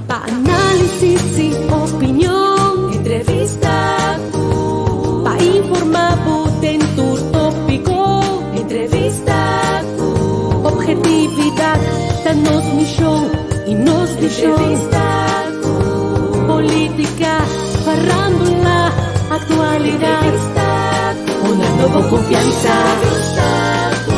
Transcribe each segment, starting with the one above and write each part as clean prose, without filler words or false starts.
Pa análisis y opinion, entrevista ku. Pa informá bo den tur tópiko, entrevista ku. Objetividad ta nos mishon y nos vishon. Entrevista ku. Polítika, farándula, aktualidat. Entrevista ku. Una nobo konfiansa. Entrevista ku.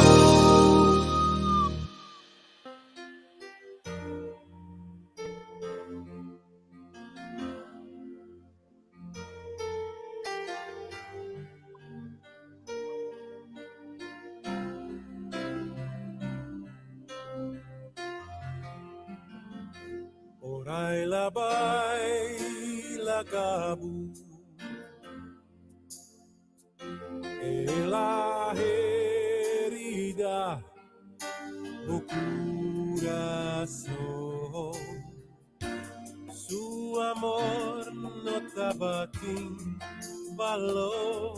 Ora el a bai laga bo. El a herida bo curason. Su amor no tabatin balor.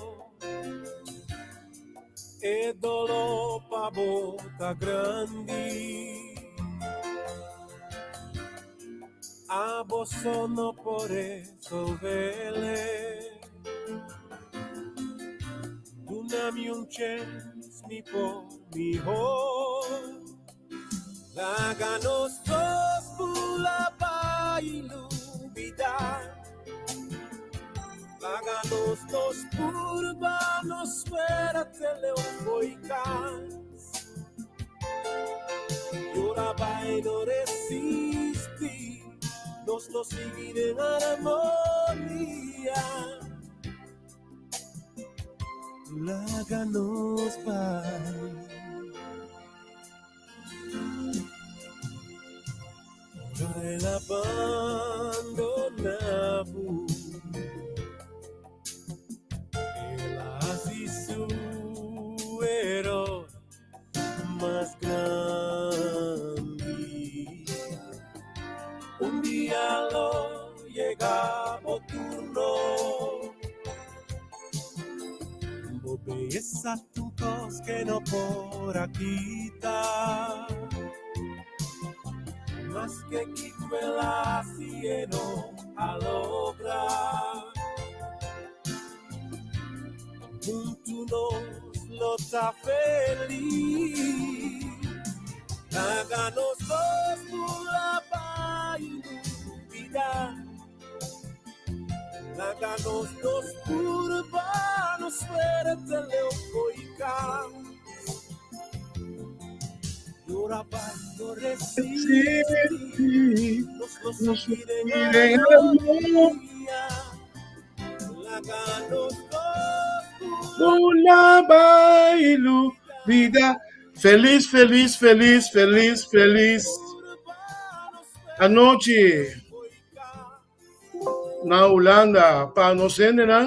E dolor pa bo ta grandi. Abo so no por resolvele. Dunami un chens, mi por mihor. Laga nos dos bula bai lubida. Laga nos dos purba nos suerte leu fo'i cas. Yora bai no resisti, nos lo sigui den armonia. Laga nos bai. Ora el a bandona bo, el a hasi su eror mas grandi. Un dia lo yega bo turno. Bo beyesa t'un cos que no por a kita. Maske kico el a haci e no a logra. Huntu nos lo ta feliz. Laga nos dos bula bai lubida. Laga nos dos purba nos suerte leu fo'i cas. Yora bai no resisti. Nos lo sigui den armonia. Bula bai lubida. Feliz, feliz, feliz, feliz, feliz anochi na Hulanda pa nos hendenan.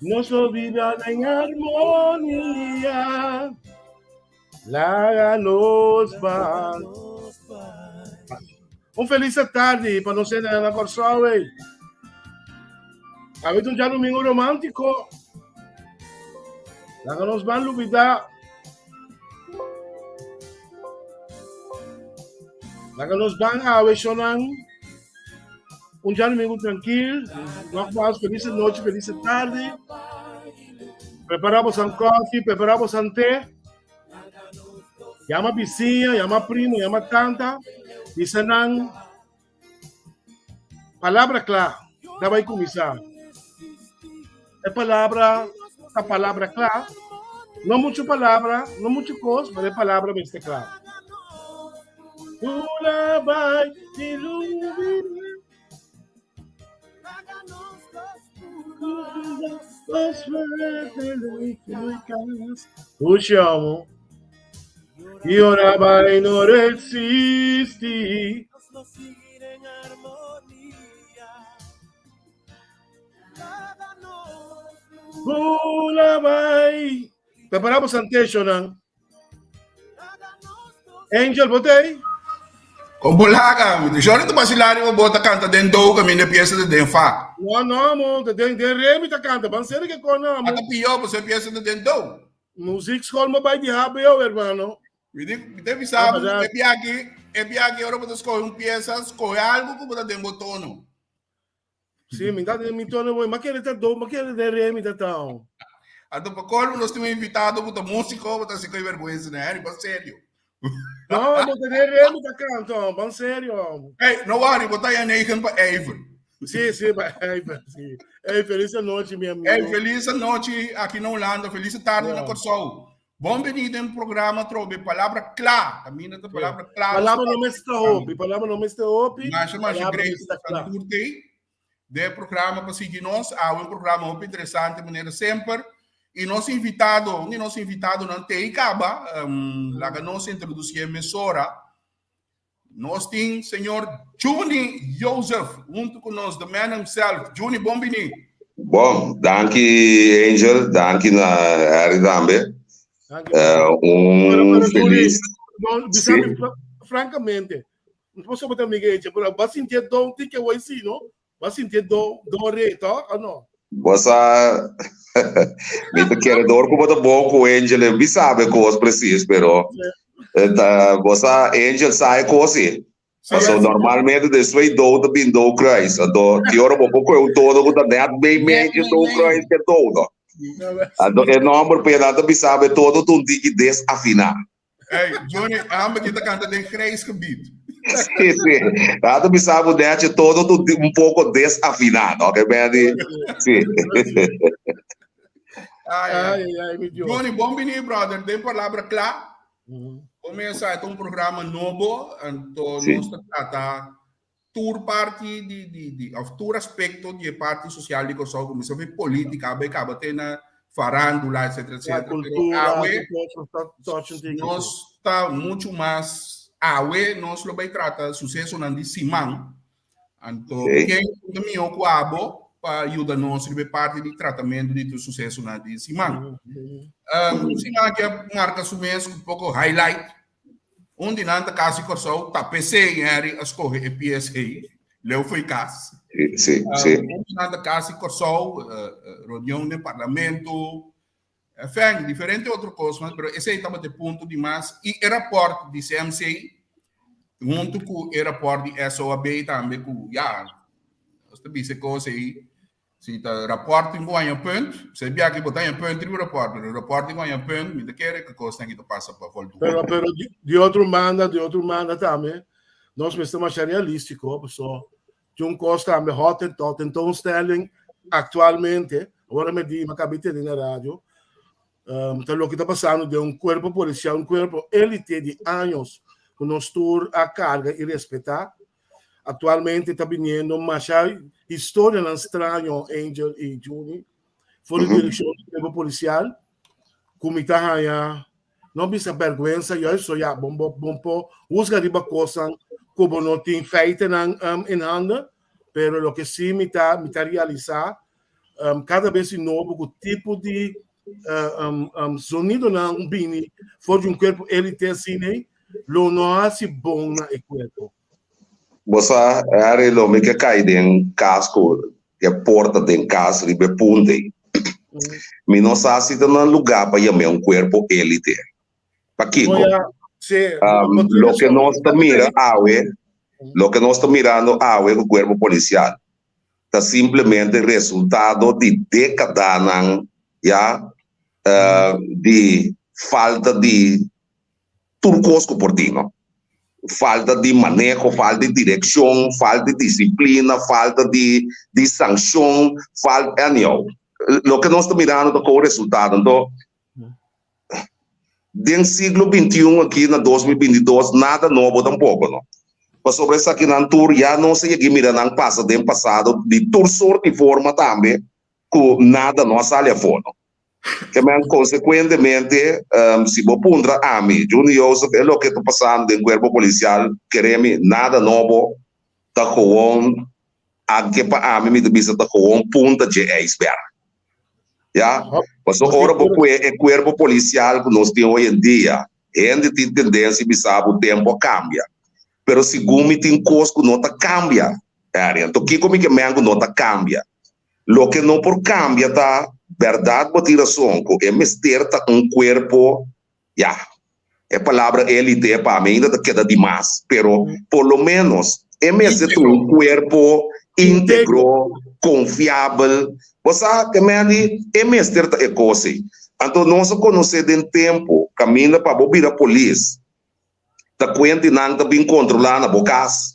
Nos lo biba den armonia. Laga nos bai. Un feliz tarde pa nos hendenan na Kòrsou. Ey. Awe ta un djadumingu romántico. Laga nos ban lubida. Laga nos ban awe shonan. Un djadomingo trankil. Nogmaals, feliz nochi, feliz tarde. Prepara bosan koffie, prepara bosan té. Yama bisiña, yama primo, yama tanta. Bisa nan Palabra kla ta bai kuminsá. E palabra ta palabra kla. No muchu palabra, no muchu kos, pero e palabra mester kla. Una bai ilumina. Uchi amo. I ora bai no resisti. Bula bai. Prepara bo santeshonan. Angel, bo t'ei? Kon bo laga? Mi di, Shorty ta basila riba bo ta kanta den do kaminda e piesa ta den fa. No, no, mo, ta den, den re mi ta kanta. Ban seri ke kon na, mo. A ta pió, pasobra e piesa ta den do. Muziekschool mo bai di HBO, hermano. Mi di, mi ta bisa bo, e biaha, e biaha ora bo ta skohe un piesa, skohe algu ku bo ta den bo tono. Sí, mi ta den mi tono, ma kere ta do, ma kere den re mi ta tao. Anto pa colmo nos tin un invitado ku ta músiko, bo ta hasi koe vergüenza na Harry, ban serio. No, bo ta den re mi ta kanto, ban serio. Hey, no worry, bo ta ya negen pa even. Sí, sí, pa even, sí. Hey, feliz anochi, mi amigo. Hey, feliz anochi aki na Hulanda, feliz tarde na Kòrsou. Bon bini den programa trobe Palabra Kla. Kaminda ta Palabra Kla. Palabra no mester hopi, palabra no mester hopi. Masha, masha great tur tei. De programa pa sigui nos. Awe un programa hopi interesante manera semper. Y nos invitado, un di nos invitadonan tei kaba, um, laga nos introducié mesora. Nos tin señor Juni Joseph hunto cu nos, the man himself. Juni, bon bini. Bon, danki Angel, danki na Harry tambe. Danki. Un Pero, pero, Juni, feliz. no, Sí. bisami francamente, no posso botar amiga Angel, pero ba sinti don ti que hoy sí, no? Ba sinti do do re, to, o no? Bo sa, mi ta kere door ku bo ta bon ku Angel, e mi sabe kos precies, pero ta, bo sa Angel sa e kos si. Paso normalmente despues do ta bin do kruis, anto ki ora bo por kohe un tono ku ta net mei mei di do kruis ke do no. Anto e nomber p'e nan ta bisa bo e tono ta un tiki desafiná. Hey, Johnny, ambe ki ta canta den grijs gebied. Sí, sí. Rato bisa bo netje todo tu un poco desafiná, no? Que ben sí. Ai, ai. Ai, ai, mi Dios. Johnny, bon bini, brother. Den Palabra Kla. Comienza, het un programa nobo. Anto nos ta trata tur parti di, di, di, of tur aspecto di e parti social di Kòrsou, kuminsá for polítika, bai kaba te na farándula, etcétera, Ja, etcétera. Pero cultura, awe tur kos ta touch un tiki. nos ta muchu mas, awe nos lo bai trata susesonan di siman. Anto, ken ta mihó ku abo pa yuda nos riba e parti di tratamentu di tur susesonan di siman? Siman aki a marka su mes ku poko highlight. Un di nan ta kasi Kòrsou, ta p'esei Henry a skohe e pies ei, leu fo'i kas. Sí, sí. Un di nan ta kasi Kòrsou, reunion den parlamento, enfin, diferente otro kosnan, pero esei tabata e punto di mas. I e rapòrt di CMC, huntu ku e rapòrt di SOAB tambe ku, ya, nos ta bisa e kos ei, Si ta rapport tin ku haña punt, si bia ki bo ta haña punt riba rapport, pero rapport tin ku haña punt, mi ta kere ku kosnan ki ta pasa pa voldoende. Pero, pero di, di otro banda, di otro banda tambe, nos mester masha realístiko, paso tin un kos tambe Hottentot tentoonstelling aktualmente, awor mi di, mi a kaba di tende na radio, ta loke ta pasando den un kuerpo polisial, un kuerpo élite di años ku nos tur a karga i respetá, Actualmente ta biniendo masha historianan straño, Angel y Juni, for di direccion di cuerpo policial, cu mi ta haya, no bisa berguensa, juist so ya, bon, bon, bon por huzga riba cosnan cu bo no tin feitenan in handen, pero loke si mi ta, mi ta realisa, cada bes di nobo cu tipo di sonidonan bini for di un cuerpo elite asina ei, lo no haci bon na e cuerpo. Bo sa, Harry, lo mi ke kai den kas ku e porta den kas riba e punta ei. Mi no sa si ta na lugá pa yam'é un kuerpo élite. Pakiko? Loke nos ta mira awe, loke nos ta mirando awe ku kuerpo polisial ta simplemente resultado di dékadanan ya di falta di tur kos ku por tin no. Falta di maneho, falta di direkshon, falta di disiplina, falta di di sankshon, falta, anyhow. Loke nos ta mirando ta komo resultado. Anto, den siglo bintiun aki na 2022 nada nobo tampoko no. Pasobra esakinan tur ya nos a yega mira nan pasa den pasado di tur sort di forma tambe ku nada no a sali afó no. Ke men konsekuentemente si bo puntra ami, Juni Joseph, e loke ta pasando den kuerpo polisial, kere mi nada nobo, ta gewoon, anke pa ami mi ta bisa ta gewoon punta dje ijsberg. Ya, pasobra ora bo kue e kuerpo polisial ku nos tin hoy en dia, hende tin tendensia bisa bo tempu a kambia, pero segun mi tin kos ku no ta kambia, Harry. Anto kiko mi ke men ku no ta kambia? Loke no por kambia ta bèrdat bo tin rason ku e mester ta un kuerpo, ya, e palabra élite pa mi ainda ta keda dimas, pero por lo ménos e mester ta un kuerpo íntegro, konfiabel. Bo sa ke Mandy, e mester ta e kos ei. Anto nos a konosé den tempu kaminda pa bo bira polis, Ta kuenti nan ta bin kontrolá na bo kas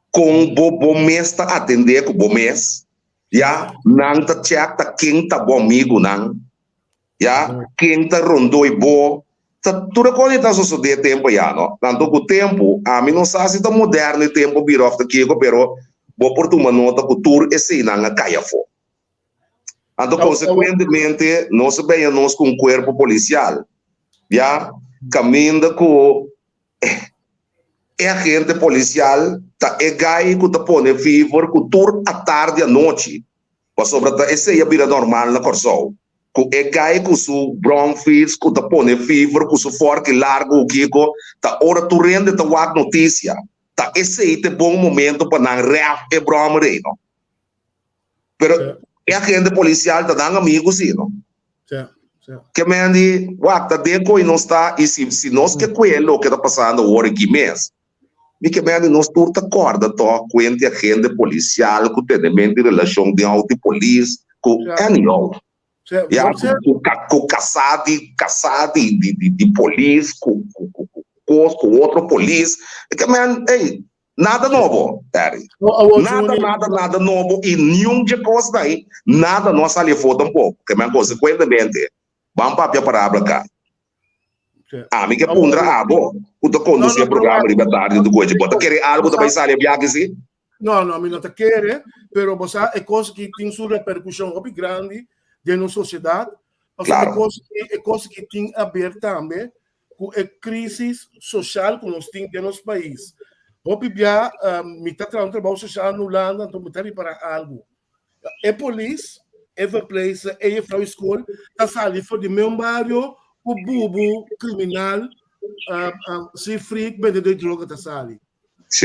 kon bo bo mes ta atendé ku bo mes, ya, nan ta chèk ta ken ta bo amigunan, ya, ken ta rondoi bo, ta tur e kos ei ta sosodé tempu ya no. Tanto ku tempu, ami no sa si ta moderno e tempu a bira òf ta kiko, pero bo por tuma nota ku tur eseinan a kai afó. Anto konsekuentemente nos a beña nos ku un kuerpo polisial, ya, kaminda ku e agente polisial ta e gai ku ta pone fever ku tur atardi anochi, pasobra ta esei a bira normal na Kòrsou, ku e gai ku su bromfiets ku ta pone fever ku su fòrki largu kiko, ta ora tur hende ta wak notisia, ta esei ta e bon momento pa nan rèf e bròmer ei no. Pero e agente policial ta nan amigo si, no? Ke men di, wak, ta den koe nos ta, i si, si nos ke koe loke ta pasando awor aki mes, mi ke men di nos tur ta kòrda tòg kuenti agente policial ku tene mente relashon den outo di polis, ku anyhow. Ya, ku, ku kasá di, kasá di, di, di, di polis, ku, ku, ku, ku kos, ku otro polis. Ke men, ey, Nada nobo, Harry. Nada, nada, nada nobo i niun dje kos dai, nada no a sali afó tampoko. Ke men konsekuentemente, ban papia parabra ka. Ami ke puntra abo, ku ta kondusí e programa riba tardi di gochi, bo ta kere algu ta bai sali a biaha si? No, no, mi no ta kere, pero bo sa e kos ki tin su reperkushon hopi grandi den nos sosiedat. Pasobra e kos ki, e kos ki tin aber tambe ku e krisis sosial ku nos tin den nos pais. Hopi bia mi ta traha un trabou sosial na Hulanda, anto mi ta ripará algu. E polis, e verpleegster, e jefrouw di skol ta sali for di meun bario ku bubu kriminal, si frik, bendedor di droga ta sali.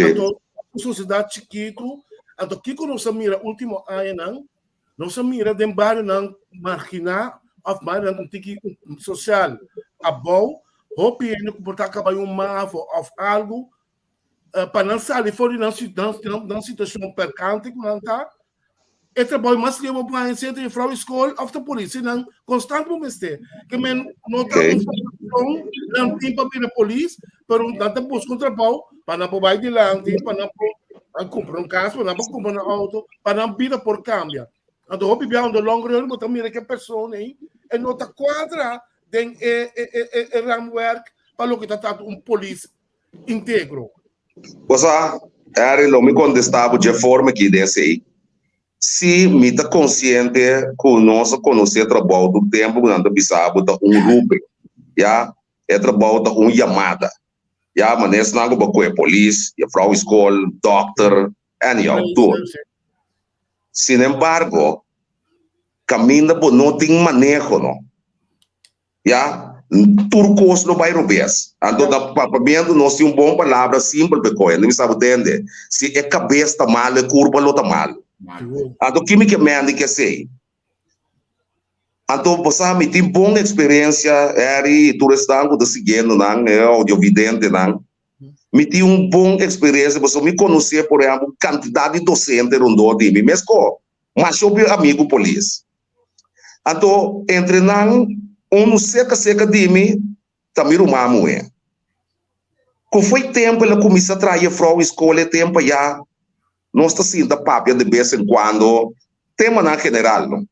Anto, un sosiedat chikitu, anto kiko nos a mira último añanan? Nos a mira den barionan marginá òf barionan ku tiki sosial abou, hopi hende ku por ta kaba un mavo òf algu pa nan sali for di nan nan situashon perkante ku nan ta. E trabou mas leu bo por haña sea ta jufrou di skol òf ta polis, nan konstant bo mester. Ke men no ta un formashon nan tin pa bira polis, pero nan ta buska un trabou pa nan por bai dilanti, pa nan por Nan kumpra un kas, nan por kumpra un auto, pa nan bida por kambia. Anto hopi bia on the long run bo ta mira ke persona ei e no ta kuadra den e e e e raamwerk pa loke ta trata un polis integro. Bo sa, Harry, lo mi kontestá bo dje forma aki den esei. Sí, mi ta konsiente ku nos a konosé trabou tur tempu ku nan ta bisa bo ta un roeping, ya. E trabou ta un yamada. Ya, manera esnan ku bo kohe polis, jefrou di skol, dòkter, anyhow, tur. Sin embargo, kaminda bo no tin maneho no, ya, tur kos lo bai robes. Anto na papiamentu nos tin un bon palabra simpel pa e kohe, mi sa bo tende, si e kabes ta malu, e kurpa lo ta malu. Anto kimi ke mende ke esei? Anto bo sa mi tin bon eksperensia, Harry i tur esnan ku ta siguiendo nan, e audiovidentenan. Mi tin un bon eksperensia pasobra mi konosé por ehèmpel un kantidat di dosente rondó di mi, meskos masha hopi amigu polis. Anto entre nan unu serka serka di mi ta mi ruman muhé. Ku foi tempu el a kuminsá traha jefrou i skol e tempu ayá nos ta sinta papia de bes en kuando temanan general no.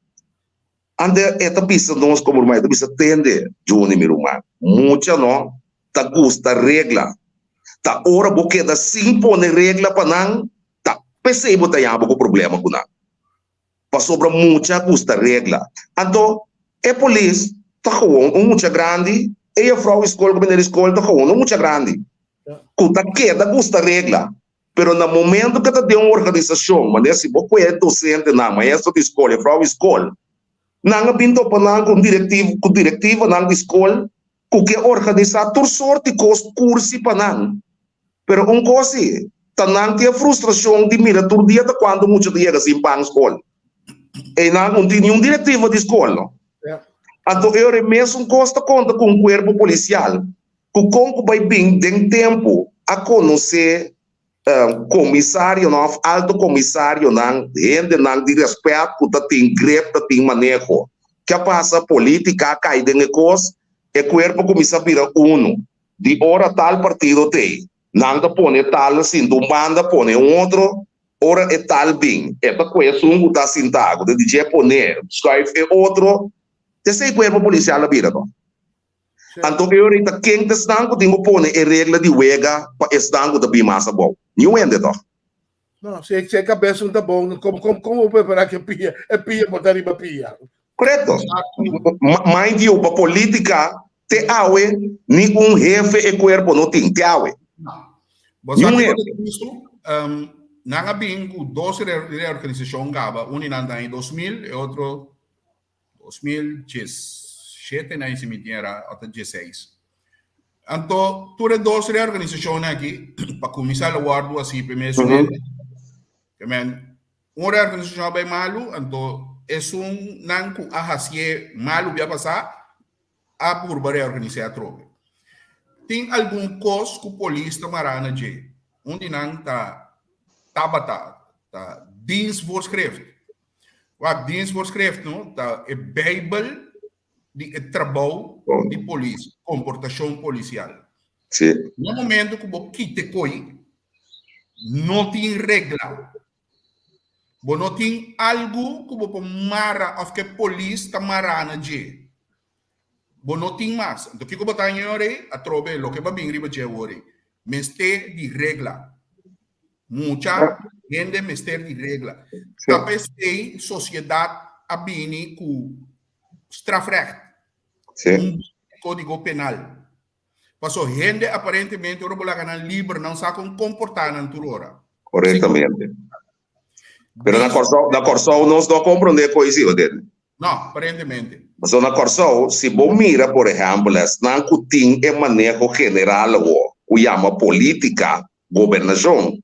Ante e ta bisa nos komo ruman, e ta bisa tende Juni mi ruman, mucha no ta gusta regla, ta ora bo keda sin pone regla pa nan ta pesey bo ta yama ku problema ku nan, pasobra mucha gusta regla. Anto e polis ta gewoon un mucha grandi, e jefrouw di skol ku meneer di skol ta gewoon un mucha grandi ku ta keda gusta regla. Pero na momento ku ta den un organisashon, manera si bo kohe dosentenan, maestro di skol, jefrou di skol, nan a bin topa nan ku un direktiv, ku direktivanan di skol ku ke organisá tur sort di kos, kursi pa nan. Pero un kos si, ta nan tin e frustrashon di mira tur dia ta kuantu mucha ta yega sin pan skol. Einan no tin niun direktiva di skol, no. Anto e ora e mesun kos ta konta ku un kuerpo polisial. Ku kon ku bai bin den tempu a konosé komisarionan òf alto komisarionan, hendenan di rèspèt ku ta tin grip, ta tin maneho. Ke a pasa? Polítika a kai den e kos, e kuerpo kuminsá bira unu. Di ora tal partido t'ei, nan ta pone tal sinta un banda, pone un otro, ora e tal bin, e ta kohe esun ku ta sintá, ku ta di dje pone, skuif e otro. T'esei kuerpo polisial a bira no. Anto e ora ei ta ken ta esnan ku tin ku pone e regla di wega pa esnan ku ta bin mas abou? Niun hende tòg. No, si e kabes no ta bon, kom kom kom bo prepará ku e pia, e pia por ta riba pia? Korekto. Mind you, pa politika te awe ni un hefe e kuerpo no tin, te awe. Bo sa kiko ta tristu? Nan a bin ku dos reorganisashon kaba, un di nan ta aña 2000, e otro 2017 na ese mi tin era ota 16. Anto tur e dos reorganisacionnan aki pa cuminsa lo wordo asi primer su hende. Ke men un reorganisacion a bay malu anto esun nan cu a hacié malu bia pasa a purba reorganis'é atrobe. Tin algun kos ku polis ta mará na dje. Un di nan ta tabata ta dienstvoorschrift. Wak, dienstvoorschrift no ta e bijbel di e trabou di polis, komportashon polisial. Sí. Na momento ku bo kita e koi, no tin regla. Bo no tin algu ku bo por mara òf ku e polis ta mará na dje. Bo no tin mas. Anto kiko bo ta haña ora ei? Atrobe loke bo a bin riba dje awor ei. Mester di regla. Mucha hende mester di regla. Ta p'esei sosiedat a bini ku strafrecht, un kódigo penal. Paso hende aparentemente ora bo laga nan liber nan sa kon komportá nan tur ora. Korektamente. Pero na Kòrsou, na Kòrsou nos no a komprondé e koe si, bo tende? No, aparentemente. Paso na Kòrsou, si bo mira por ehèmpel esnan ku tin e maneho general awo ku yama polítika, gobernashon,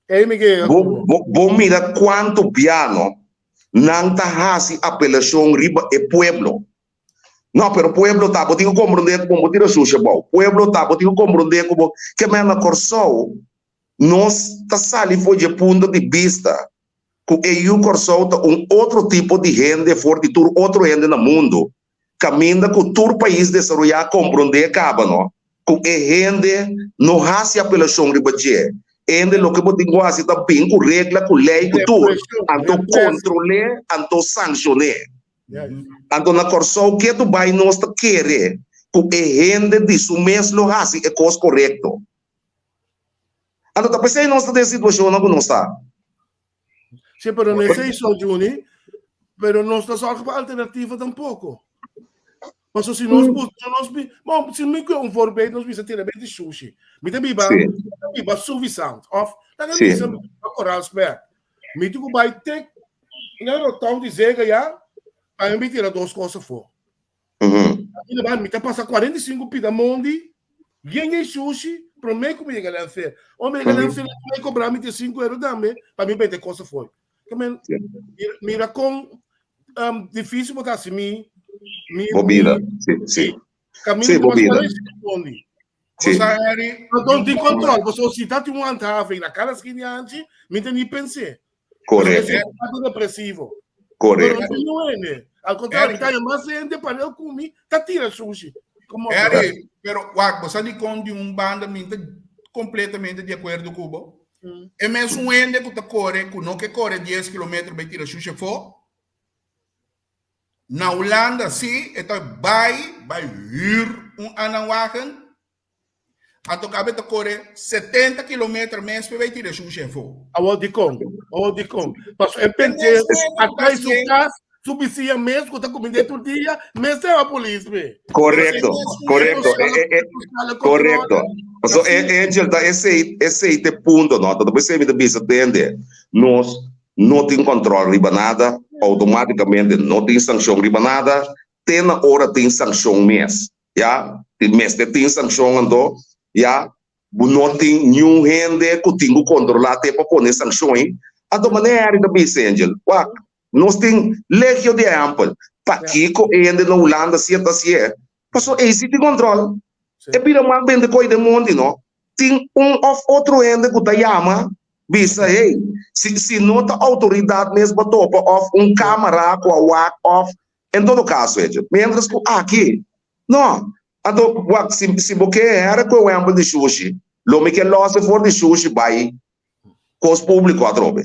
Ey Miguel. Bo, bo, bo mira kuantu piano nan ta hasi apelashon riba e pueblo. No, pero pueblo ta, bo tin ku komprondé ku bo no tira sushi abou. Pueblo ta, bo tin ku komprondé ku bo. Ke men na Kòrsou nos ta sali for dje punto di bista ku e yu Kòrsou ta un otro tipo di hende for di tur otro hende na mundu. Kaminda ku tur pais desaroyá a komprondé kaba no ku e hende no hasi apelashon riba dje. E hende loke bo tin ku hasi ta bin ku regla, ku lei, ku tur. Anto kontrol'é, anto sanshon'é. Anto na Kòrsou ketu bai nos ta kere ku e hende di su mes lo hasi e kos korekto. Anto ta p'esei nos ta den situashonnan ku nos ta. Sí, pero no esei so, Juni, pero nos ta sòrg pa alternativa tampoko. Paso si nos bus, nos bi, bon, si mi kue un voorbeeld, nos bisa tira beti sushi. Mi ta biba, mi ta biba Suffisant, of laga bisa mi ta biba Koraalsberg. Mi tin ku bai te na roton di Zega ya, pa mi tira dos kos afó. Mi ta bai, mi ta pasa 45 pida mondi, yen yen sushi, promé ku mi yega landfill. Ora mi yega landfill, mi kobra mi 5 euro tambe pa mi bete kos afó. Mira kon difísil bo ta hasi mi. Bo bida, si, si. Si, bo bida. Si. No tin control, pasobra si ta tin un handhaving na cada esquina anchi, mi ta ni pens'é. Correcto. Pasobra ta depresivo. Correcto. Pero no tin un hende. Al contrario, mi ta haña mas hende pareu cu mi ta tira sushi. Como Harry, pero wak, bo sa dikon di un banda mi ta completamente di acuerdo cu bo? E mesun hende cu ta core, cu no ke core dies kilometer bay tira shushi afo, na Hulanda si e ta bay, bay huur un aanhangwagen, anto kabe ta kore 70 kilometer mes pa e bay tira shushi afo. Awor dikon? Awor dikon? Pasobra e pens'é a kai su kas, su bisiña mes ku ta kumind'é tur dia, mes ta yama polis pe. Korekto, korekto, korekto. Pasobra e Angel ta esei, esei ta e punto no. Ta p'esei mi ta bisa tende, nos no tin kòntròl riba nada, outomátikamente no tin sankshon riba nada, te na ora tin sankshon mes, ya, tin mester tin sankshon anto, ya, bo no tin niun hende ku tin ku kontrolá te pa pone sankshon ei, anto manera Harry ta bisa Angel, wak, nos tin legio di ehèmpel, pakiko e hende na Hulanda sier ta sier, pasobra ei si tin kòntròl, e bira mas bende koi den mondi no, tin un òf otro hende ku ta yama bisa hey, si si no ta outoridat mes bo topa òf un kámara ku a wak òf en todo kaso echo, miéntras ku aki no, anto wak si si bo ke hèri ku e wèmpel di shushi lo mi ke lòs e for di shushi bai kos públiko atrobe.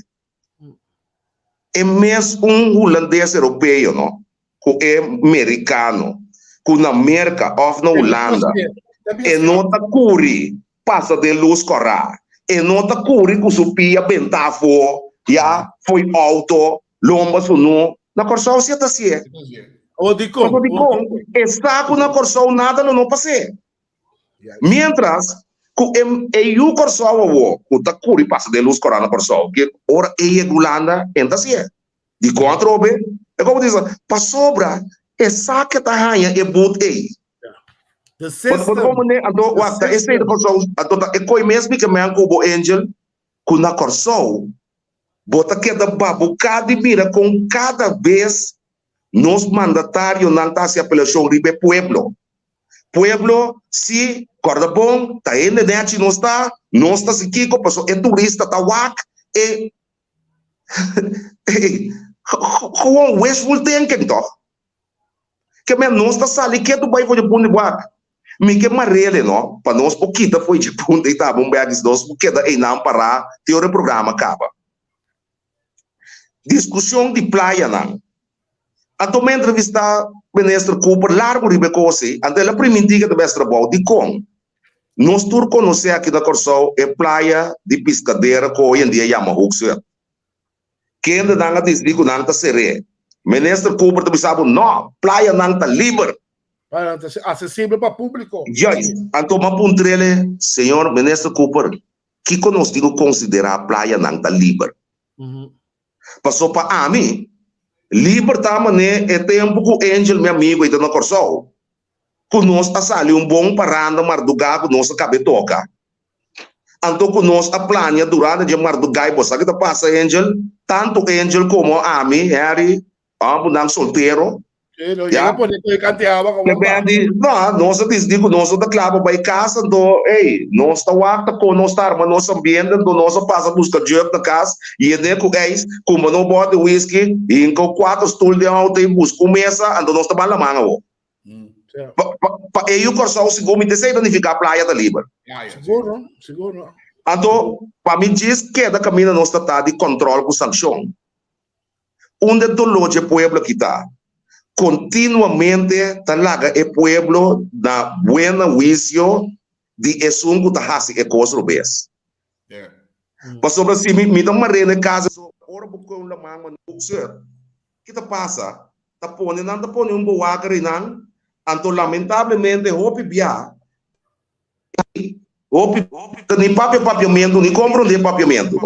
E mes un hulandes europeo no ku e merikano ku na Merka òf na Hulanda e no ta kuri pasa den lus kòrá, e no ta kuri ku su pia bentá afó ya fo'i outo lomba sunú. Na Kòrsou si e ta hasié. Pasobra dikon? E sa ku na Kòrsou nada lo no pas'é. Miéntras ku e e yu Kòrsou awor ku ta kuri pasa den lus kòrá na Kòrsou, ke ora e yega Hulanda e no ta hasié. Dikon atrobe? E komo ta bisa, pasobra e sa ke ta haña e but ei. The Bo ta system. komprendé? Anto The wak, ta esei system. na Kòrsou, anto ta e koi mes mi ke men ku bo Angel, ku na Kòrsou bo ta keda babuká di mira kon kada bes nos mandatarionan ta hasi apelashon riba e pueblo. Pueblo, si, kòrda bon, ta hende nèchi nos ta, nos ta si kiko, pasobra e turista ta wak e Gewoon wishful thinking toch? Ke men nos ta sali ketu bai for dje punt di wak. Mi ke marele no, pa nos por kita for dje punt ei taba un bek, nos por keda einan pará te ora e programa kaba. Diskushon di playanan. Anto mi a entrevistá Minister Cooper largu riba e kos ei, anto el a primintí ke ta bes trabou. Dikon? Nos tur konosé aki na Kòrsou e playa di Piskadera ku hoy en dia yama Hoekzwet. Kendenan a disidí ku nan ta ser'é. Minister Cooper ta bisa bo, No, playanan ta liber. Playanan ta asesibel pa públiko. Juist. Anto mi a puntr'el, Señor Minister Cooper, kiko nos tin ku konsiderá playanan ta liber? Paso pa ami, liber ta manera e tempu ku Angel, mi amigu, ei ta na Kòrsou. Ku nos a sali un bon paranda mardugá ku nos a kab'é toka. Anto ku nos a plania durante dje mardugá i bo sa ki ta pasa, Angel? Tantu Angel komo ami, Harry, ambu nan soltero, ya. Ke Bendy, no, nos a disidí ku nos no ta kla pa bai kas, anto, ey, nos ta wak ta kon nos ta arma nos ambiente, anto nos a pasa buska jug na kas, yen'é ku ijs, kumpra nos bòt di whisky, hinka kuater stul den outo i buska un mesa, anto nos ta ban laman awor. Pa e yu Kòrsou sigur mi ta esei ta nifiká playa ta liber. Sigur, sigur. Anto pa mi djis keda kaminda nos ta ta di kòntròl ku sankshon. Unda e doló dje pueblo aki ta? Kontinuamente ta laga e pueblo na buena huisio di esun ku ta hasi e kos robes. Pasobra si mi ta mar'é na e kas, ora bo kohe un laman manera boxer, Ki ta pasa? Ta pone nan ta pone un bowaker einan, anto lamentablemente hopi bia hopi ta ni papia papiamentu ni komprondé papiamentu.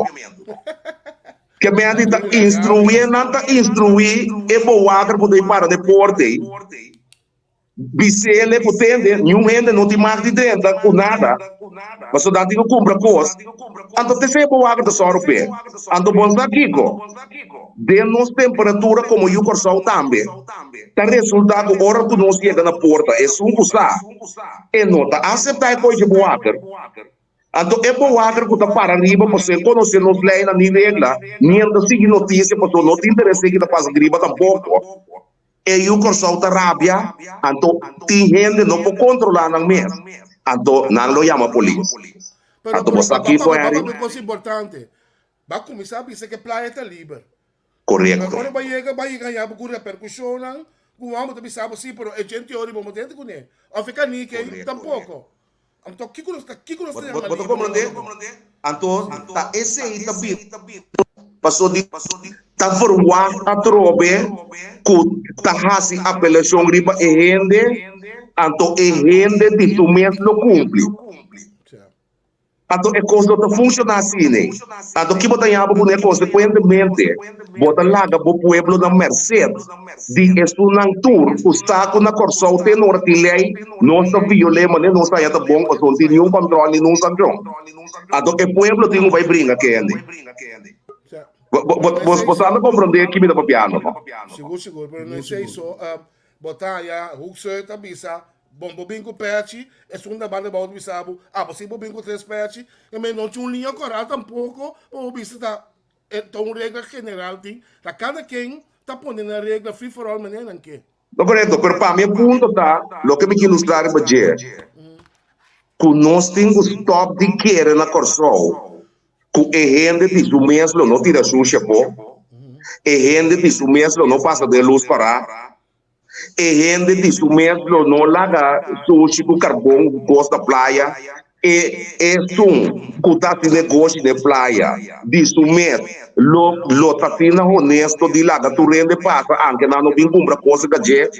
Ke menti ta instruí nan ta instruí e bowaker ku ta para den porta ei. Bisele ku tende, niun hende no tin mag di drenta ku nada, pasobra nan tin ku kumpra kos. Anto te fe bowaker ta sòru p'e. Anto bon sa kiko? Den nos temperatura komo yu Kòrsou tambe, ta resultá ku ora ku nos yega na porta esun ku sa e no ta aseptá e koe dje bowaker. Anto e bowaker ku ta para riba pasobra e konosé nos leinan ni regla, ni e no ta sigui notisia pasobra no tin interesé ki ta pasa riba tampoko. E yu Kòrsou ta rabia, anto tin hende no por kontrolá nan mes, anto nan lo yama polis. Pero, Anto pero bo sa papá, kiko, papá, Henry? papá, un kos importante. Ba kuminsá bisa ku e playa ta liber. Korekto. Ora ba yega, ba yega haña bo ku reperkushonnan, ku un hòmber ta bisa bo sí, pero e djente ori bo no tende kuné. Òf e kanike ei tampoko. Anto kiko nos ta, kiko nos ta yama Bo ta liber? komprondé? Anto ta esei ta bira paso di ta verwagt atrobe ku ta hasi apelashon riba e hende, anto e hende di su mes lo kumpli. Anto e kos no ta funshoná asina. Anto ki bo ta yama kuné konsekuentemente bo ta laga bo pueblo na merset di esunnan tur ku sa ku na Kòrsou te no ora tin lei nos ta viol'é manera nos haña ta bon pasobra no tin niun kòntròl ni niun sankshon. Anto e pueblo tin ku bai bringa kende. Bo sa ta komprondé ki mi ta papiando no? Sigur sigur pero no esei so. Bo ta haña Hoekzeur ta bisa, Bon, bo bin ku pèchi, esun ta banda bou ta bisa bo, abo si bo bin ku tres pèchi, e men no tin un liña koral tampoko pa bo bisa ta e ta un regla general tin, ta kada ken ta pone nan regla free for all manera nan ke. No korekto, pero pa mi e punto ta, loke mi ke ilustra riba dje, ku nos tin ku stòp di kere na Kòrsou ku e hende di su mes lo no tira sushi afó, e hende di su mes lo no pasa den lus pará, e hende di su mes lo no laga sushi ku karbon ku kos na playa, e esun ku ta hasi negoshi den playa di su mes lo lo ta asina honesto di laga tur hende pasa anke nan no bin kumpra kos riba dje.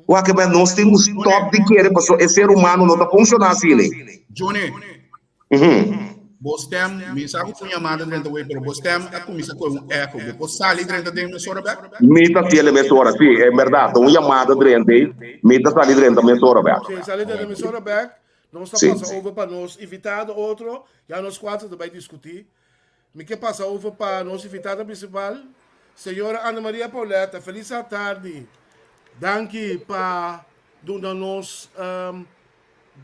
Wak e nos tin ku stòp di kere pasobra e ser humano no ta funshoná asina. Johnny, bo stem, mi sa ku un yamada drenta wei, pero bo stem a kuminsá kohe un echo. Bo por sali drenta den mesora bèk? Mi ta hasiel e mesora, sí, en bèrdat. Un yamada drenta ei, mi ta sali drenta mesora bèk. Sí, sali drenta mesora bèk. Nos ta Sí. pasa over pa nos invitado otro, ya nos kuater ta bai diskutí. Mi ke pasa over pa nos invitada principal, señora Ana Maria Pauletta. Feliz atardi. Danki pa duna nos um,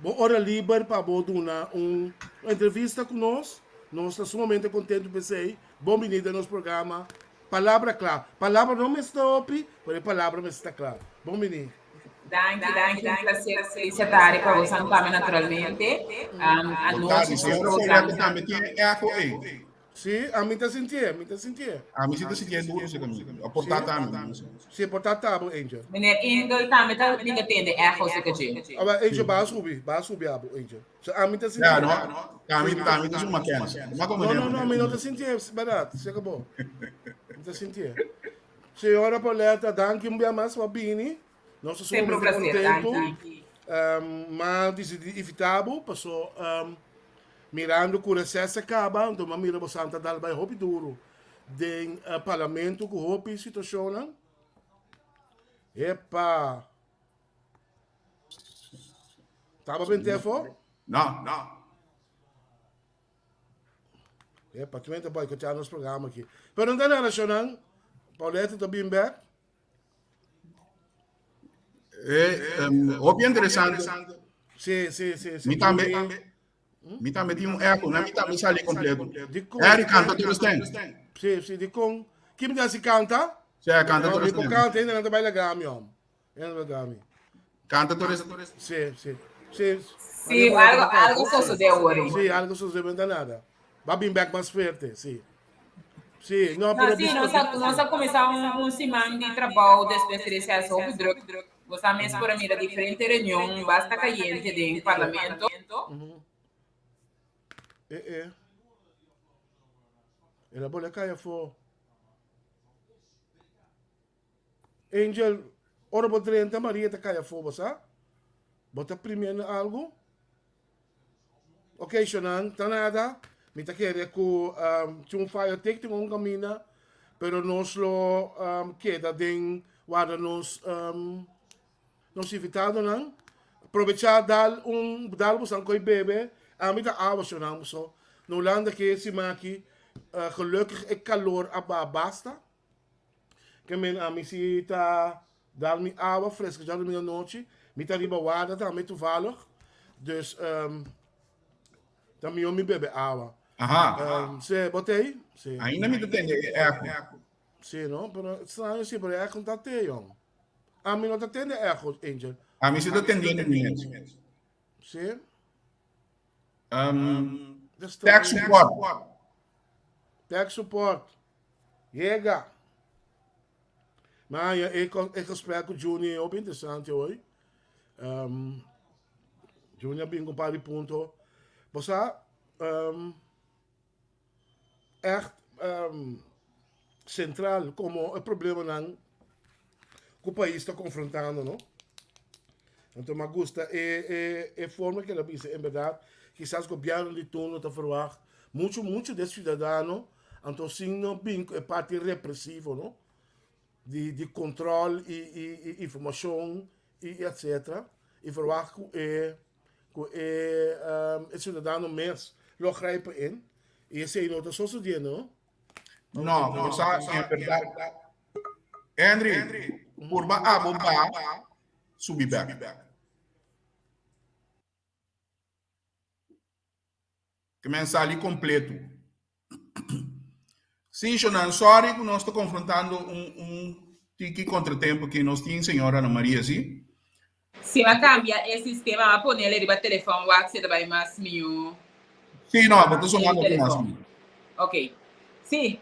bo ora liber pa bo duna un entrevista ku nos. Nos ta sumamente contento p'esei. Bon bini den nos programa Palabra Kla. Palabra no mester hopi, pero e palabra mester ta kla. Bon bini. Danki, danki, un placer. Feliz tarde pa bosan tambe naturalmente. Um, anochi Tarde, señora Paulette tambe tin echo ei. Sí, a mi ta sintié, mi ta sintié. A mi si ta sintié duro se camino. A portar tambe. no sé. Sí, por ta tabo, Angel. Meneer Engel tambe ta mi ta tende echo se kaje. Aba, Angel, ba subi, ba subi abo, Angel. So, a mi ta sintié. Ja, no. Tambe tambe ta suma kens. Ma como No, no, no, mi no ta sintié, verdad, se acabó. Mi ta sintié. Señora Pauletta, danki un bia mas pa bini. Nos ta Sempre un sumamente placer, contento. danki. Um, ma decidi invita bo, paso um, mirando cu reces a caba, anto ma mira bo santa dal bai hopi duro den uh, parlamento cu hopi situacionnan. Epa. Taba ben tefo? No, no. Epa, tu mente boicotear nos programa aqui. Pero não tem nada, Shonan. Paulette tá bem back. Eh, um, hopi interesante. Sí, sí, sí. sí. Mi tambe, mi tambe tin un echo, no mi tambe sali completo. Eric canta tur stem. Sí, sí, di con. Kim da si canta? Sí, canta tur stem. Canta, ainda não te baila gami, homem. Canta tur es. Sí, sí. Sí, sí algo, algo sucede ahora. Sí, algo sucede, no nada. Va bin back más fuerte, sí. Sí, no, pero... No, sí, nos a, nos a comenzar un, un semana de trabajo después de receso, hopi druk. Vos también por mira diferente reunión, basta caliente den parlamento. Eh, eh. El abuelo calla fo. Angel, ora bo drenta Maria ta kai afó, bo sa? Bo ta primiendo algu? Ok, Shonan, ta nada. Mi ta kere ku um, tin un fayo tékniko un kaminda, pero nos lo um, keda den warda nos um, Nos invitadonan, Probechá dal un dal bosan koe bebe, ami ta awa shonan boso. Na Hulanda ke siman aki gelukkig e kalor a baha basta. Ke men ami si ta dal mi awa freska djadumingo anochi. Mi ta riba warda tambe toevallig. Dus ta mihó mi bebe awa. Aha. Se, bo t'ei? Si. Ainda mi ta tende e echo. Si no, pero straño si, pero e echo no ta te yòn. Ami no ta tende echo, Angel. Ami si ta tendiendo mi mes. Si? Um, tech support. Tech support. Yega. Maar ja, ik, ik gesprek cu Juni é ook interessante hoor. Um, Juni a bin un paar di punto. Bosa, um, echt central como e problemanan cu pais ta confrontando no. Anto mi a gusta e e e forma cu el a bisa en berdad kisas gobierno di turno ta verwacht mucho mucho di e ciudadano anto sin no bin cu e parti represivo no di di control y y informacion y etcetera y verwacht cu e ku e e siudadano mes lo grijpen in i esei no ta sosodiendo no. No, bo sa en berdad Henry, purba abo ba subi bek. Ke men sali kompleto. Sí, Shonan, sorry ku nos ta konfrontando un un tiki kontratempo aki. Nos tin señora Ana Maria, sí? Si m'a kambia e sistema, m'a ponele riba telefòn wak si e ta bai mas mihó. Sí, no, bo ta sonando hopi mas mihó. Ok. Sí.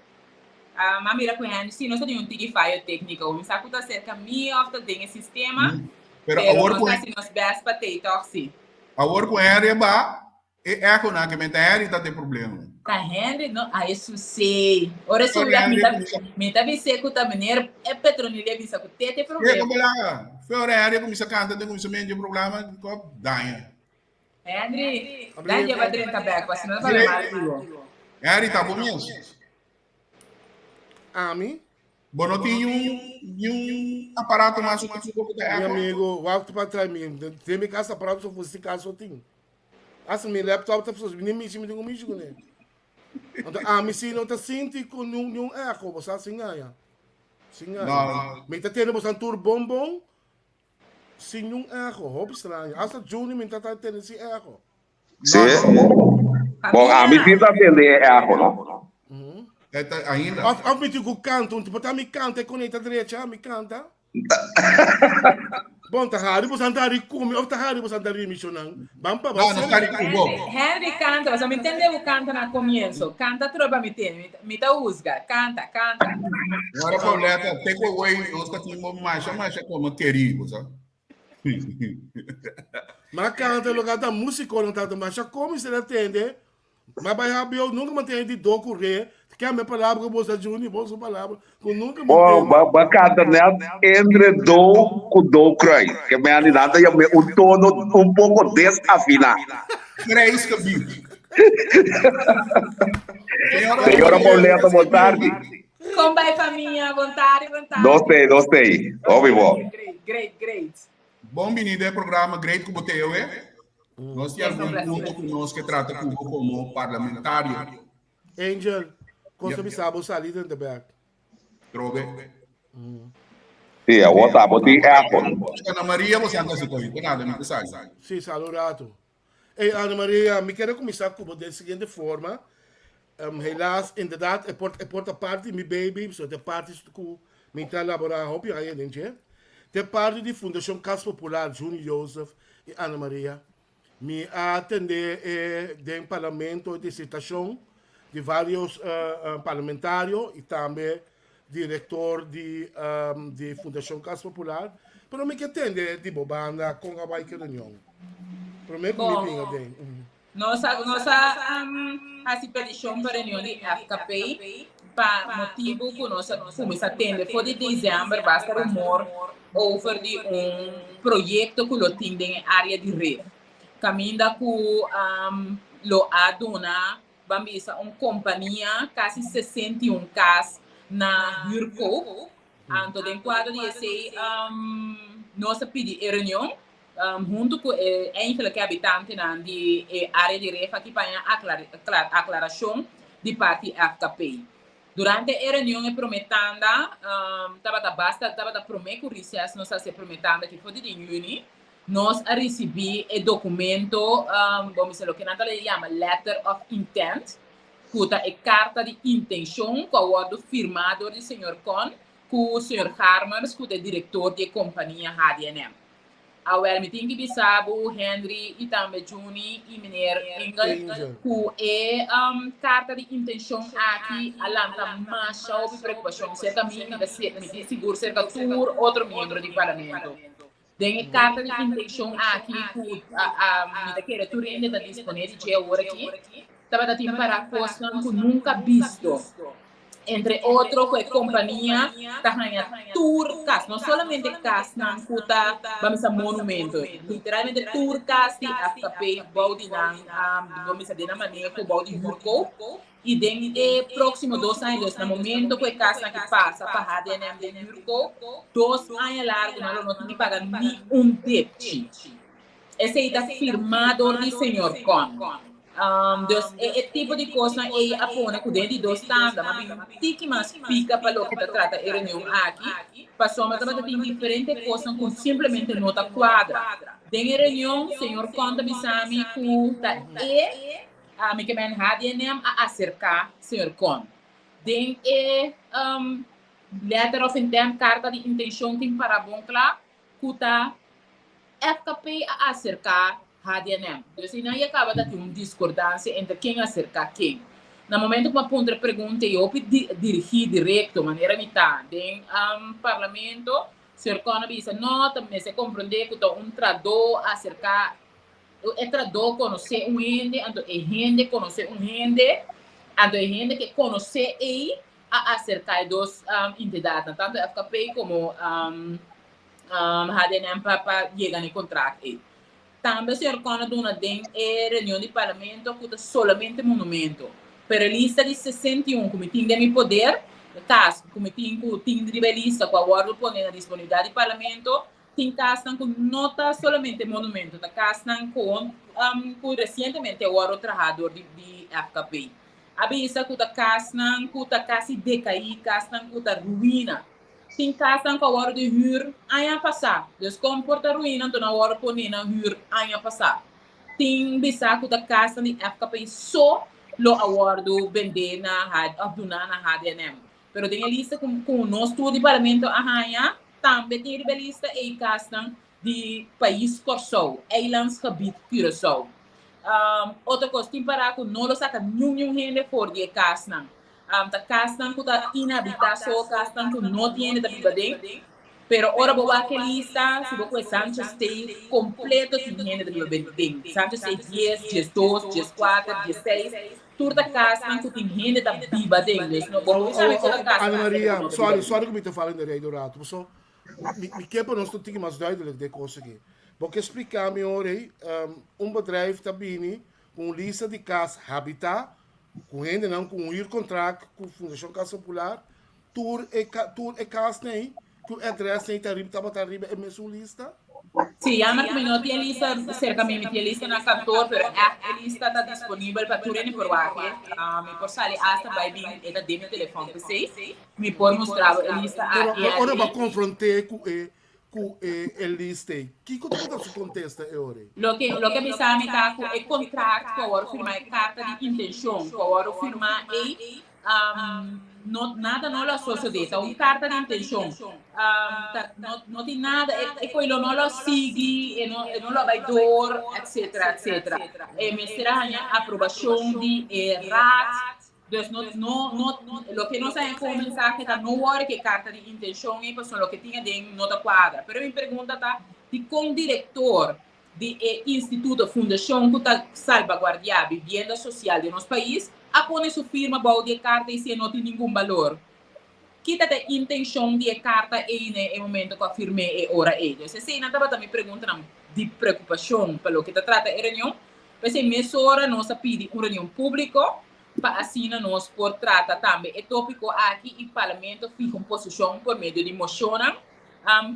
M'a mira ku Henry, sí, nos ta tin un tiki fayo tékniko. Mi sa ku ta serka mi òf ta den e sistema, Pero pero awor nos ku ta hasi nos bèst pa tei tòg, sí. Awor ku Henry a ba, E echonan ke men ta Henry ta den problema. Ta Henry no a e susei. Ora e subi mi ta mi ta bis'é ku ta meneer e Petronila bisa ku te te problema. Ke balaga. Fe ora Henry a kuminsá kanta den kuminsamentu dje programa kòp daña. Henry, dan dje ba drenta bèk pasobra no ta bai mal ku. Henry ta bo mes. Ami? Bo no tin niun niun aparato mas ku ta Mi echo? amigo, wak pa trai mi. Den mi kas aparato so fusi kas so tin. Hasta mi laptop ta fusi, ni mishi mi tin ku mishi kuné. Anto ami si no ta sinti ku niun niun echo, bo sa sin gaña. Sin gaña. No. Mi ta tende bosan tur bon bon sin niun echo, hopi straño. Hasta Juni mi ta ta tende sin echo. Sí. Bon, ami sí ta tende e echo, no? Ainda. Of, of mi tin ku kanta, un tipo ta mi kanta e koneta drecha, mi kanta. Bon, ta hari bosan ta hari ku mi, of ta hari bosan ta ri mi shonan. Ban pa No, nos ta hari ku bo. Henry kanta, pasobra mi tende bo kanta na komienso. Kanta trobe pa mi tende, mi ta husga. Kanta, kanta. Ora Pauletta, te ku awei nos ta tin bo masha masha komo kerí, bo sa. Ma canta lo canta músico no tanto masha como se la tende ma bai habio nunca ma tende di do corre que me palabra que você Juni bom su palabra ku nunca ma tende. Bo ba canta net entre do ku do kruis que me ani nanta ya me un tono un poco desafiná. Grijs gebied. Señora Pauletta, bon tardi. Kon bai famia? Bon tardi, bon tardi. Nos tei, nos tei. Hopi bo. Great, great, great. Bon bini den programa Great ku bo tei awe. Nos tin algun punto ku nos ke trata ku bo komo parlamentario. Angel, kon ta bisa bo sali den de bek? Trobe. Sí, awor ta bo tin echo. Ana Maria bo santa si kohi, nada mi ta sali. Sí, sali un rato. Ey Ana Maria, mi kere kuminsá ku bo den siguiente forma. Um, helaas, inderdaad, e por, e por ta parti mi baby, so te parti ku mi ta laborá hopi aña den dje. Te parti di Fundashon Kas Popular Juni Joseph i Ana Maria. Mi a tende e den parlamento e disertashon di varios uh, parlamentario i tambe direktor di, um, di Fundashon Kas Popular. Pero mi ke tende di bo banda kon a bai ki reunion. Promé ku mi Bon. bin aden. Mm. Nos a, nos a um, hasi petishon pa reunion di FKP pa motibu ku nos a kuminsá tende for di desèmber basta rumor over di un proyekto ku lo tin den e área di Rif. Kaminda ku um, lo a duna ban bisa un kompania kasi 61 kas na huurkoop. Anto den kuadro di esei um, Nos a pidi e reunion huntu ku e eigenlijk e habitantenan di e área di Ref aki pa haña aklarashon di parti FKP. Durante e reunion e promé tanda tabata basta tabata promé ku recess nos a hasi e promé tanda aki for di den yüni nos a risibí e dokumento bo mester loke nan ta yama letter of intent ku ta e karta di intenshon ku a wòrdu firmá dor di señor Con ku señor Harmers ku ta e direktor di e kompania HDNM. Awel mi tin ki bisa bo Henry i tambe Juni i meneer Engel ku e karta di intenshon aki a lanta masha hopi preokupashon serka mi, mi ta mi tin sigur serka tur otro miembro di parlamento. Den e karta di intenshon aki ku mi ta kere tur hende ta disponé di dje awor aki, tabata tin para kosnan ku nunka bisto. Entre otro ku e kompania ta haña tur kas, no solamente kasnan ku ta ban bisa monumento, literalmente tur kas di FKP bou di nan, ban bisa den nan maneho bou di huurkoop, i den e próksimo dos aña, dus na momento ku e kasnan aki pasa pa HDNM den huurkoop, dos aña largu nan lo no tin di paga ni un depchi. Esei ta firmá dor di señor Con. Dus e e tipo di kosnan ei a pone ku den di dos tanda m'a bin tiki mas pika pa loke ta trata e reunion aki, pasobra tabata tin diferente kosnan ku simplemente no ta kuadra. Den e reunion señor Con ta bisa mi ku ta e, mi ke men HDNM a aserká señor Con. Den e letter of intent, karta di intenshon tin para bon kla ku ta FKP a aserká HDNM. Dus einan ya kaba ta tin un diskordansia entre ken aserká ken. Na momento ku mi a puntra e pregunta ei hopi dirigí direkto manera mi ta den parlamento, señor Con a bisa no, ta mester komprondé ku ta un tradó a aserká, e tradó konosé un hende, anto e hende konosé un hende, anto e hende ke konosé ei a aserká e dos entidatnan, tantu FKP komo HDNM pa pa yega na e kontrakt ei. Tambe señor Con a duna den e reunion di parlamento ku ta solamente monumento. Pero e lista di 61 ku mi tin den mi poder, kas ku mi tin ku tin riba e lista ku a wòrdu pone na disponibilidat di parlamento, tin kasnan ku no ta solamente monumento, ta kasnan ku ku resientemente a wòrdu traha dor di di FKP. A bisa ku ta kasnan ku ta kasi dekaí, kasnan ku ta ruina. Tin kasnan ku a wòrdu di hür aña pasá. Dus kon por ta ruina anto nan a wòrdu poné na hür aña pasá? Tin bisá ku ta kasnan di FKP so lo a wòrdu bendé na òf duná na HDNM. Pero den e lista ku ku nos tur di parlamento a haña, tambe tin riba e lista ei kasnan di pais Kòrsou, Eilandsgebied Curaçao. Otro kos, tin pará ku no lo saka niun niun hende for di e kasnan. Ta kasnan ku ta inhabitá so, kasnan ku no tin hende ta biba den. Pero ora bo wak e lista, si bo kohe Sanchez Stay kompleto tin hende ta biba den. Sanchez Stay dies, diesdos, dieskuater, diesseis, tur ta kasnan ku tin hende ta biba den. Dus no, bo no por sabi ku ta kasnan Ana Maria, sorry, sorry ku mi ta fala in de rei un rato, paso mi mi ke pa nos ta tiki mas duidelijk den kos aki. Bo ke splika mi ora ei, un bedrijf ta bini ku un lista di kas habitá Ku hendenan ku un huurcontract ku Fundashon Casa Popular, tur e tur e kasnan ei ku e adresnan ei ta riba tabata riba e mesun lista? Sí, jammer ku mi no tin e lista serka mi, mi tin e lista na kantoor, pero ègt e lista ta disponibel pa tur hende por wak e. Mi por sali asta bai bin e ta den mi telefòn p'esei mi por mustra bo e lista Pero aki pero ora bo a aki. konfront'é ku e ku e e lista ei, kiko tabata su kontesta e ora ei? Loke loke bisa mi ta ku e kontrakt ku a wòrdu firmá, e karta di intenshon ku a wòrdu firmá ei, no nada no lo a sosodé. Ta un karta di intenshon. Ta no no tin nada, e e koe lo no lo a sigui, e no e no lo a bai dor, etcetera, etcetera. E mester a haña aprobashon di e raad. Dus no, no, no, loke nos a haña komo mensahe ta no wòri ku e karta di intenshon ei pasobra loke tin aden no ta kuadra. Pero mi pregunta ta, dikon direktor di e instituto, fundashon ku ta salbaguardiá bibienda sosial den nos pais a pone su firma bou di e karta ei si e no tin ningun balor? Ki ta e intenshon di e karta ei na e momento ku a firm'é e ora ei? Dus eseinan tabata mi preguntanan di preokupashon pa loke ta trata e reunion. P'esei mesora nos a pidi un reunion públiko pa asina nos por trata tambe e tópiko aki i Parlamento fiha un posishon por medio di moshonnan.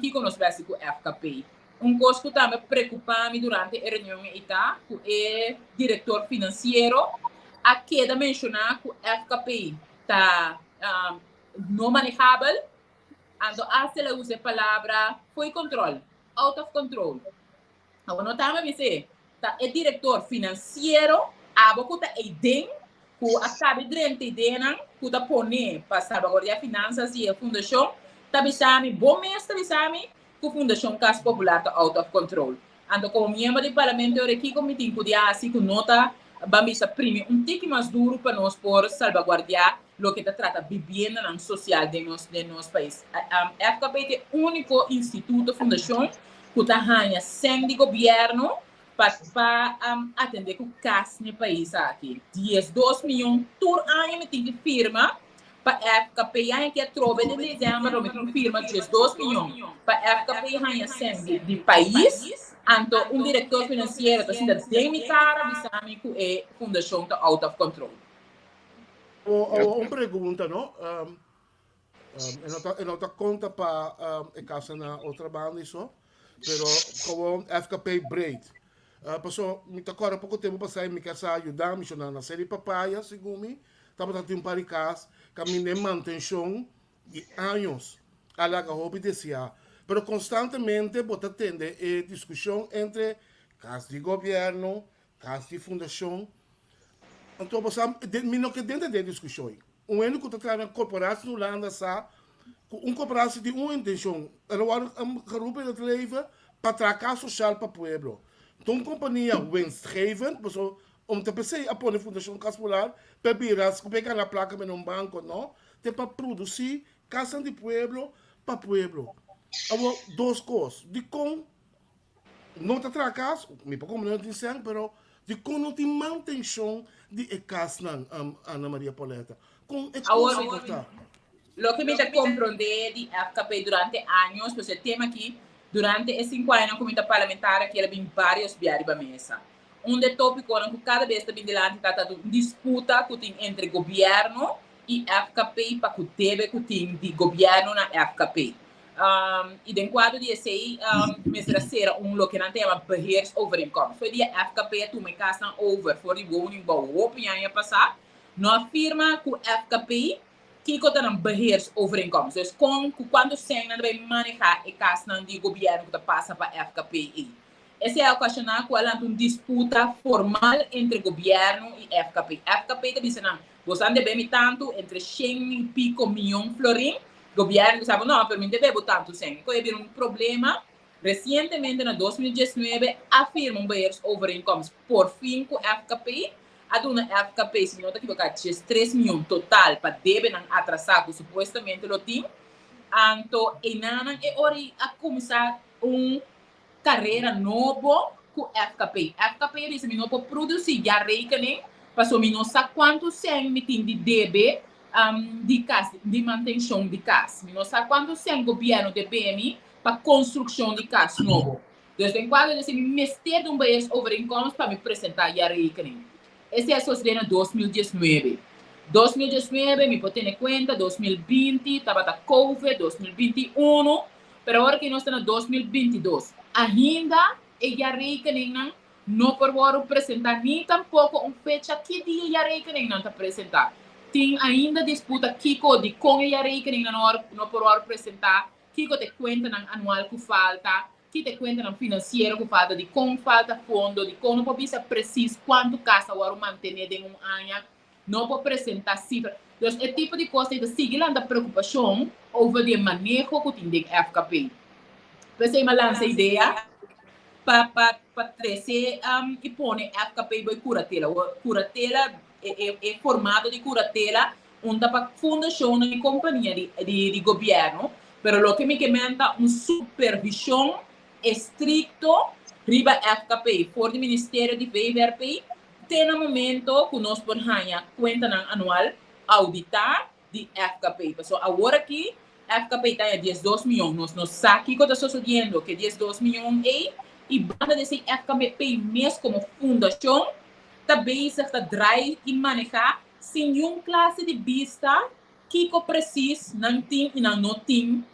Kiko nos bai hasi ku FKP? Un kos ku tambe preokupá mi durante e reunion ei ta ku e direktor finansiero a keda menshoná ku FKP ta no manehabel, anto hasta el a usa e palabra fo'i kontrol, out of control. Awor no ta mi bis'é, ta e direktor finansiero abo ku ta eiden ku a kabe drenta ideanan ku ta pone pa salbaguardiá finansas di e fundashon, ta bisa mi, bo mes ta bisa mi ku Fundashon Kas Popular ta out of control. Anto komo miembro di Parlamento ora kiko mi tin ku di hasi ku no ta ban bisa primi un tiki mas duru pa nos por salbaguardiá loke ta trata bibiendanan sosial den nos den nos pais. FKP ta e úniko instituto, fundashon, ku ta haña sèn di gobièrnu pa pa atendé ku kas n'e pais aki. 12 miyon tur aña mi tin ki firma pa FKP haña ki atrobe den desèmber lo mi tin firma 12 miyon pa FKP haña sèn di di pais. Anto un direktor finansiero ta sinta den mi kara bisa mi ku e fundashon ta out of control. Un pregunta no. E no ta konta pa e kasa na Otrabanda i so, pero gewoon FKP breed. Paso mi ta kòrda poko tempu pasá i mi kasa yuda mi shona na Seri Papaya segun mi tabata tin un par di kas kaminda e mantenshon di años a laga hopi deseá. Pero konstantemente bo ta tende e diskushon entre kas di gobièrnu, kas di fundashon. Anto bo sa mi no ke denter den e diskushon ei. Un hende ku ta traha na korporatie na Hulanda sa ku un korporatie tin un intenshon, el a wòrdu geroepen in het leven pa traha kas sosial pa pueblo. Anto un kompania winstgevend, pasobra om ta p'esei a pone Fundashon Kas Popular pa e bira ku pa e gana plaka mene un banko, no, te pa produsí kasnan di pueblo pa pueblo. Awor dos kos, dikon No ta traha kas, mi por komprende no tin sèn, pero dikon no tin mantenshon di e kasnan, Ana Maria Pauletta? Kon e Awor, kos por ta? loke mi ta komprondé di FKP durante años, pues e tema aki, durante e sinku añanan ku mi ta parlamentario aki, el a bin vários bia riba mesa. Un di e tópikonan ku kada bes ta bin dilanti ta ta un disputa ku tin entre gobièrnu i FKP pa ku debe ku tin di gobièrnu na FKP. I den kuadro di esei mester a sera un loke nan ta yama beheersovereenkomst. For di e FKP a tuma e kasnan over for di woningbouw hopi aña pasá, no a firma ku FKP kiko ta nan beheersovereenkomst. Dus kon ku kuantu sèn nan ta bai manehá e kasnan di gobièrnu ku ta pasa pa FKP ei. Esei a okashoná ku a lanta un disputa formal entre gobièrnu i FKP. FKP ta bisa nan, Boso a debe mi tantu, entre shen i piko miyon florin. Gobièrnu bisa bo, No, pero mi no debe bo tantu sèn. E koe a bira un problema. Resientemente na 2019 a firma un beheersovereenkomst porfin ku FKP. A duna FKP, si mi no ta ekiboká, 13 miyon total pa debenan atrasá ku supuestamente lo tin. Anto einanan e ora ei a kuminsá un karera nobo ku FKP. FKP a bisa mi no por produsí jaarrekening pasobra mi no sa kuantu sèn mi tin di debe di kas, di mantenshon di kas. Mi no sa kuantu sèn gobièrnu debe mi pa konstrukshon di kas nobo. Dus den kuadro di esei mi mester di un beheersovereenkomst pa mi presentá jaarrekening. Esei a sosodé na 2019. 2019 mi por tene kuenta, 2020 tabata covid, 2021 Pero awor ki nos ta na 2022, ainda e jaarrekeningnan no por wòrdu presentá ni tampoko un fecha ki dia jaarrekeningnan ta presentá. Tin ainda disputa kiko dikon e jaarrekeningnan no por wòrdu presentá, kiko ta e kuentanan anual ku falta, ki ta e kuentanan finansiero ku falta, dikon falta fondo, dikon no por bisa presis kuantu kas a wòrdu mantené den un aña. No por presenta cifra. Dus e tipo di cos ei ta sigui lanta preocupacion over di e maneho cu tin den FKP. P'esei mi a lansa idea pa pa pa trece y pone FKP bo e curatela. Awor curatela, e e e formato di curatela un ta pa fundacionnan y compania di di di gobierno, pero loke mi ke men ta un supervision estricto riba FKP for di Ministerio di VVRP te na momento ku nos por haña kuentanan anual auditá di FKP. Pasobra awor aki FKP ta haña 12 mion. Nos no sa kiko ta sosodiendo ku e 12 mion ei i banda di esei FKP mes komo fundashon ta bezig ta drai i manehá sin niun klase di bista kiko presis nan tin i nan no tin.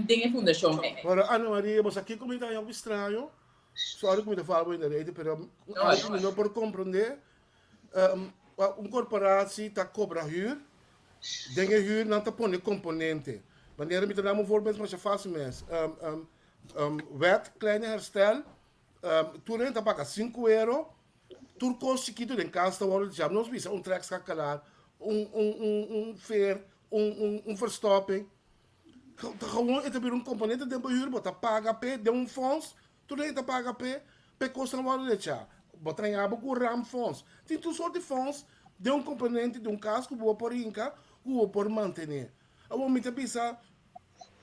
den e fundashon ei. Ora Ana Maria, bo sa kiko mi ta haña hopi straño? Sorry ku mi ta fala bo in de rede, pero algo ku mi no por komprondé, un korporatie ta kobra hür, den e hür nan ta pone komponente. Manera mi ta dam un voorbeeld masha fásil mes, Wet Kleine Herstel, tur hende ta paga sinku euro, tur kos chikitu den kas ta wòrdu djam. Nos bisa un trekskakelaar, un un un un veer, un un un verstopping. Ta gewoon e ta bira un komponente den bo hür, bo ta paga p'e den un fonds, tur hende ta paga p'e, p'e kosnan wòrdu dechá. Bo ta haña bo ku ramfonds. Tin tur sort di fonds den un komponente di un kas ku bo por hinka, ku bo por mantené. Awor mi ta bisa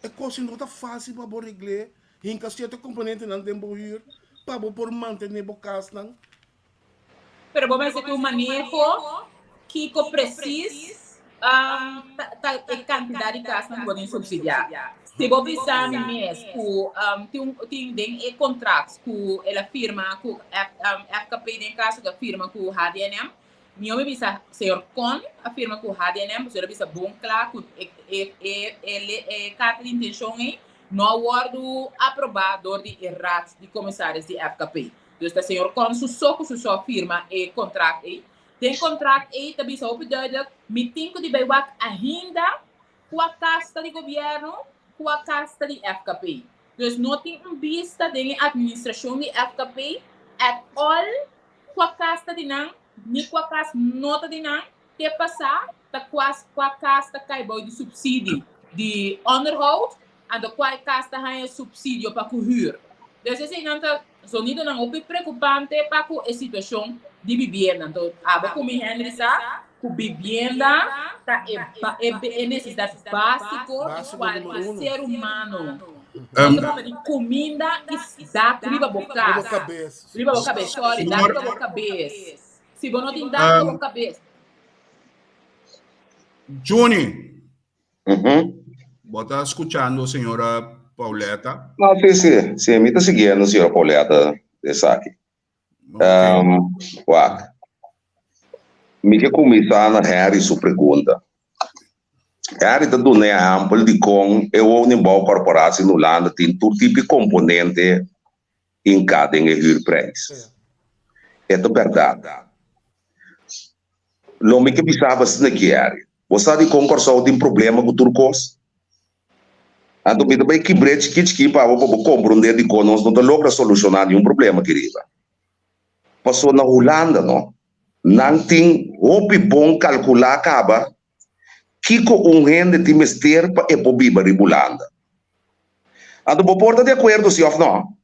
e kos no ta fásil pa bo regl'é, hinka sierto komponentenan den bo hür pa bo por mantené bo kasnan. Pero bo mester tin un maneho kiko presis ta e kantidat di kasnan ku bo tin supsidiá. Si bo bisa mi mes ku tin tin den e kontrakt ku el a firma ku FKP den e kaso ku a firma ku HDNM, Mi hopi bisa señor Con a firma cu HDNM pasobra el a bisa bon cla cu e e e e e carta di intencion ey no a wordo aproba door di e Raad di Commissaris di FKP. Dus ta señor Con su so cu su so a firma e contract ey. Den contract ey ta bisa hopi duidelijk mi tin cu di bay wak ainda cua cas ta di gobierno, cua cas ta di FKP. Dus no tin un bista den e administracion di FKP at all Kua kas ta di nan, ni kua kas no ta di nan, te pasá ta kua kua kas ta kai bou di supsidi di onderhoud, anto kua e kas ta haña supsidio pa ku hür. Dus eseinan ta zonidonan hopi preokupante pa ku e situashon di bibienda. Anto abo ku mi Henry sa ku bibienda ta e e nesesidat básiko di kualke ser humano. Nos ta papia di kuminda i dak riba bo kas. Riba bo kabes, sorry, dak riba bo kabes. Si bo no tin dak riba bo kabes. Juni, bo ta skuchando señora Pauletta? No, si, si, si, mi ta siguiendo señora Pauletta esaki. Wak, mi ke kuminsá na Harry su pregunta. Harry ta duna e ehèmpel di kon e woningbouwcorporatie na Hulanda tin tur tipo di komponente hinká den e huurprijs. E ta bèrdat. Lo mi ke bisa bo asina aki, Harry. Bo sa dikon Kòrsou tin problema ku tur kos? Anto mi ta bai kibr'é chikí chikí pa bo pa bo komprondé dikon nos no ta logra solushoná niun problema aki riba. Pasobra na Hulanda no, nan tin hopi bon kalkulá kaba kiko un hende tin mester pa e por biba riba Hulanda. Anto bo por ta di akuerdo si òf no.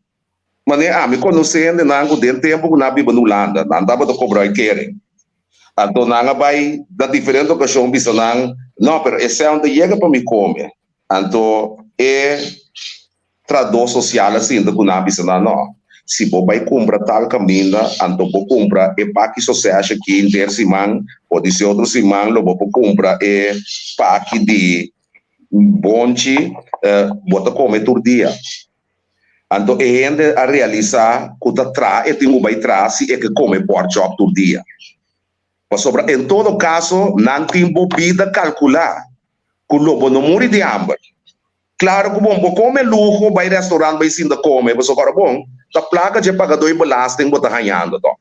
Manera ami konosé hendenan ku den tempu ku nan a biba na Hulanda, nan tabata kobra uitkering. Anto nan a bai na diferente okashon bisa nan, No, pero esei no ta yega pa mi kome. Anto e trahadó sosial a sinta ku nan a bisa nan, No, si bo bai kumpra tal kaminda, anto bo kumpra e paki sosèsh aki henter siman, podisé otro siman lo bo por kumpra e paki di bonchi, bo ta kome tur dia. Anto e hende a realisá ku ta traha e tin ku bai traha si e ke kome pòrchòp tur dia. Pasobra en todo kaso nan tin bo bida kalkulá ku lo bo no muri di hamber. Klaro ku bo no por kome luho bai restaurant bai sinta kome pasobra ora bon ta plaka dje pagadó i belasting bo ta hañando tò.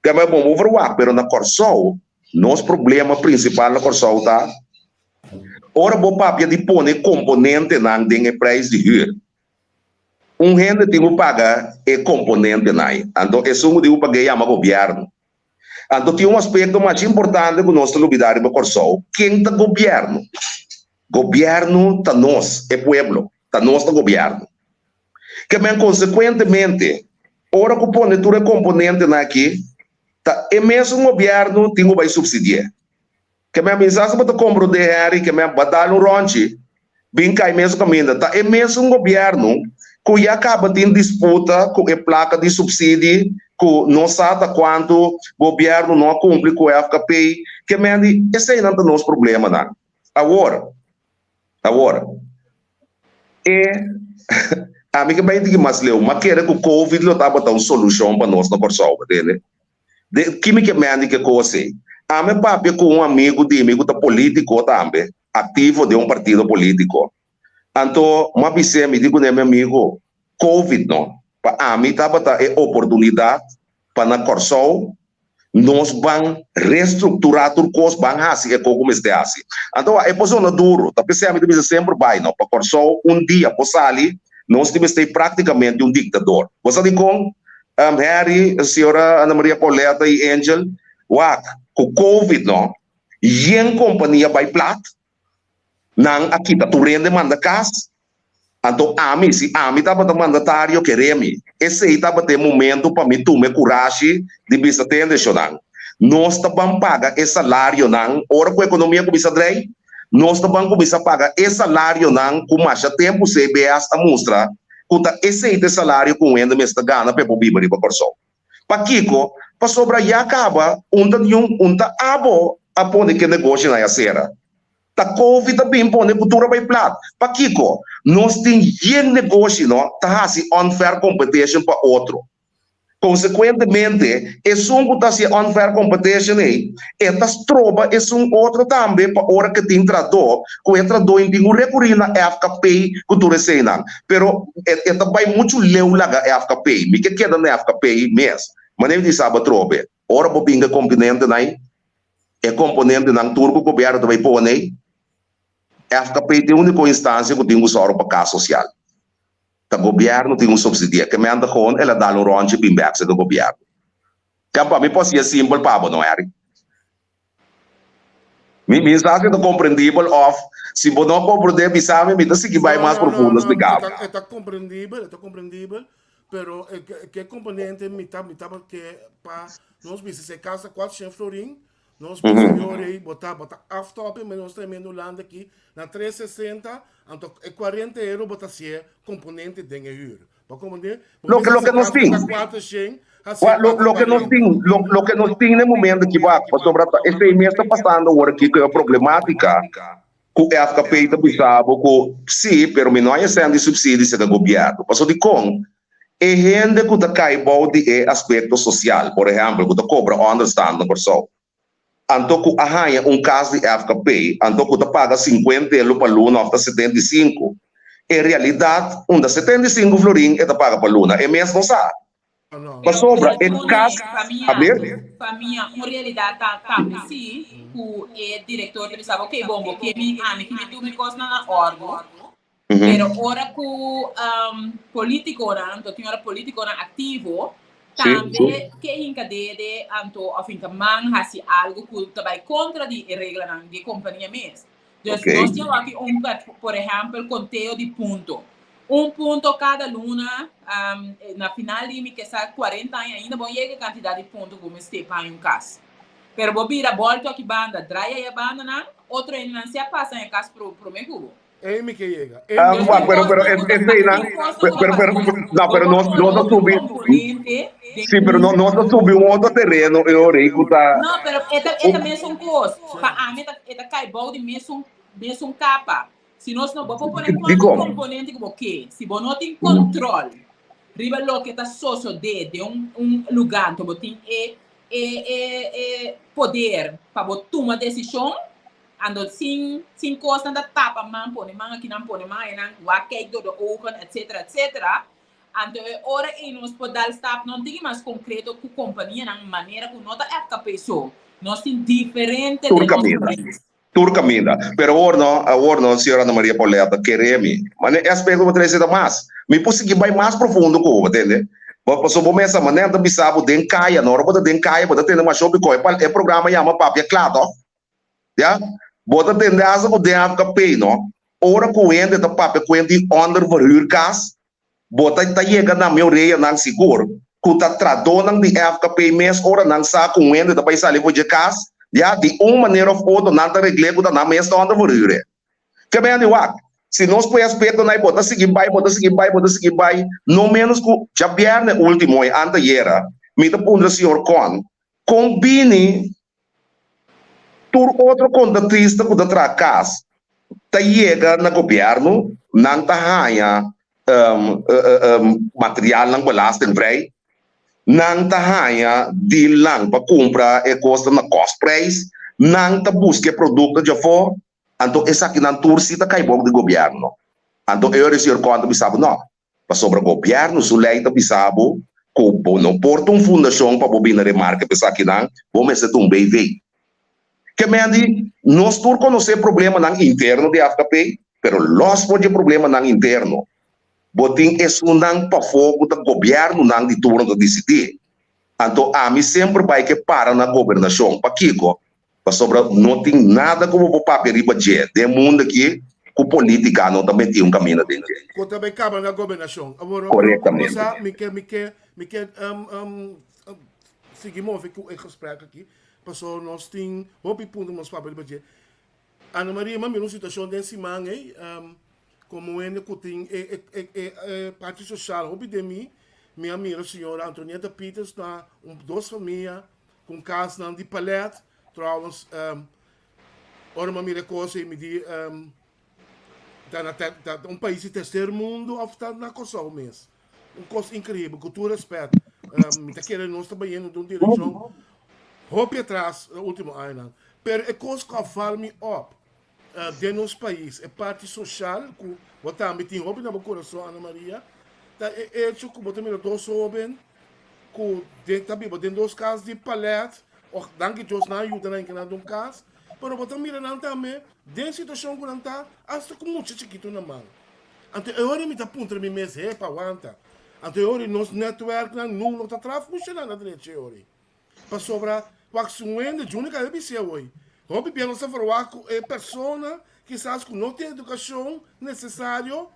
Keme bon bo verwagt pero na Kòrsou nos problema prinsipal na Kòrsou ta Ora bo papia di pone komponentenan den e prijs di hür, un hende tin ku paga e komponentenan. Anto esun ku tin ku pag'é yama gobièrnu. Anto tin un aspekto masha importante ku nos ta lubidá riba Kòrsou, ken ta gobièrnu? Gobièrnu ta nos, e pueblo. Ta nos ta gobièrnu. Ke men konsekuentemente, ora ku pone tur e komponentenan aki, ta e mesun gobièrnu tin ku bai supsidi'é. Ke men bisa si bo ta komprondé Henry ke men ba dal un ronchi bin kai mesun kaminda. Ta e mesun gobièrnu ku ya kaba tin disputa ku e plaka di supsidi ku no sa ta kuantu gobièrnu no a kumpli ku FKP. Ke men di eseinan ta nos problemanan. Awor, awor e ami ke bai diki mas leu, m'a kere ku covid lo tabata un solushon pa nos na Kòrsou, bo tende? De ki mi ke mende ke kos ei? Ami papia ku un amigu di mi ku ta polítiko tambe, aktivo den un partido polítiko. Anto m'a bis'é, mi di kuné, mi amigo, Covid no, pa ami tabata e oportunidat pa na Kòrsou nos ban restrukturá tur kos, ban hasi e kos ku mester hasi. Anto wak, e por zona duru, ta p'esei ami ta bisa semper bai no, pa Kòrsou un dia por sali, nos tin mester práktikamente un diktador. Bo sa dikon, Harry, señora Ana Maria Pauletta i Angel? Wak, ku Covid no, yen kompania bai plat, Nan a kita tur hende manda kas. Anto ami, si ami tabata mandatario, kere mi. Esei tabata e momento pa mi tuma e kurashi di bisa tende, Shonnan, nos ta ban paga e salarionan ora ku ekonomia kuminsá drei. Nos ta ban kuminsá paga e salarionan ku masha tempu CBS a mustra ku ta esei ta e salario ku un hende mester gana pa e por biba riba Kòrsou. Pakiko? Pasobra ya kaba un ta niun un ta abo a pone ke negoshinan ya sera. Ta covid a bin pone ku tur a bai plat. Pakiko? Nos tin yen negoshi no ta hasi unfair competition pa otro. Konsekuentemente esun ku ta hasi e unfair competition ei e ta stroba esun otro tambe pa ora ke tin tradó ku e tradó in tin ku rekurí na FKP ku tur eseinan. Pero e ta bai muchu leu laga FKP. Mi ke keda na FKP mes. Manera mi di sa bo atrobe, ora bo bin ku e komponentenan ei, e komponentenan tur ku gobièrnu ta bai pone ei, FKP ta e úniko instansia ku tin ku sòru pa kas sosial. Ta gobièrnu tin ku supsidiá. Ke menta gewoon el a dal un ròntje bin bèk serka gobièrnu. Ke pa mi por hasié simpel pa bo no, Eric. Mi mi sa si ta komprendibel òf si bo no komprendé bisa mi, mi ta sigui bai No, mas no, no, profundo no, e splika ta, bo. e ta komprendibel, e ta komprendibel, pero e ke ke komponente mi ta mi tabata ke pa nos bisa si e kas ta 400 florin, nos bisa yo rei bo ta bo ta aftopping, ma nos tremendo Hulanda aki na 360, anto e 40 euro bo ta hasié komponente den e hür. Bo komprendé? Bo Loke bisa loke si nos kas bo tin. ta 400, hasié Wa, lo, loke nos 440. tin, lo, loke nos tin na e momento aki wak, pasobra ta esei mes ta pasando awor aki ku e problematica ku FKP ta bisa bo ku si, pero mi no a esei di subsidio serka gobierno. Pasobra dikon? E hende ku ta kai bou di e aspekto sosial, por ehempel, ku ta kobra onderstand na Kòrsou, anto ku a haña un kas di FKP, anto ku ta paga sinkuenta elo pa luna òf ta 75, en realidat unda 75 florin e ta paga pa luna, e mes no sa. No. Pero, Pasobra pero e Tony, kas, pa a mi, ber. pa mi, un realidat ta tambe si ku e direktor ta bisa bo, ok, bon, bo ke mi, ami ke mi tur mi kosnan na òrdu, pero ora ku um, politikonan, anto tin ora politikonan aktivo, tambe ke hinka dede, anto òf hinka man hasi algu ku ta bai kontra di e reglanan di e kompania mes. Dus nos tin aki un, por ehèmpel, konteo di punto. Un punto kada luna, um, na final di mi ke sa 40 aña ainda bo yega e kantidat di punto ku bo mester pa haña un kas. Pero bo bira bòltu aki banda, draai aya bandanan, otro hendenan si a pasa haña kas pro promé ku bo. Ei mi ke yega. Ei Ah, mi ke wak, yega. pero pero es eseinan, pero pero no, pero nos nos a subi, sí, pero no nos a subi un otro tereno e ora ei ku ta No, pero e ta e ta mesun kos. Pa ami e ta e ta kai bou di mesun mesun kapa. Si nos no bo por pone kuantu Dikon? komponente ku bo ke, si bo no tin kontrol riba loke ta sosodé den un un lugá, anto bo tin e e e e poder pa bo tuma desishon, Ando sin sin kosnan ta tapa man, pone man akinan, pone man ayanan, wak kijk door de ogen, etcetera, etcetera. Anto e ora ei nos por dal stapnan tiki mas konkreto ku kompanianan manera ku no ta FKP so. Nos tin diferente Tur den nos kaminda. pais. Tur kaminda. Pero awor no, awor no, señora Ana Maria Pauletta, kere mi. Ma ne aspekto bo trese ta mas. Mi por sigui bai mas profundo ku bo, tende? Bo pasobra bo mesa manera ta bisa bo den kaya, no ora bo ta den kaya bo ta tende masha hopi kos. E programa yama Papia Kla, toh? Ya? Bo ta tende hasta ku den FKP, no? Ora ku hende ta papia ku hende di onderverhuur kas, bo ta ta yega na mi oreyanan sigur ku ta tradónan di FKP mes ora nan sa ku un hende ta bai sali for dje kas, ya, di un manera òf otro nan ta regl'é ku ta nan mes ta onderverhuur e. Ke men di wak, si nos poi aspektonan ei bo ta sigui bai, bo ta sigui bai, bo ta sigui bai, no ménos ku djabièrnè último ei, antayera, mi ta puntra señor Kon, kon bini Tur otro kontratrista ku ta traha kas ta yega na gobièrnu, nan ta haña materialnan belastingvrij, nan ta haña dealnan pa kumpra e kosnan na kostprijs, nan ta buska e produkto djafó, anto esakinan tur si ta kai bou di gobièrnu. Anto e ora e señor Cohen ta bisa bo, no, pasobra gobièrnu su lei ta bisa bo ku bo no por ta un fundashon pa bo bini remarke pa esakinan, bo mester ta un BV. Ke men di, nos tur konosé problemanan interno di FKP, pero lòs for dje problemanan interno, bo tin esunnan pafó ku ta gobièrnunan di turno ta disidí. Anto ami semper bai ke para na gobernashon. Pakiko? Pasobra no tin nada ku bo por papia riba dje den mundu aki ku politika no ta metí un kaminda den dje. Ku ta bai kaba na gobernashon. Awor, Korektamente. Sa, mi ke, mi ke, mi ke sigui move ku e gesprek aki, pasobra nos tin hopi punto ku nos papia riba dje. Ana Maria, mi a mira un situashon den siman ei, komo hende ku tin e e e e parti sosial hopi den mi, mi a mira señora Antonieta Pieters na un dos famia ku un kasnan di palet. Trouwens, ora mi a mira e kos ei mi di ta na ta un pais di tercer mundo òf ta na Kòrsou mes? Un kos inkreibel, ku tur rèspèt. Mi ta kere nos ta bayendo den un direkshon hopi atras e ultimo añanan. Pero e kos ku a val mi op den nos pais, e parti soshal ku bo tambe tin hopi na bo kurason, Ana Maria, ta e echo ku bo ta mira dos hoben ku ta biba den dos kas di palèt, òf danki Dios nan a yuda nan keda den un kas, pero bo ta mira nan tambe den situashon ku nan ta asta ku mucha chikitu na man. Anto e ora mi ta puntra mi mes, hepa, wanta, anto e ora nos netwerknan nun no ta traha funshoná na drechi e ora. Pasobra wak si un hende, Juni ka bis'é awor, hopi bia nos ta verwagt ku e persona kisas ku no tin edukashon nesesario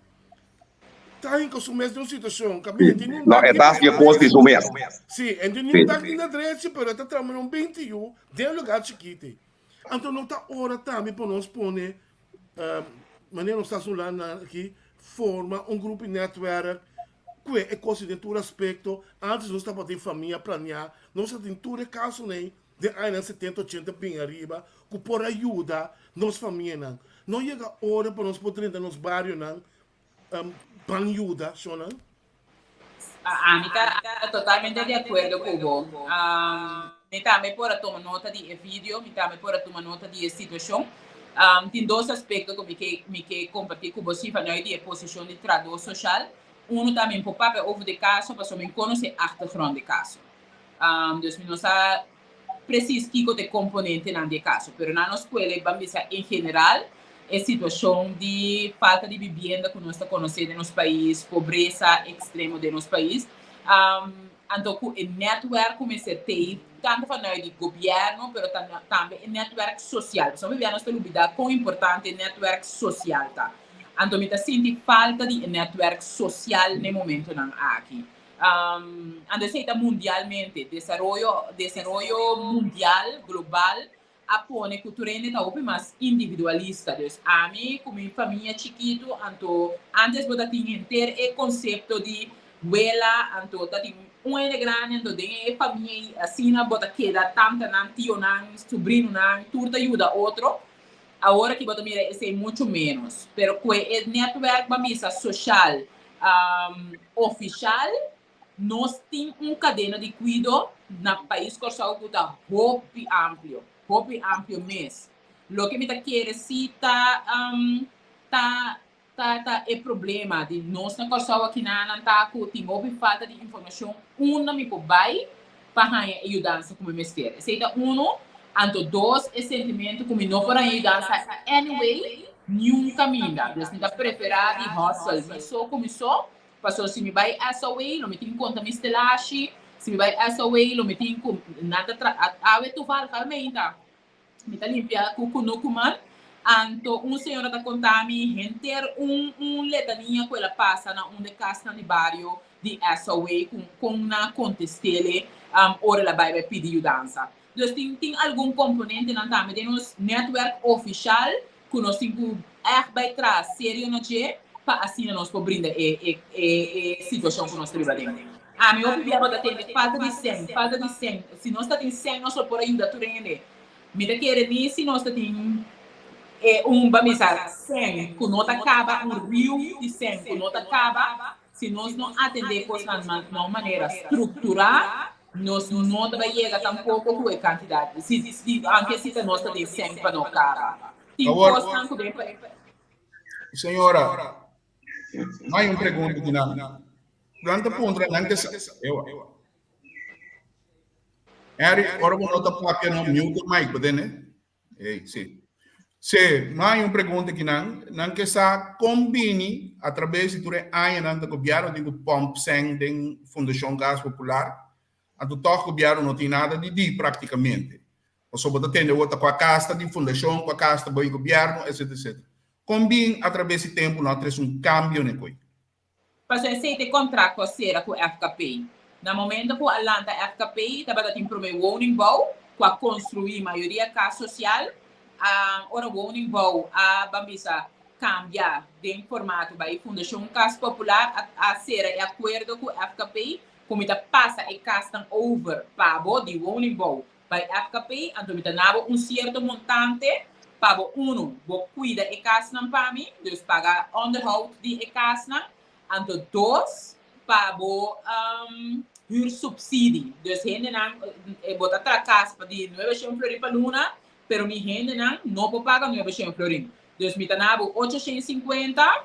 ta hinka su mes den un situashon kaminda e tin un No, dak e di ta hasi e kos di su mes. Sí, e tin un dak di na drechi pero e ta traha un binti yu den un lugar chikiti. Anto no ta ora tambe pa nos pone manera nos ta haci un landa aki, forma un grupo di netwerk cu e cos den tur aspecto. Antes nos tabatin famia planea, nos tabatin tur e casonan ey den añanan setenta, ochenta bin ariba cu por a yuda nos famianan. No yega ora pa nos por drenta nos barionan ban yuda, shownan? Ami ta totalmente di acuerdo cu bo. Mi tambe por a tuma nota di e video, mi tambe por a tuma nota di e situacion. Tin dos aspecto cu mi ke mi ke comparti cu bo si vanuit di e posicion di trahador social. Uno ta mi por papia over di caso pasobra mi conoce achtergrond di caso. Dus mi no sa precies kiko ta e componentenan di e caso, pero na nos skuela e ban bisa en general e situacion di falta di bibienda cu nos ta conoce den nos pais, pobresa extremo den nos pais, anto cu e netwerk cu mester tei tanto vanuit di gobierno pero tambe e netwerk social, pasobra hopi bia nos ta lubida con importante e netwerk social ta, anto mi ta sinti falta di e netwerk social n'e momentonan aki. Anto esei ta mundialmente. Desaroyo, desaroyo mundial, global, a pone ku tur hende ta hopi mas individualista. Dus ami ku mi famia chikitu, anto antes bo ta tin henter e konsepto di wela, anto ta tin un hende grandi, anto den e famia ei asina bo ta keda tantanan, tionan, subrinunan, tur ta yuda otro. Awor aki bo ta mira esei muchu ménos. Pero ku e netwerk bo a bisa soshal ofishal, nos tin un kadena di kuido na pais Kòrsou ku ta hopi amplio, hopi amplio mes. Loke mi ta kere si ta ta ta ta e problema di nos na Kòrsou akinanan ta ku tin hopi falta di informashon unda mi por bai pa haña e yudansa ku mi mester. Esei ta unu. Anto dos, e sentimentu ku mi no por haña yudansa anyway niun kaminda. Dus mi ta preferá di hustle mi so ku mi so, pasobra si mi bai SOA lo mi tin konta mi stelashi, si mi bai SOA lo mi tin ku nan ta tra awe toevallig awe meinta Mi ta limpia ku kunuku man. Anto un señora ta konta mi henter un un letania ku el a pasa na un de kasnan di bario di SOA ku kon nan a kontest'el ora el a bai bai pidi yudansa. Dus tin tin algun komponentenan tambe den nos netwerk ofishal ku nos tin ku ègt bai tras serio na dje pa asina nos por brinda e e e e situashon ku nos ta biba aden. Ami hopi bia bo ta tende falta di sèn, falta di sèn. Si nos ta tin sèn nos lo por a yuda tur hende. Mi ta kere ni si nos ta tin e un ba bisa sèn ku no ta kaba, un riu di sèn ku no ta kaba, si nos no atendé kosnan na un manera strukturá, Nos no ta bay yega tampoco cu e cantidad, si, si, aunke si ta nos ta den cen pa no caba. Tin Awor, cosnan cu den pa. señora. Mai un pregunta di nan. Nan ta puntra nan ke sa. Ewa. Harry, ora bo no ta papia no mute mic, bo tende? Ei, si. Si, mai un pregunta ki nan, nan ke sa kon bini a traves di tur e añanan ta gobièrnu tin ku pòmp sèn den Fundashon Kas Popular, anto tòg gobièrnu no tin nada di di praktikamente. Pasobra bo ta tende awor ta kua kas ta di fundashon, kua kas ta bai gobièrnu, etcetera, etcetera. Kon bin a traves di tempu no a trese un kambio na e koi? Pasobra esei ta e kontrakt ku a sera ku FKP. Na momento ku a lanta FKP tabata tin promé woningbouw ku a konstruí mayoria kas sosial. Ora woningbouw a ban bisa kambia den formato bai Fundashon Kas Popular a sera e akuerdo ku FKP ku mi ta pasa e kasnan over pa bo di woningbouw Bai FKP, anto mi ta na bo un sierto montante pa bo unu, bo kuida e kasnan pa mi, dus paga onderhoud di e kasnan, anto dos, pa bo huursubsidie. Dus hendenan, bo ta traha kas pa di nuebe shen florin pa luna, pero mi hendenan no por paga nuebe shen florin. Dus mi ta na bo ocho shen sinkuenta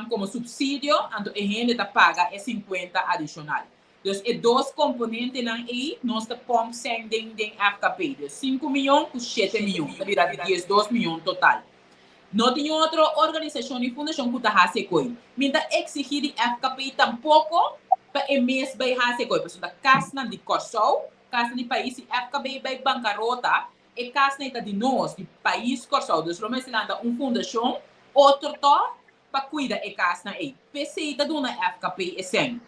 komo subsidio, anto e hende ta paga e sinkuenta adishonal. Dus e dos komponentenan ei nos ta pòmp sèn den den FKP. Dus sinku miyon ku shete miyon, ta bira diesdos miyon total. No tin niun otro organisashon ni fundashon ku ta hasi e koi. Mi ta eksigí di FKP tampoko pa e mes bai hasi e koi, pasobra ta kasnan di Kòrsou, kasnan di pais. Si FKP bai bankarota, e kasnan ei ta di nos, di pais Kòrsou. Dus lo mester lanta un fundashon otro tòg pa cuida e casnan ey. P'esey ta duna FKP e cen.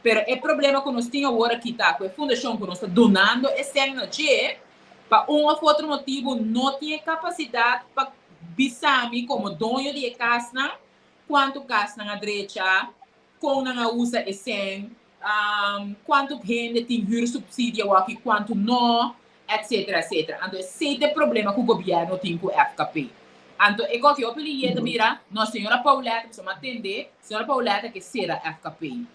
Pero e problema cu nos tin awor aki ta cu e fundacion cu nos ta dunando e cen na dje, pa un of otro motibo no tin e capacidad pa bisa mi como doño di e casnan cuanto casnan a drecha, con nan a usa e cen, cuanto hende tin huursubsidie awor aki, cuanto no, etcetera, etcetera. Anto esey ta e problema cu gobierno tin cu FKP. Anto e koki hopi liye ta bira, no, señora Paulette, pasobra mi a tende, señora Paulette ke sera FKP.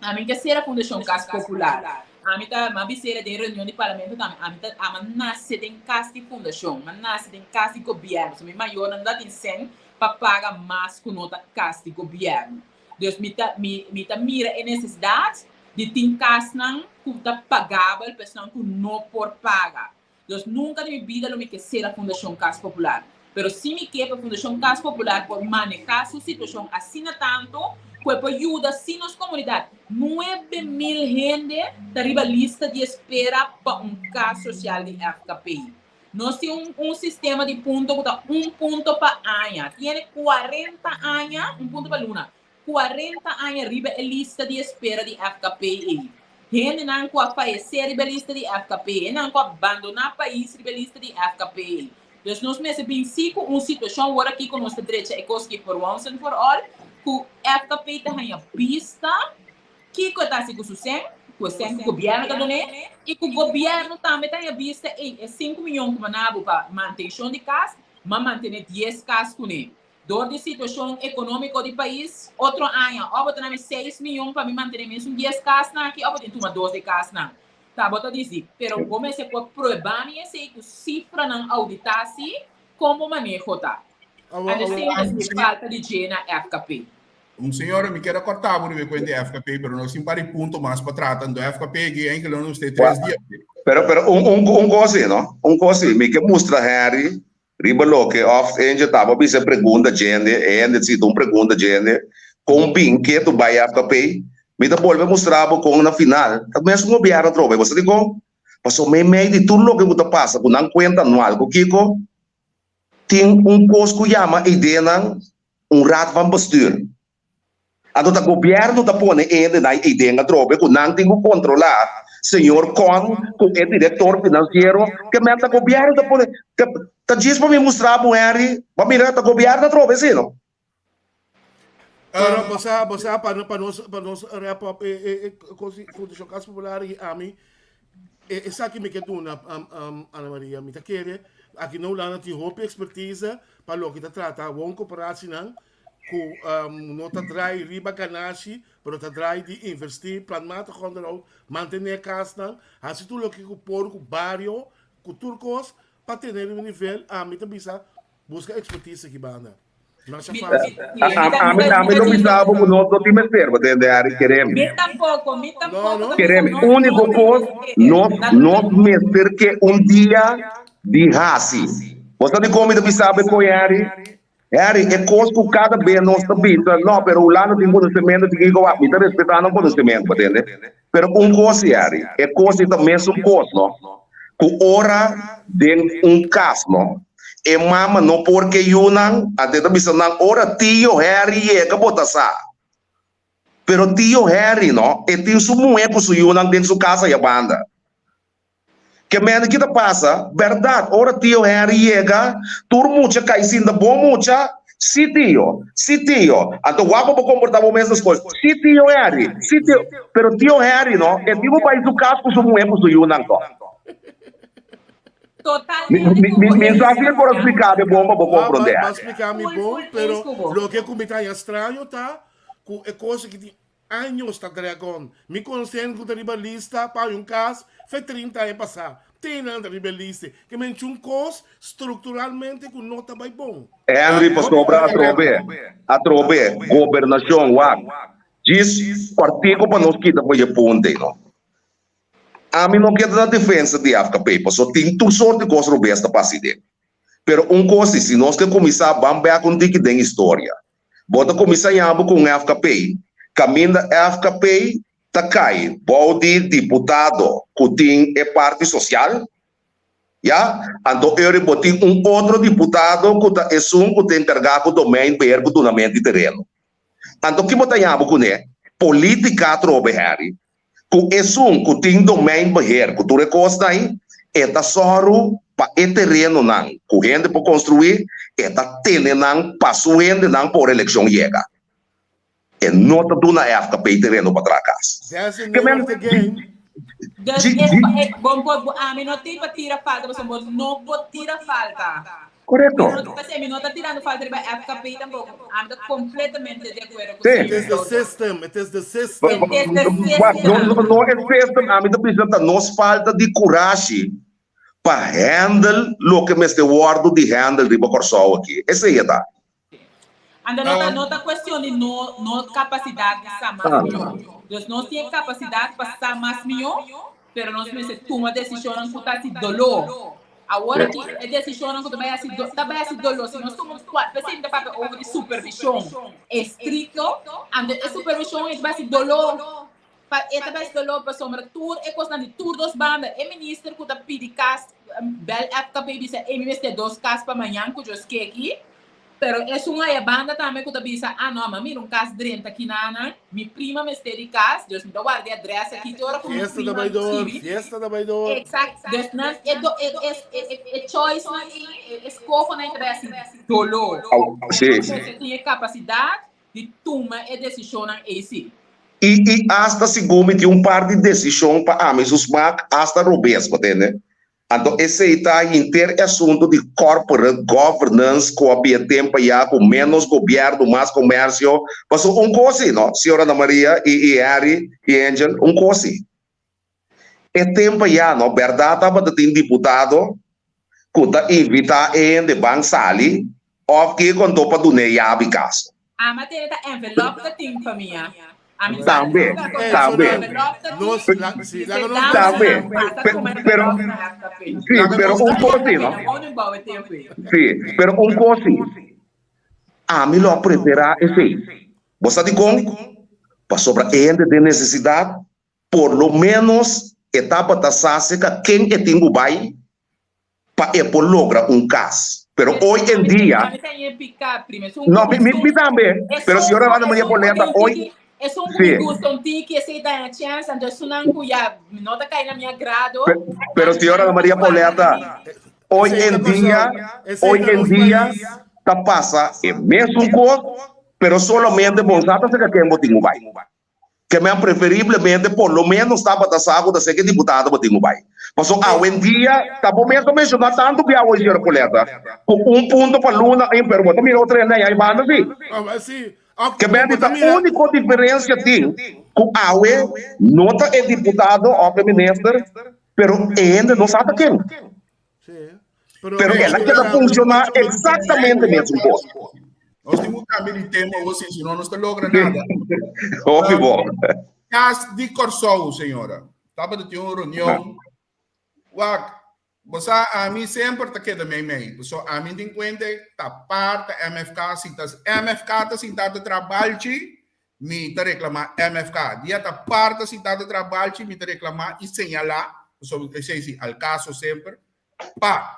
Ami ke sera Fundacion Cas Popular. Ami ta, mi a bis'e den reunion di parlamento tambe, ami ta, ami a nace den cas di fundacion, mi a nace den cas di gobierno, pasobra mi mayornan no ta tin cen pa paga mas cu no ta cas di gobierno. Dus mi ta, mi, mi ta mira e nesesidat di tin kasnan ku ta pagabel pa esnan ku no por paga. Dus nunka den mi bida lo mi ke sera Fundashon Kas Popular. Pero si mi ke pa Fundashon Kas Popular por manehá su situashon asina tantu ku e por yuda si nos komunidat. 9000 hende ta riba lista di espera pa un kas sosial di FKP. Nos tin un un sistema di punto ku ta un punto pa aña. Tiene 40 aña, un punto pa luna, 40 aña riba e lista di espera di FKP ei. Hendenan ku a fayesé riba e lista di FKP, hendenan ku a bandoná pais riba e lista di FKP ei. Dus nos mester bin sí ku un situashon wor aki ku nos ta drecha e kos ki for once and for all, ku FKP ta haña bista Kiko e ta hasi ku su sèn? Ku e sèn ku gobièrnu ta dun'é i ku gobièrnu tambe ta haña bista, ey, e sinku miyon ku manda bo pa mantenshon di kas, m'a mantené dies kas kuné. Dor di situashon ekonómiko di pais, otro aña òf bo ta na mi seis miyon pa mi mantené mesun dies kasnan aki òf bo tin tuma dos di kasnan. Ta bo ta disi, pero bo mester por pruebá mi esei ku sifranan ouditá si kon bo maneho ta. Ande esei ta si falta di dje na FKP. Un señora, mi kier a corta bo riba e cuenta di FKP, pero nos tin par di punto mas pa trata. Anto FKP aki enkel lo nos te tres dia. Pero, pero un, un, un cos si, no? Un cos si. Mi ke mustra Henry riba loke of Angel taba bisa e pregunta djende, e hende si ta un pregunta djende, con bin ke tu bay FKP? Mi ta bolbe mustra bo con na final ta mesun gobierno atrobe. Bo sa dicon? Pasobra meimei di tur loke cu ta pasa cu nan cuenta anual cu kico, tin un cos cu yama ideanan un raad van bestuur. Anto ta gobierno ta pone e hendenan ei den atrobe cu nan tin cu controla señor Con cu e director financiero ke men ta gobierno ta pone ta djis pa mi mustra bo Henry bo mira ta gobierno atrobe si no. Pero bo sa bo sa pa pa nos pa nos wrap up e e e cos di Fundacion Cas Popular y ami e esaki mi ke duna Ana Maria mi ta kere aki na Hulanda tin hopi expertise pa loke ta trata wooncoöperatienan ku no ta draai riba ganashi, pero ta draai di inverstí planmatig onderhoud, mantené kasnan, hasi tur loke ku por ku bario, ku tur kos pa tene riba nivel. Ami ta bisa buska ekspertise aki banda. Ami ami lo bisa bo ku nos no tin mester, bo tende Harry, kere mi. Mi tampoko, mi tampoko. Kere mi, úniko kos nos nos mester ke un dia di hasi. Bo sa dikon mi ta bisa bo e koi Harry? Harry, e kos ku kada be nos ta bisa, no, pero Hulanda tin konosementu, tin kiko wak, mi ta respetá nan konosementu, bo tende? Pero un kos si Harry, e kos ei ta mesun kos, no, ku ora den un kas, no, e mama no por ke yunan, anto e ta bisa nan, ora tio Harry yega bo ta sa. Pero tio Harry, no, e tin su muhé ku su yunan den su kas aya banda. Ke mende ki ta pasa? Bèrdat, ora tio Henry yega, tur mucha kai sinta bon mucha, Si tio, si tio. Anto wak bo por komportá bo mes na skol, Si tio Henry, si tio. Pero tio Henry no, e tin ku bai su kas ku su muhé ku su yunan tò. Mi mi sa si mi por a splika bo bon pa bo komprondé. Bo a splika mi bon, pero loke ku mi ta haña straño ta ku e kos aki tin Años ta dragon. Mi konsen ku ta riba lista pa un kas fe 30 aña pasá. Te nan ta riba e liste. Ke menchun kos strukturalmente ku no ta bai bon. Henry pasobra atrobe, atrobe, gobernashon wak djis kòrtiku pa nos kita for e punta ei no. Ami no ke ta na defensa di FKP paso tin tur sort di kos robes ta pasa ei den. Pero un kos si, si nos ke kuminsá ban bèk un tiki den historia. Bo ta kuminsá yama ku un FKP, kaminda FKP ta kai bou di diputado ku tin e parti sosial, ya, anto eri bo tin un otro diputado ku ta esun ku ta enkargá ku domeinbeheer ku dunament di tereno. Anto ki bo ta yama kuné? Polítika atrobe, Harry. Ku esun ku tin domeinbeheer ku tur e kosnan ei, e ta sòru pa e terenonan ku hende por konstruí, e ta tene nan pa su hendenan por elekshon yega. E no ta duna FKP tereno pa traha kas. That's the name of the game. Dus e pa e bon por bo ami no tin pa tira falta pasobra bo no por tira falta. Korekto. Mi no, p'esei mi no ta tirando falta riba FKP tampoko. Ami ta kompletamente di akuerdo ku Sí. It is the system, it is the system. It is the Wak, no, system. no, no e system, ami ta bisa ta nos falta di kurashi pa handle loke mester wòrdu di handle riba Kòrsou aki. Esei e ta. Anda no ta no ta cuestion di no no capacidad di sa mas mihó. Dus nos tin e capacidad pa sa mas mihó, pero nos mester tuma decisionnan cu ta haci doló. Awor aki e decisionnan cu ta bay haci ta bay haci doló. Si nos tuma cua, p'esei mi ta papia over di supervision estricto, anto e supervision ei ta bay haci doló. Pa e ta bes doló pasobra tur e kosnan di tur dos banda, e minister ku ta pidi kas, bel FKP bisa ey mi mester dos kas pa mañan ku djos keki, pero esun aya banda tambe ku ta bisa ah no ma mira un kas drenta kinanan, mi prima mester di kas, dus mi ta warda e adres aki te ora ku mi Fiesta ta prima bai door, skibi. fiesta ta bai door. Exact, dus nan e do e e e e choice nan ey, e skoho nan ey ta bai hasi doló. Au, Pero sí. nos mester tin e kapasidat di tuma e desishonnan ei si. I i asta segun mi tin un par di desishon pa ami su smak asta robes, bo tende? Anto esei ta hinter e asuntu di corporate governance ku a bia tempu aya ku ménos gobièrnu mas komersio. Pasobra un kos si, no, señor Ana Maria i i Harry i Angel, un kos si. E tempu aya, no, bèrdat tabata tin diputado ku ta invitá e hende ban sali òf kiko anto pa dun'é yabi kas. Ama tene ta envelop ta tin famia. Ami Tambe, tambe. Tambe, pero, sí, pero un kos sí, no? Sí, pero un kos sí. Ami lo a preferá esei. Bo sa dikon? Pasobra e hende den nesesidat Por lo ménos e tabata sa serka ken e tin ku bai pa e por logra un kas. Pero hoy en dia. No, mi, mi, mi tambe. Pero señora Ana Maria Polenta, hoy. Sí. Pero señora Ana Maria Polenta, hoy en dia, hoy en dia ta pasa e mesun kos, pero solamente bo sa ta serka ken bo tin ku bai. Ke men preferiblemente por lo menos tabata sa ku ta seke diputado bo tin ku bai. Paso awendia ta bo mes ta menshoná tantu bia awor señora Coletta ku un punto pa luna ei pero bo ta mira otro hende ei banda si. Ke men di ta úniko diferensia tin ku awe no ta e diputado òf e minister pero e hende no sa ta ken. Pero el a keda funshoná eksaktamente mesun kos. Nos tin ku kambia di tema awor si, si no nos ta logra nada. Hopi bon. Kas di Kòrsou, señora. Tabata tin un reunion. Wak, bo sa ami semper ta keda mei mei. Paso ami tin kuenta ta par ta MFK si ta MFK ta sinta ta traha balchi, mi ta reklamá MFK. Dia ta par ta sinta ta traha balchi, mi ta reklamá i señalá, pasobra esei si al kaso semper, pa.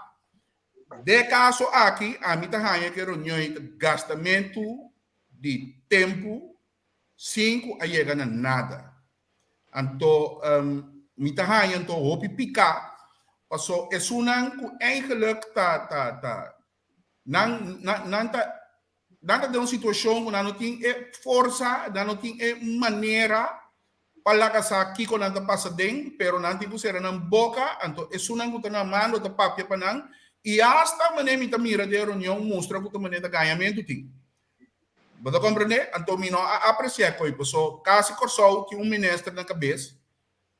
Den e kaso aki ami ta haña ku e reunion ei ta gastamentu di tempu sin ku a yega na nada. Anto mi ta haña anto hopi piká paso esunnan ku eigenlik ta ta ta nan nan ta nan ta den un situashon ku nan no tin e forsa, nan no tin e manera pa laga sa kiko nan ta pasa den, pero nan tin ku sera nan boka, anto esunnan ku ta na mando ta papia pa nan, i asta manera mi ta mira den e reunion mustra ku ta manera ta gañamentu tin. Bo ta komprendé? Anto mi no a apresiá koe, paso kasi Kòrsou tin un minister na kabes,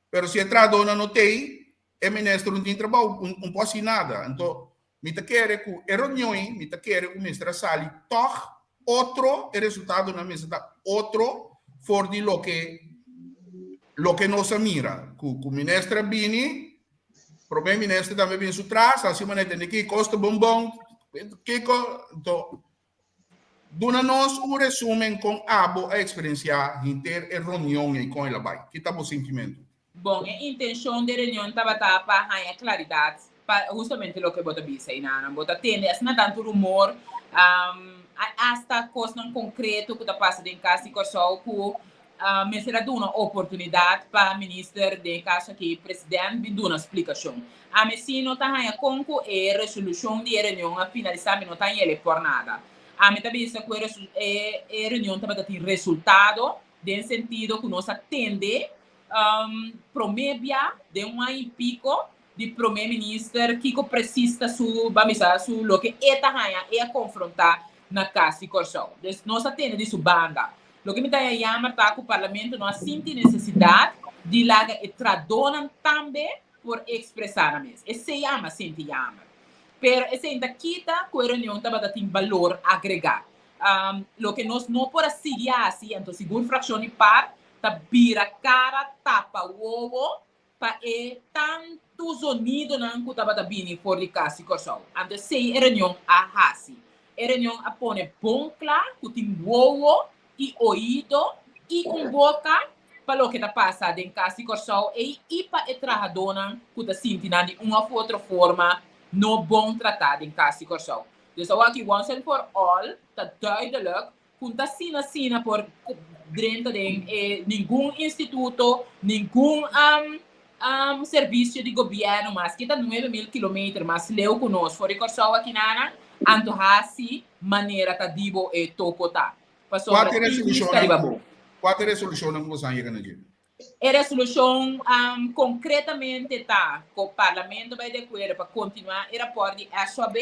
pero si e trahadónan no t'ei, e minister no tin trabou, un por hasi nada. Anto Mi ta kere ku e reunion ei, mi ta kere ku mester a sali tòg otro, e resultadonan mester ta otro for di loke loke nos a mira. Ku ku minister a bini, prome minister tambe a bini su tras, hasi manera tende ki kos ta bon bon, kiko, anto duna nos un resumen kon abo a eksperensiá henter e reunion ei, kon el a bai. Ki ta bo sintimentu? Bon, e intencion di e reunion tabata pa haña claridad pa hustamente loke bo ta bisa einan. Bo ta tende asina tantu rumor, hasta cosnan concreto cu ta pasa den cas di Corsou cu mester a duna oportunidad pa minister, den e caso aki president, bin duna splicacion. Ami si no ta haña con cu e resolucion di e reunion a finalisa, mi no ta haña el por nada. Ami ta bisa cu e reunion tabata tin resultado den sentido cu nos a tende Prome bia den un aña y pico di Prome Minister kico precies ta su, ban bisa, su loke e ta haña, e a confronta na Cas di Corsou. Dus nos a tene di su banda. Loke mi ta haña jammer ta cu Parlamento no a sinti necesidad di laga e tradonan tambe por expresa nan mes. Esey ama sinti jammer. Pero esey ta kita cu e reunion tabata tin balor agrega. Loke nos no por a sigui haci, anto sigur fraccion di par ta bira kara tapa wowo pa e tantu zonidonan ku tabata bini for di kas di Kòrsou. Anto esei e reunion a hasi. E reunion a pone bon kla ku tin wowo i oido i un boka pa loke ta pasa den kas di Kòrsou ei i pa e trahadónan ku ta sinti nan di un òf otro forma no bon tratá den kas di Kòrsou. Dus awor aki once and for all ta duidelijk Ku ta asina asina por drenta den e ningun instituto, ningun servisio di gobièrnu mas ke ta 9000 kilometer mas leu ku nos for di Kòrsou akinana, anto hasi manera ta di bo e toko ta. Pasobra tin bista riba bo. Kua ta e resolushonnan ku boso a yega na dje? E resolushon konkretamente ta ku Parlamento bai di akuerdo pa kontinuá e rapòrt di SOAB.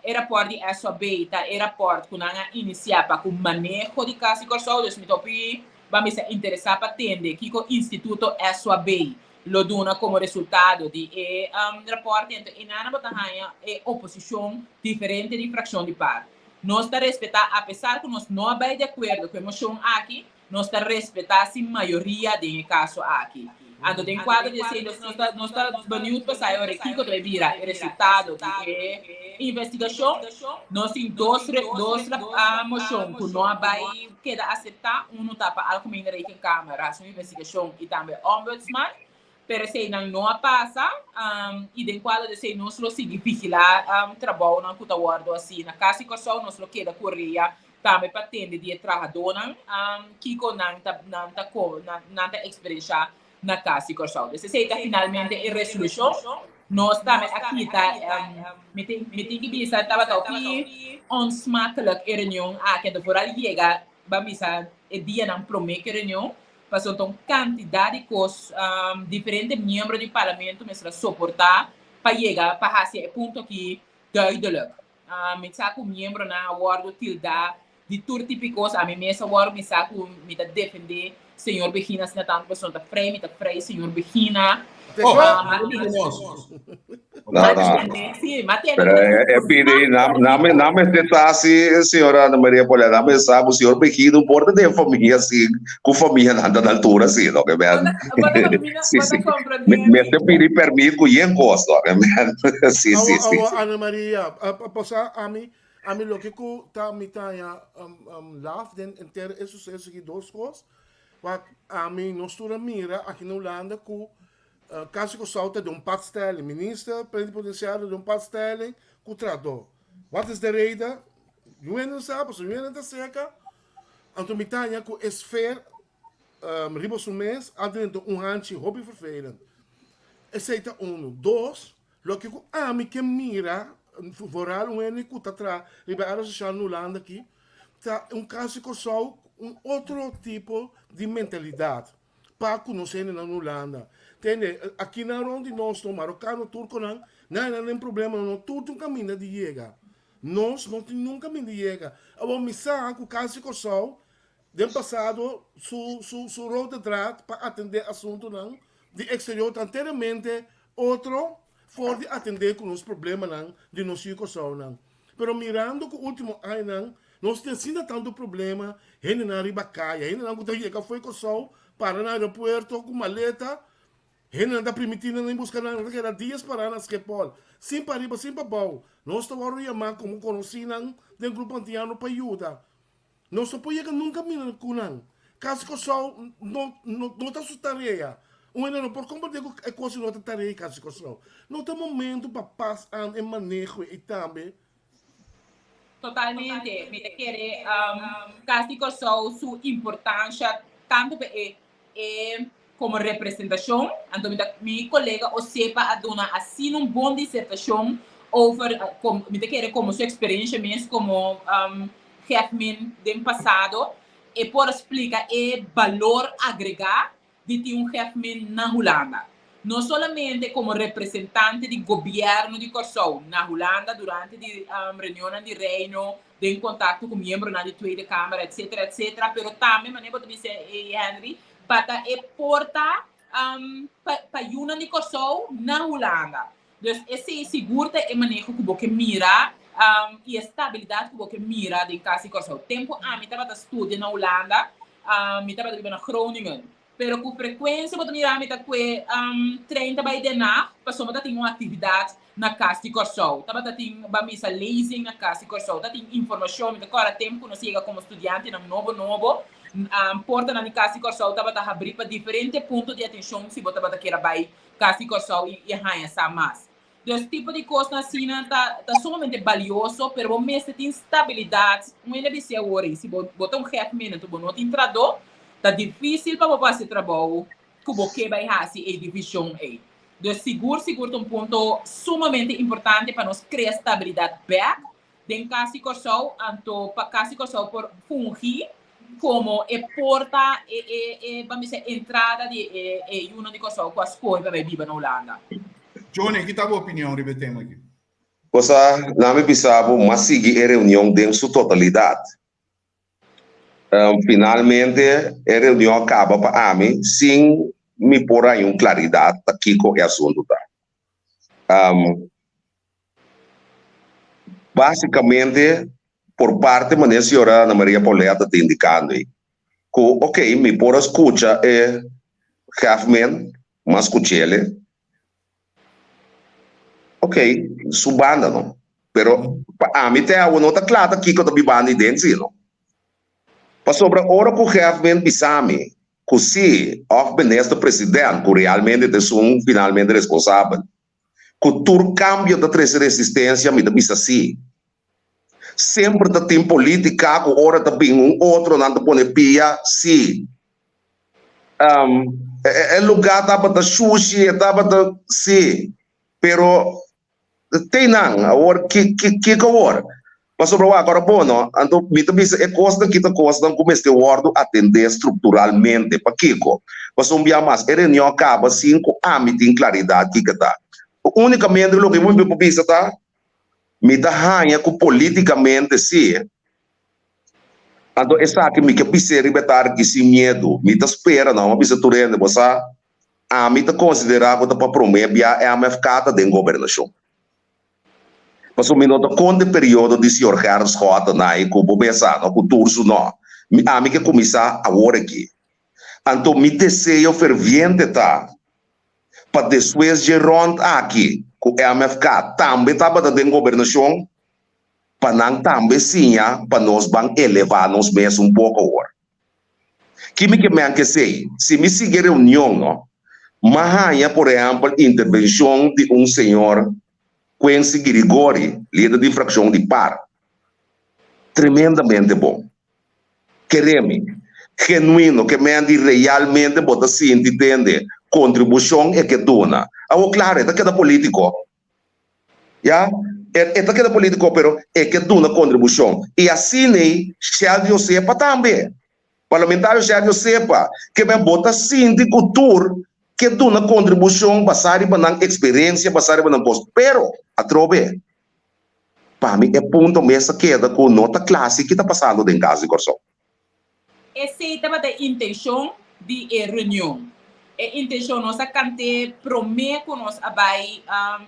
E rapòrt di SOAB ta e rapòrt ku nan a inisiá pa ku maneho di Kas di Kòrsou. Dus mi ta hopi ban bisa interesá pa tende kiko Instituto SOAB lo duna komo resultado di e rapòrt. Anto einan bo ta haña e oposishon diferente di frakshon di par. Nos ta respetá apesar ku nos no a bai di akuerdo ku e moshon aki, Nos ta respetá sin mayoria den e kaso aki. Anto den kuadro di esei nos nos ta nos ta beniut pa sa e ora kiko ta bai bira e resultado di e investigashon. Nos tin dos dos moshon ku no a bai keda aseptá. Unu ta pa Algemene Rekenkamer hasi un investigashon i tambe Ombudsman. Pero eseinan no a pasa i den kuadro di esei nos lo sigui vigilá trabounan ku ta wòrdu hasi na Kas di Kòrsou. Nos lo keda korea tambe pa tende di e trahadónan kiko nan ta nan ta nan ta eksperenshá na Kas di Kòrsou. Dus esei ta finalmente e resolushon. Nos tambe a kita mi tin mi tin ki bisa tabata hopi onsmakelijk e reunion aki anto foral yega ban bisa e dianan promé ku e reunion Pasobra ta un kantidat di kos diferente miembro di parlamento mester a soportá pa yega pa hasi e punto aki duidelijk. Mi sa ku miembronan a wòrdu tildá di tur tipo di kos. Ami mes a wòrdu, mi sa ku mi ta defendé señor Begina asina tantu pasobra ta frei, mi ta frei señor Begina. Oh, No, no. Pero e pidi, na mester ta así, señora Ana Maria Polet, na me sa, señor Bejido, por de famia así, ku famia nanda na altura así, no, ke men. Sí, sí. Mester pidi permit ku yen kos, no, ke men. Sí, sí, sí. Ana Maria, pasa ami, ami loke ku ta mi taña laf den enter e suceso aki dos kos, wak ami nos tur a mira aki na Hulanda ku Kasi Kòrsou ta den un padstelling. Minister plenipotenciario den un padstelling ku trahadó. Wat is de reden? Yu hende no sa pasobra yu hende ta seka. Anto mi ta haña ku e sfeer riba su mes a drenta un hanchi hopi vervelend. Esei ta unu. Dos, loke ku ami ke mira, vooral un hende ku ta traha riba e área sosial na Hulanda aki, ta un Kasi Kòrsou un otro tipo di mentalidat. pa ku nos hendenan na Hulanda. Tende, akinan rond di nos no, Marokano, Turkonan, nan nan den problema no, tur tin un kaminda di yega. Nos no tin nun kaminda di yega. Awor mi sa ku Kas di Kòrsou den pasado su su su rode draad pa atendé asuntunan di eksterior ta enteramente otro for di atendé ku nos problemanan di nos yu Kòrsounan. Pero mirando ku último añanan nos tin asina tantu problema, hendenan riba kaya, hendenan ku ta yega fo'i Kòrsou para na aeropuerto ku maleta, hendenan ta primiti nan i buska nan, nan ta keda dias pará na Schiphol, sin pa riba sin pa bou. Nos ta wòrdu yamá komo konosínan den grupo antiano pa yuda. Nos no por yega nunka mira ku nan. Kas Kòrsou no no ta su tarea. Un hende no por komprendé ku e kos no ta tarea di Kas Kòrsou. No ta momento pa pas aan e maneho ei tambe. Totalmente. Mi ta kere Kas di Kòrsou su importansha tantu pa e e komo representashon. Anto mi ta mi kolega Osepa a duna asina un bon disertashon over mi ta kere komo su eksperensha mes komo Gèfmin den pasado e por a splika e balor agregá di tin un Gèfmin na Hulanda. No solamente komo representante di gobièrnu di Kòrsou na Hulanda durante di reunionnan di Reino, den kontakto ku miembronan di Tweede Kamer etsetera etsetera, pero tambe manera bo ta bisa Henry, pa ta e porta pa yunan di Kòrsou na Hulanda. Dus esei sigur ta e maneho ku bo ke mira i e stabilidat ku bo ke mira den Kas di Kòrsou. Tempu ami tabata studia na Hulanda, mi tabata biba na Groningen. Pero ku frekuensia bo ta mira mi ta kue trein ta bai Den Haag pasobra ta tin un aktividat na Kas di Kòrsou. Tabata tin ba misa lezing na Kas di Kòrsou. Ta tin informashon. Mi ta kòrda tempu ku nos yega komo studiantenan nobo nobo, portanan di Kas di Kòrsou tabata habrí pa diferente punto di atenshon si bo tabata kier a bai Kas di Kòrsou i haña sa mas. Dus tipo di kosnan asina ta ta sumamente balioso, pero bo mester tin stabilidat. Un hende a bis'é awor ei, si bo bo ta un gèf menen bo no tin tradó, ta difísil pa bo por hasi trabou ku bo ke bai hasi ei di vishon ei. Dus sigur sigur ta un punto sumamente importante pa nos krea stabilidat bèk den Kas di Kòrsou, anto pa Kas di Kòrsou por fungi komo e porta, e e e ban bisa entrada di e e yunan di Kòrsou ku a skohe pa bai biba na Hulanda. Johnny, ki ta bo opinion riba e tema aki? Cosa, laat mi bisa bo, m'a sigui e reunion den su totalidat. Finalmente e reunion a caba pa ami sin mi por haña un claridad ta kico e asunto ta. Basicamente, por parte manera señora Ana Maria Pauletta ta indicando ei, cu ok, mi por a scucha e Hefman, m'a scuch'ele, Ok, su banda no. Pero pa ami te awo no ta kla ta kiko ta bibando ei den si no. Pasobra ora ku Hefman bisa mi ku si òf minister president ku realmente ta esun finalmente responsabel ku tur kambio ta trese resistensia mi ta bisa si. Semper ta tin politika ku ora ta bin un otro nan ta pone pia si. E lugá tabata shushi, e tabata, sí, pero te nan, awor kiko awor? Pasobra wak ora bo no, anto mi ta bisa e kosnan ki ta kosnan ku mester wòrdu atendé strukturalmente. Pakiko? Pasobra un bia mas e reunion a kaba sin ku ami tin klaridat kiko ta. Únikamente loke mi por bisa ta, mi ta haña ku polítikamente sí, Anto esaki mi ke bis'é riba e tardi sin miedu. Mi ta spera, no, mi a bisa tur hende, bo sa, Ami ta konsiderá ku ta pa promé bia MFK ta den gobernashon. Pasobra mi no ta konta e periodo di señor Gerrit Schotten ai ku bo mesa no, ku tur su no. Mi ami ke kuminsá awor aki. Anto mi deseo ferviente ta pa despues dje rònt aki ku MFK tambe tabata den gobernashon, pa nan tambe siña pa nos ban elevá nos mes un poko awor. Ki mi ke men ke esei? Si mi sigui e reunion no, m'a haña por ehèmpel intervenshon di un señor Quincy Girigori, lider di frakshon di par. Tremendamente bon. Kere mi. Genuino, ke men di realmente bo ta sinti tende kontribushon e ke duna. Awor klaro e ta keda politiko. Ya, e ta keda politico pero e ke duna contribucion. Y asin'ey Sheldon Josepa tambe. Parlamentario Sheldon Josepa ke men bo ta sinti cu tur ke duna contribucion basa riba nan experiencia, basa riba nan cos. Pero, atrobe, pa mi e punto mes a keda cu no ta cla si ki ta pasando den cas di Corsou. Esei tabata e intenshon di e reunion. E intenshon nos a kant'é promé ku nos a bai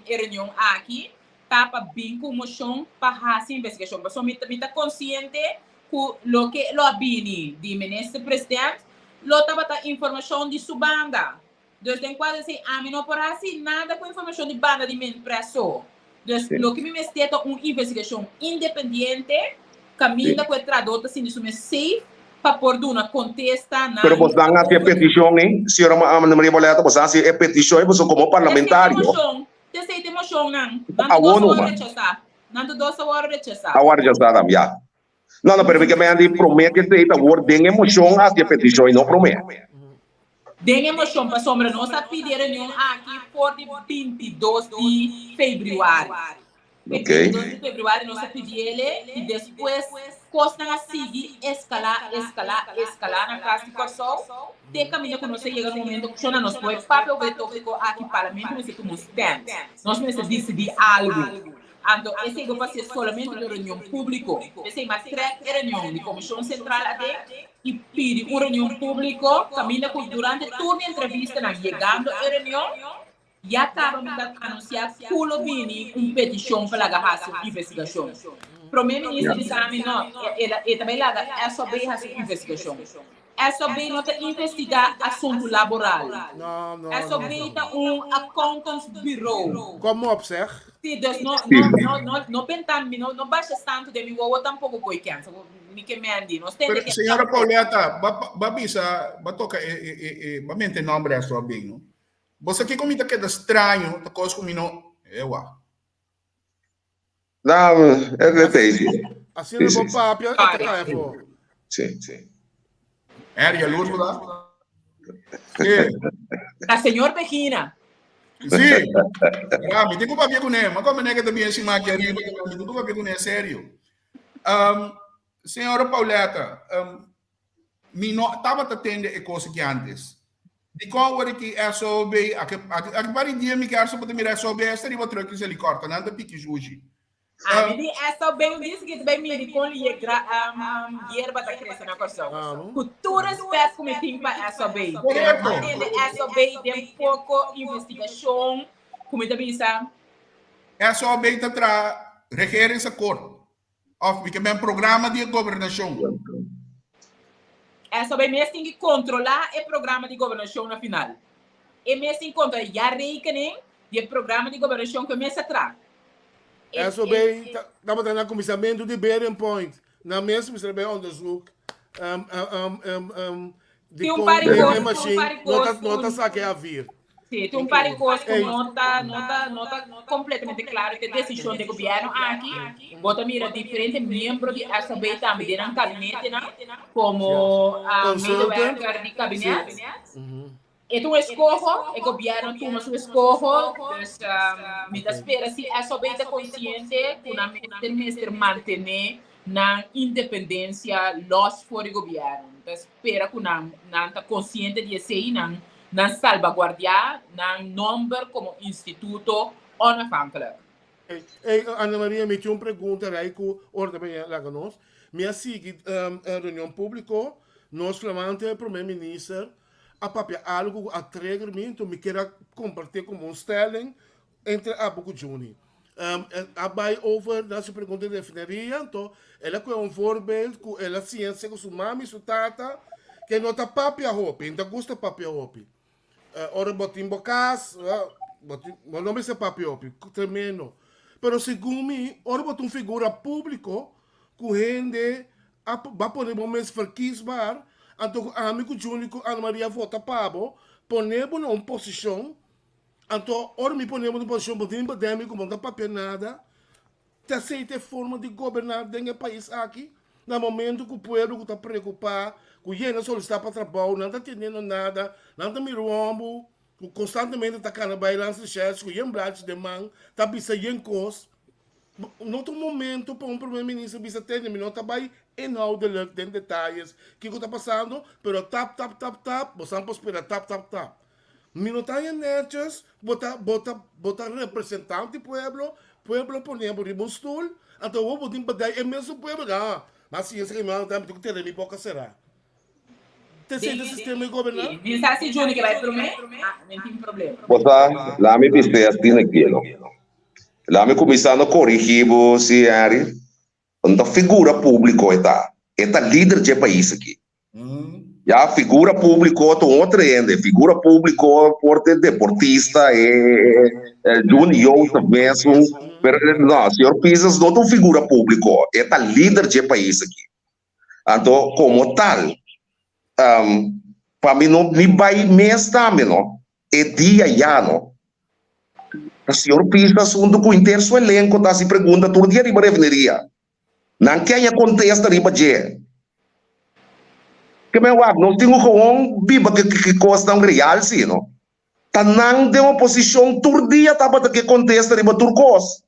e reunion aki ta pa bin ku un moshon pa hasi investigashon. Pasobra mi mi ta konsiente ku loke lo a bini di Minister President lo tabata informashon di su banda. Dus den cual esey ami no por haci nada cu informacion di banda di Minpres so. Dus loke mi mester ta un investigacion independiente caminda cu e trahador ta sinti su mes safe pa por duna contesta na Pero bosnan haci e peticion ey, señora Ana Maria Boleta, bosnan haci e peticion ey pasobra como parlamentario. Esey ta e mocion nan. Nan tur dos a worde rechasa. Nan tur dos a worde rechasa. A worde rechasa tambe, ya. No, no, pero mi ke mende di promé ke esei ta word den e moshon hasi e petishon i no promé. Den e moshon, pasobra nos a pidi e reunion aki for di 22 di febrüari. E 22 di febrüari nos a pidi ele i despues kosnan a sigui eskalá, eskalá, eskalá na Kas di Kòrsou te kaminda ku nos a yega na un momento ku shona nos por e papia over e tópiko aki, Parlamento mester tuma un stand, nos mester disidí algu. Anto esei bo pasia solamente den reunion públiko. P'esei m'a trèk e reunion di Komishon Sentral aden i pidi un reunion públiko kaminda ku durante tur mi entrevistanan yegando e reunion ya kaba mi ta anunsiá ku lo bini un petishon pa laga hasi un investigashon. Prome Minister bisa mi no, e ta bai laga SOB hasi un investigashon. SOB no ta investigá asuntu laboral. SOB ta un accountants bureau. Kom op zeg. Sí, dus no, no, no, no, no benta mi, no, no basha santu den mi wowo tampoko koe kensa. Mi ke mendi. Nos tende Pero, ke señora Pauletta, ba, ba bisa, ba toka e, e, e, e, ba mente nombre SOB, no? Bo sa kiko mi ta keda straño, ta kos ku mi no, ewa. No, e ta easy. Asina bo papia, e ta kai afó. Sí, sí. Er, jaloers bo ta? Sí. Ta señor Begina. Sí. Ja, mi tin ku papia kuné. Ma kome nega ta bien sima aki ariba, mi tin ku papia kuné serio. Um, señora Pauletta, um, Mi no tabata tende e kos aki antes. Dikon awor aki SOB, aki, aki, aki pari dia mi kersa bo ta mira SOB esta riba truck di helikòpter, nan ta piki shushi. Ami di SOB un dia siguiente bai miri kon li gra, um, um, yerba ta krese na Kòrsou. Ku tur respèt ku mi tin pa SOB, pero mi tende SOB den poko investigashon ku mi ta bisa. SOB ta traha regeringsakkoord. Of mi ke ben programa di e gobernashon. SOB mes tin ki kontrolá e programa di gobernashon na final. E mes tin kontrolá jaarrekening di e programa di gobernashon ku e mes a traha. SOB tabata na kuminsamentu di Bearing Point. Nan mes mester bai onderzoek di kon e machine no ta saka e avir. Sí, tin un par di kos ku no ta, no ta, no ta kompletamente klaro ku e desishon di e gobièrnu aki. Bo ta mira diferente miembro di SOB tambe den nan kabinetenan komo medewerker di kabinet. E ta un eskoho, e gobièrnu a tuma su eskoho, dus mi ta spera si SOB ta konsiente ku nan mester mester mantené nan independensia lòs for di gobièrnu. Mi ta spera ku nan nan ta konsiente di esei, nan nan salbaguardiá nan nòmber komo instituto onafhankelijk. Ey, Ana Maria, mi tin un pregunta rei ku ora ta bini laga nos. Mi a sigui e reunion públiko, nos flamante prome minister. a papia algu ku a trigger mi, enton mi kier a kompartí komo un stelling entre abo ku Juni. A bai over na su pregunta di refineria, anto el a kohe un voorbeeld ku el a siña esei ku su mami i su tata, ke no ta papia hopi, no ta gusta papia hopi. Ora bo tin bo kas, bo tin, bo no mester papia hopi, tremendo. Pero segun mi, ora bo ta un figura públiko ku hende a ba pone bo mes verkiesbaar, anto ku ami ku Juni ku Ana Maria vota pa bo, pone bo na un posishon, anto ora mi pone bo na un posishon bo tin den mi ku bo no ta papia nada, Ta esei ta e forma di goberná den e pais aki? Na momento ku pueblo ku ta preokupá, ku yena solisitá pa trabou, nan ta teniendo nada, nan ta mira un homber ku konstantemente ta kana bai lansa shèrs ku yen blachi den man, ta bisa yen kos. No ta un momento pa un primer minister bisa tende mi no ta bai inhoudelijk den detayes kiko ta pasando, pero tap tap tap tap, bosan por spera tap tap tap. Mi no ta haña netjes, bo ta, bo ta, bo ta representante di pueblo, pueblo pone bo riba un stoel, anto awor bo tin pa dai e mesun pueblo, ah, ma si esaki mi manda mi tin ku tene mi boka será. Ta esei ta sistema di goberná? Mi sa si Juni ke bai promé, ah, mi tin problema. Bo sa, laat mi bis'é asina aki, no. Laat mi kuminsá no korigí bo, si Henry. No ta figura públiko e ta, e ta lider dje pais aki. Ya, figura públiko ta un otro hende. Figura públiko por ta e deportista, e Juni Joseph mesun. Pero no, señor Pisas no ta un figura públiko, e ta lider dje pais aki. Anto komo tal, pa mi no ni bai mes tambe no, e dia ya no. Ta señor Pisas huntu ku henter su elenko ta hasi pregunta tur dia riba refineria. Nan ke haña kontesta riba dje. Ke men wak, nos tin ku gewoon biba ku e kosnan real si, no? Ta nan den oposishon tur dia tabata ke kontesta riba tur kos.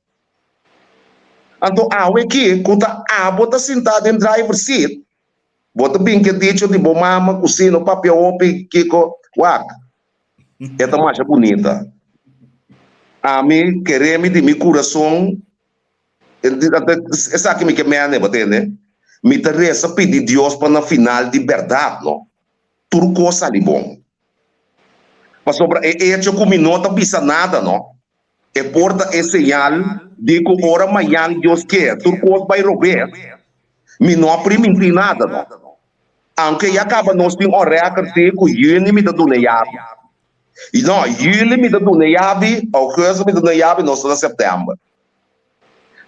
Anto awe ki ku ta abo ta sintá den driver seat, bo ta bin ke dicho di bo mama ku si no papia hopi kiko, wak, e ta masha bunita. Ami kere mi di mi kurason. Esaki mi ke mene, bo tende? Mi ta resa pidi Dios pa na final di bèrdat no, tur kos sali bon. Pasobra e echo ku mi no ta bisa nada no, e por ta e señal di ku ora mañan Dios ke tur kos bai robes, mi no a primintí nada no. Aunke ya kaba nos tin un rèkòrt si ku yüni mi ta duna e yabi. No, yüli mi ta duna e yabi, ougùstus mi ta duna e yabi, nos ta na sèptèmber.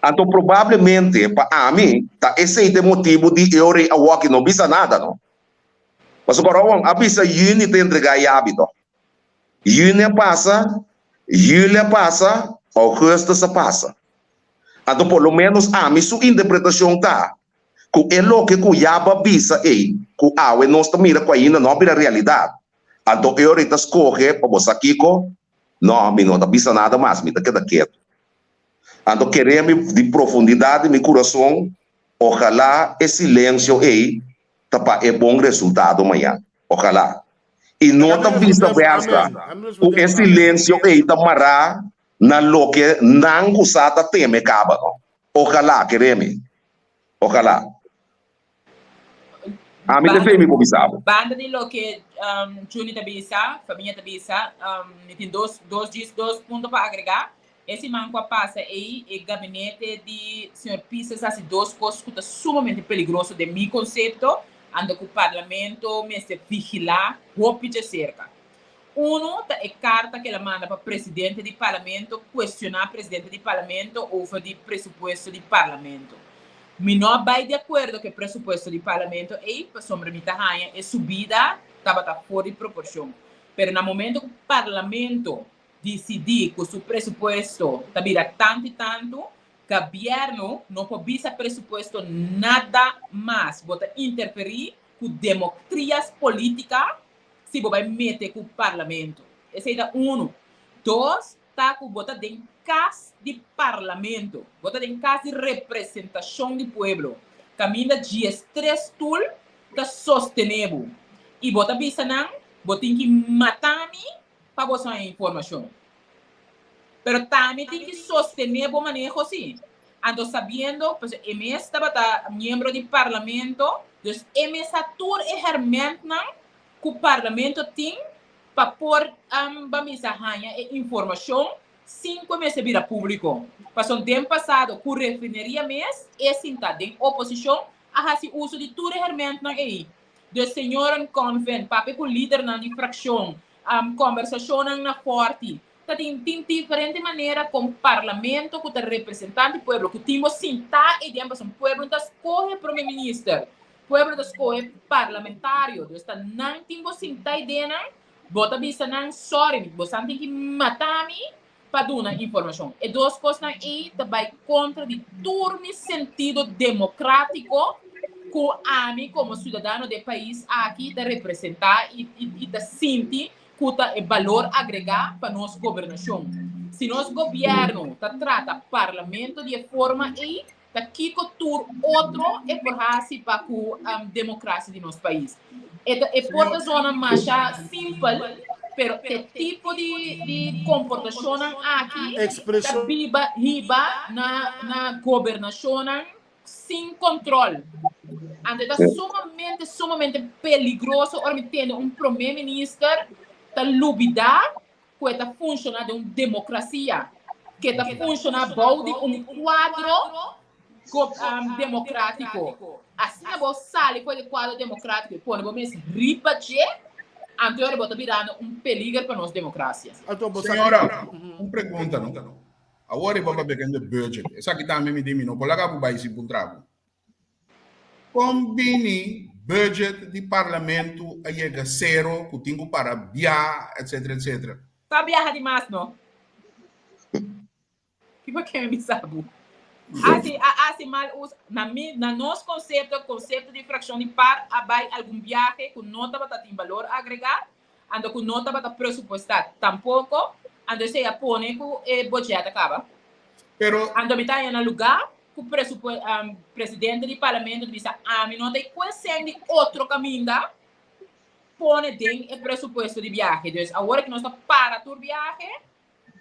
Anto probablemente pa ami ta esei ta e motibu di e ora ei awoki no bisa nada no. Pasobra Raon a bisa yüni ta entregá e yabi to. Yüni a pasa, yüli a pasa, ougùstus a pasa. Anto por lo ménos ami su interpretashon ta ku e loke ku yaba bisa ei ku awe nos ta mira ku ainda no a bira realidat. Anto e ora ei ta skohe pa bo sa kiko? No, mi no ta bisa nada mas, mi ta keda ketu. Anto kere mi di profundidat di mi kurason, ojalá e silensio ei ta pa e bon resultado mañan. Ojalá. I no ta visa versa ku e silensio ei ta mará na loke nan ku sa ta teme kaba, no. Ojalá, kere mi. Ojalá. Ami ta esei mi por bisa bo. Banda di loke Juni ta bisa, Fabiña ta bisa, mi tin dos, dos djis, dos punto pa agregá. E siman ku a pasa ei, e gabinete di señor Pisas a hasi dos kos ku ta sumamente peligroso den mi konsepto, anto ku parlamento mester vigilá hopi djaserka. Uno ta e karta ku el a manda pa presidente di parlamento kuestioná presidente di parlamento over di presupuesto di parlamento. Mi no a bai di akuerdo ku e presupuesto di parlamento ei pasobra mi ta haña e subida tabata for di proporshon. Pero na momento ku parlamento disidí ku su presupuesto ta bira tantu i tantu, gobièrnu no por bisa presupuesto nada mas. Bo ta interferí ku demoktrias polítika si bo bai mete ku parlamento. Esei ta unu. Dos ta ku bo ta den kas di parlamento, bo ta den kas di representashon di pueblo, kaminda diestres stul ta sostené bo i bo ta bisa nan bo tin ki mata mi pa bo haña informashon. Pero tambe tin ki sostené bo maneho si. Anto sabiendo, pasobra e mes tabata miembro di parlamento, dus e mes sa tur e hèrmèntnan. ku parlamento tin pa por ban bisa haña e informashon sin ku e mester bira públiko. Pasobra den pasado ku refineria mes e sinta den oposishon a hasi uso di tur e hèrmèntnan ei. Dus señoran Convent papia ku lidernan di frakshon, kòmbersashonnan na fòrti. Ta tin tin diferente manera kon parlamento ku ta representante di pueblo ku tin bo sintá ei den pasobra pueblo no ta skohe prome minister. Pueblo ta skohe parlamentario, dus ta nan tin bo sinta ideanan, bo ta bisa nan sorry, bosan tin ki mata mi pa duna informashon. E dos kosnan ei ta bai kontra di tur mi sentido demokratiko ku ami komo siudadano di e pais aki ta representá i i ta sinti ku ta e balor agregá pa nos gobernashon. Si nos gobièrnu ta trata parlamento di e forma ei, Ta kiko tur otro e por hasi pa ku demokrasia di nos pais? E ta e por ta zona masha simpel, pero e tipo di di komportashonnan aki ta biba hiba na na gobernashonnan sin kontrol. Anto e ta sumamente sumamente peligroso ora mi tende un prome minister ta lubida ku e ta funshoná den un demokrasia, ku e ta funshoná bou di un kuadro demokrátiko. Asina bo sali for di e kuadro demokrátiko i pone bo mes riba dje, anto ora bo ta birando un peliger pa nos demokrasia. Señora, un pregunta no. Awor riba papia ken de budget. Esaki tambe mi di mi no por laga bo bai sin puntra bo. Kon bini budget di parlamento a yega sero ku tin ku para bia etcetera etcetera? Ta biaha di mas no. Kico ke mi bisa bo? Hasi a hasi mal uso na mi na nos konsepto konsepto di frakshon di par a bai algun biahe ku no tabata tin balor agrega anto ku no tabata presupuesta tampoko anto esei a pone ku e budget a kaba. Pero Anto mi ta haña na luga ku presidente di parlamento ta bisa ami no ta e kuesen di otro kaminda pone den e presupuesto di biahe. Dus awor ku nos ta para tur biahe,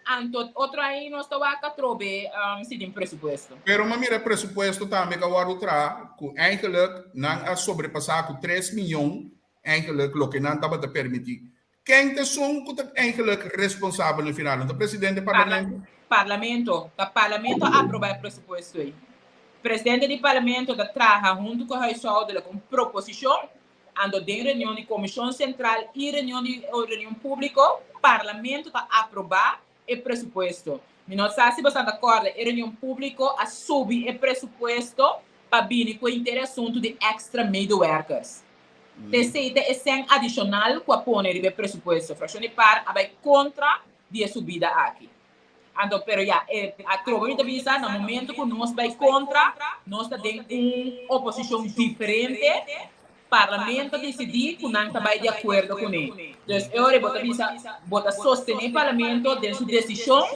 anto otro aña nos ta wak atrobe si tin presupuesto. Pero mi a mira e presupuesto tambe ku a wòrdu traha ku eigenlijk nan a sobrepasá ku tres miyon eigenlijk loke nan tabata permití. Ken ta esun ku ta eigenlijk responsabel na final? No ta presidente di parlamento? Parlamento. Ta parlamento a aproba e presupuesto ei. Presidente di parlamento ta traha huntu ku huishoudelijk un proposishon, anto den reunion di komishon sentral i reunion di reunion públiko, parlamento ta aproba e presupuesto. Mi no sa si boso ta kòrda e reunion públiko a subi e presupuesto pa bini ku henter e asuntu di èkstra medewerkers. P'esei ta e sèn adishonal ku a pone riba e presupuesto. Frakshon di par a bai kontra di e subida aki. Anto, pero ya, e atrobe mi ta bisa, na momento ku nos bai kontra, nos ta den un oposishon diferente, Parlamento a disidí ku nan ta bai di akuerdo kuné. Dus e ora bo ta bisa, bo ta sostené Parlamento den su desishon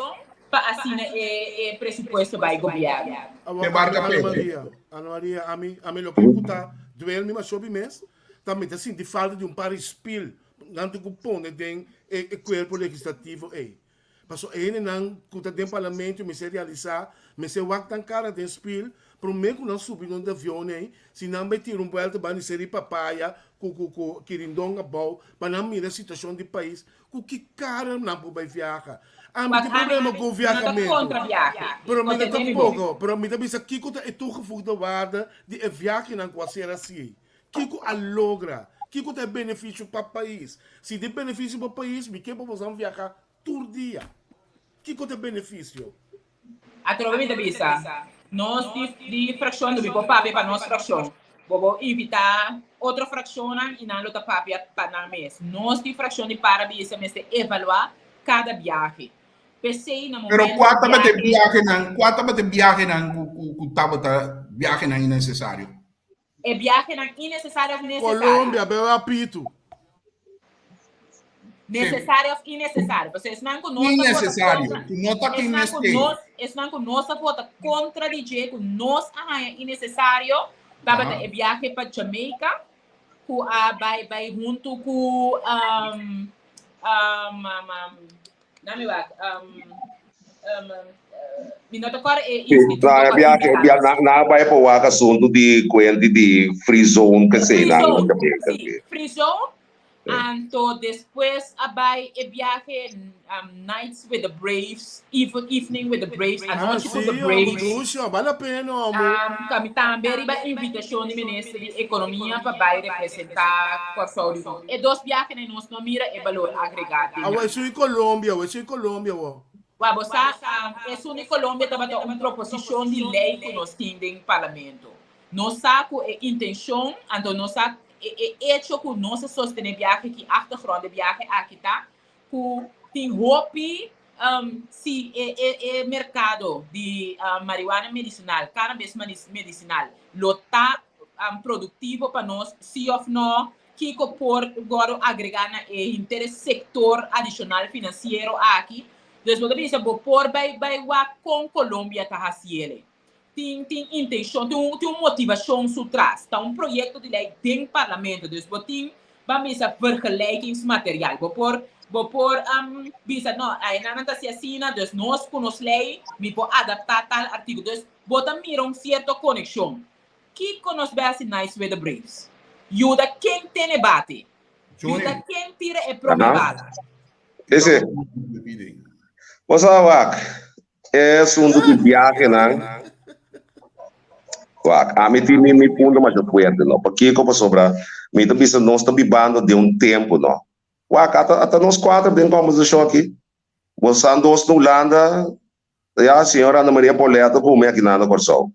pa asina e presupuesto bai gobièrnu. Awor, Ana Maria, Ana Maria, ami, ami loke ku ta duel mi mashopi mes, ta mi ta sinti falta di un par di spil nan tin ku pone den e kuerpo legislativo ei. Pasobra e hendenan ku ta den parlamento mester realisá, mester wak nan kara den spil promé ku nan subi nan avion ei, si nan bai tira un buelta banda di Seri Papaya ku ku ku Kirindon abou pa nan mira situashon di pais, ku ki kara nan por bai viaha? Ami tin problema ku viahamentu, pero mi ta tampoko, pero mi ta bisa kiko ta e toegevoegde waarde di e viahenan ku a ser hasi. Kiko a logra? Kiko ta e benefisio pa pais? Si tin benefisio pa pais, mi ke pa boso viaha tur dia. Kiko ta e benefisio? Atrobe mi ta bisa, nos di di frakshon lo mi por papia pa nos frakshon. Bo por invitá otro frakshonnan i nan lo ta papia pa nan mes. Nos di frakshon di par a bisa mester evaluá kada biahe. P'esei na Pero momento kua tabata e biahe. biahenan, kua tabata e biahenan ku ku ku tabata biahenan innesesario? E biahenan innesesario of nesesario? Colombia, bebe apito. Nesesario of innesesario? Pasobra esnan ku nos ta vota Innesesario, kontra, ku no ta tin esnan ku mester. nos, esnan ku nos a vota kontra di dje, ku nos a haña innesesario, tabata Aha. e biahe pa Jamaica, ku a bai bai huntu ku um, um, um, um, Nami wak. Um, um, mi no ta kòrda e instituto Na pa biahe, invitá bia, nos. na, na bai pa wak asuntu di kuenti di free zone Free kesei nan zone, Jamaica. sí, free zone. Anto despues a bai e biahe Nights with the Braves, Evening with the Braves, Anochi ku the Braves. Ah, si, bale la pena, hombre. Kami tambe riba invitashon di Minister di Ekonomia pa bai representá Kòrsou. E dos biahenan nos no mira e balor agregá den nan. Awor esun di Colombia, awor esun di Colombia awor. Wak, bo sa, esun di Colombia tabata un proposishon di lei ku nos tin den Parlamento. Nos sa ku e intenshon, anto nos sa e echo ku nos a sostené biahe ki achtergrond e biahe aki ta ku tin hopi si e e merkado di marihuana medisinal, cannabis medisinal lo ta produktivo pa nos si òf no, kiko por wòrdu agregá na e henter e sektor adishonal finansiero aki. Dus bo ta bisa bo por bai bai wak kon Colombia ta hasiele. Tin tin intenshon, tin un tin un motivashon su tras. Ta un proyekto di lei den parlamento. Dus bo tin ban bisa vergelijkingsmateriaal. Bo por bo por bisa no, ayenan ta hasi asina, dus nos ku nos lei mi por adaptá tal artíkulo. Dus bo ta mira un sierto konekshon. Kiko nos bai hasi Nice with the Braves? Yuda ken tene bate. Yuda ken tira e prome bala. Ese. Bo sa wak, E asuntu di biahenan, wak, ami tin mi mi punto masha fuerte, no. Pakiko? Pasobra mi ta bisa nos ta bibando den un tempu, no. Wak, ata ata nos kuater den kombersashon aki. Bo sa nos na Hulanda, ya, señora Ana Maria Pauletta ku mi akinan na Kòrsou.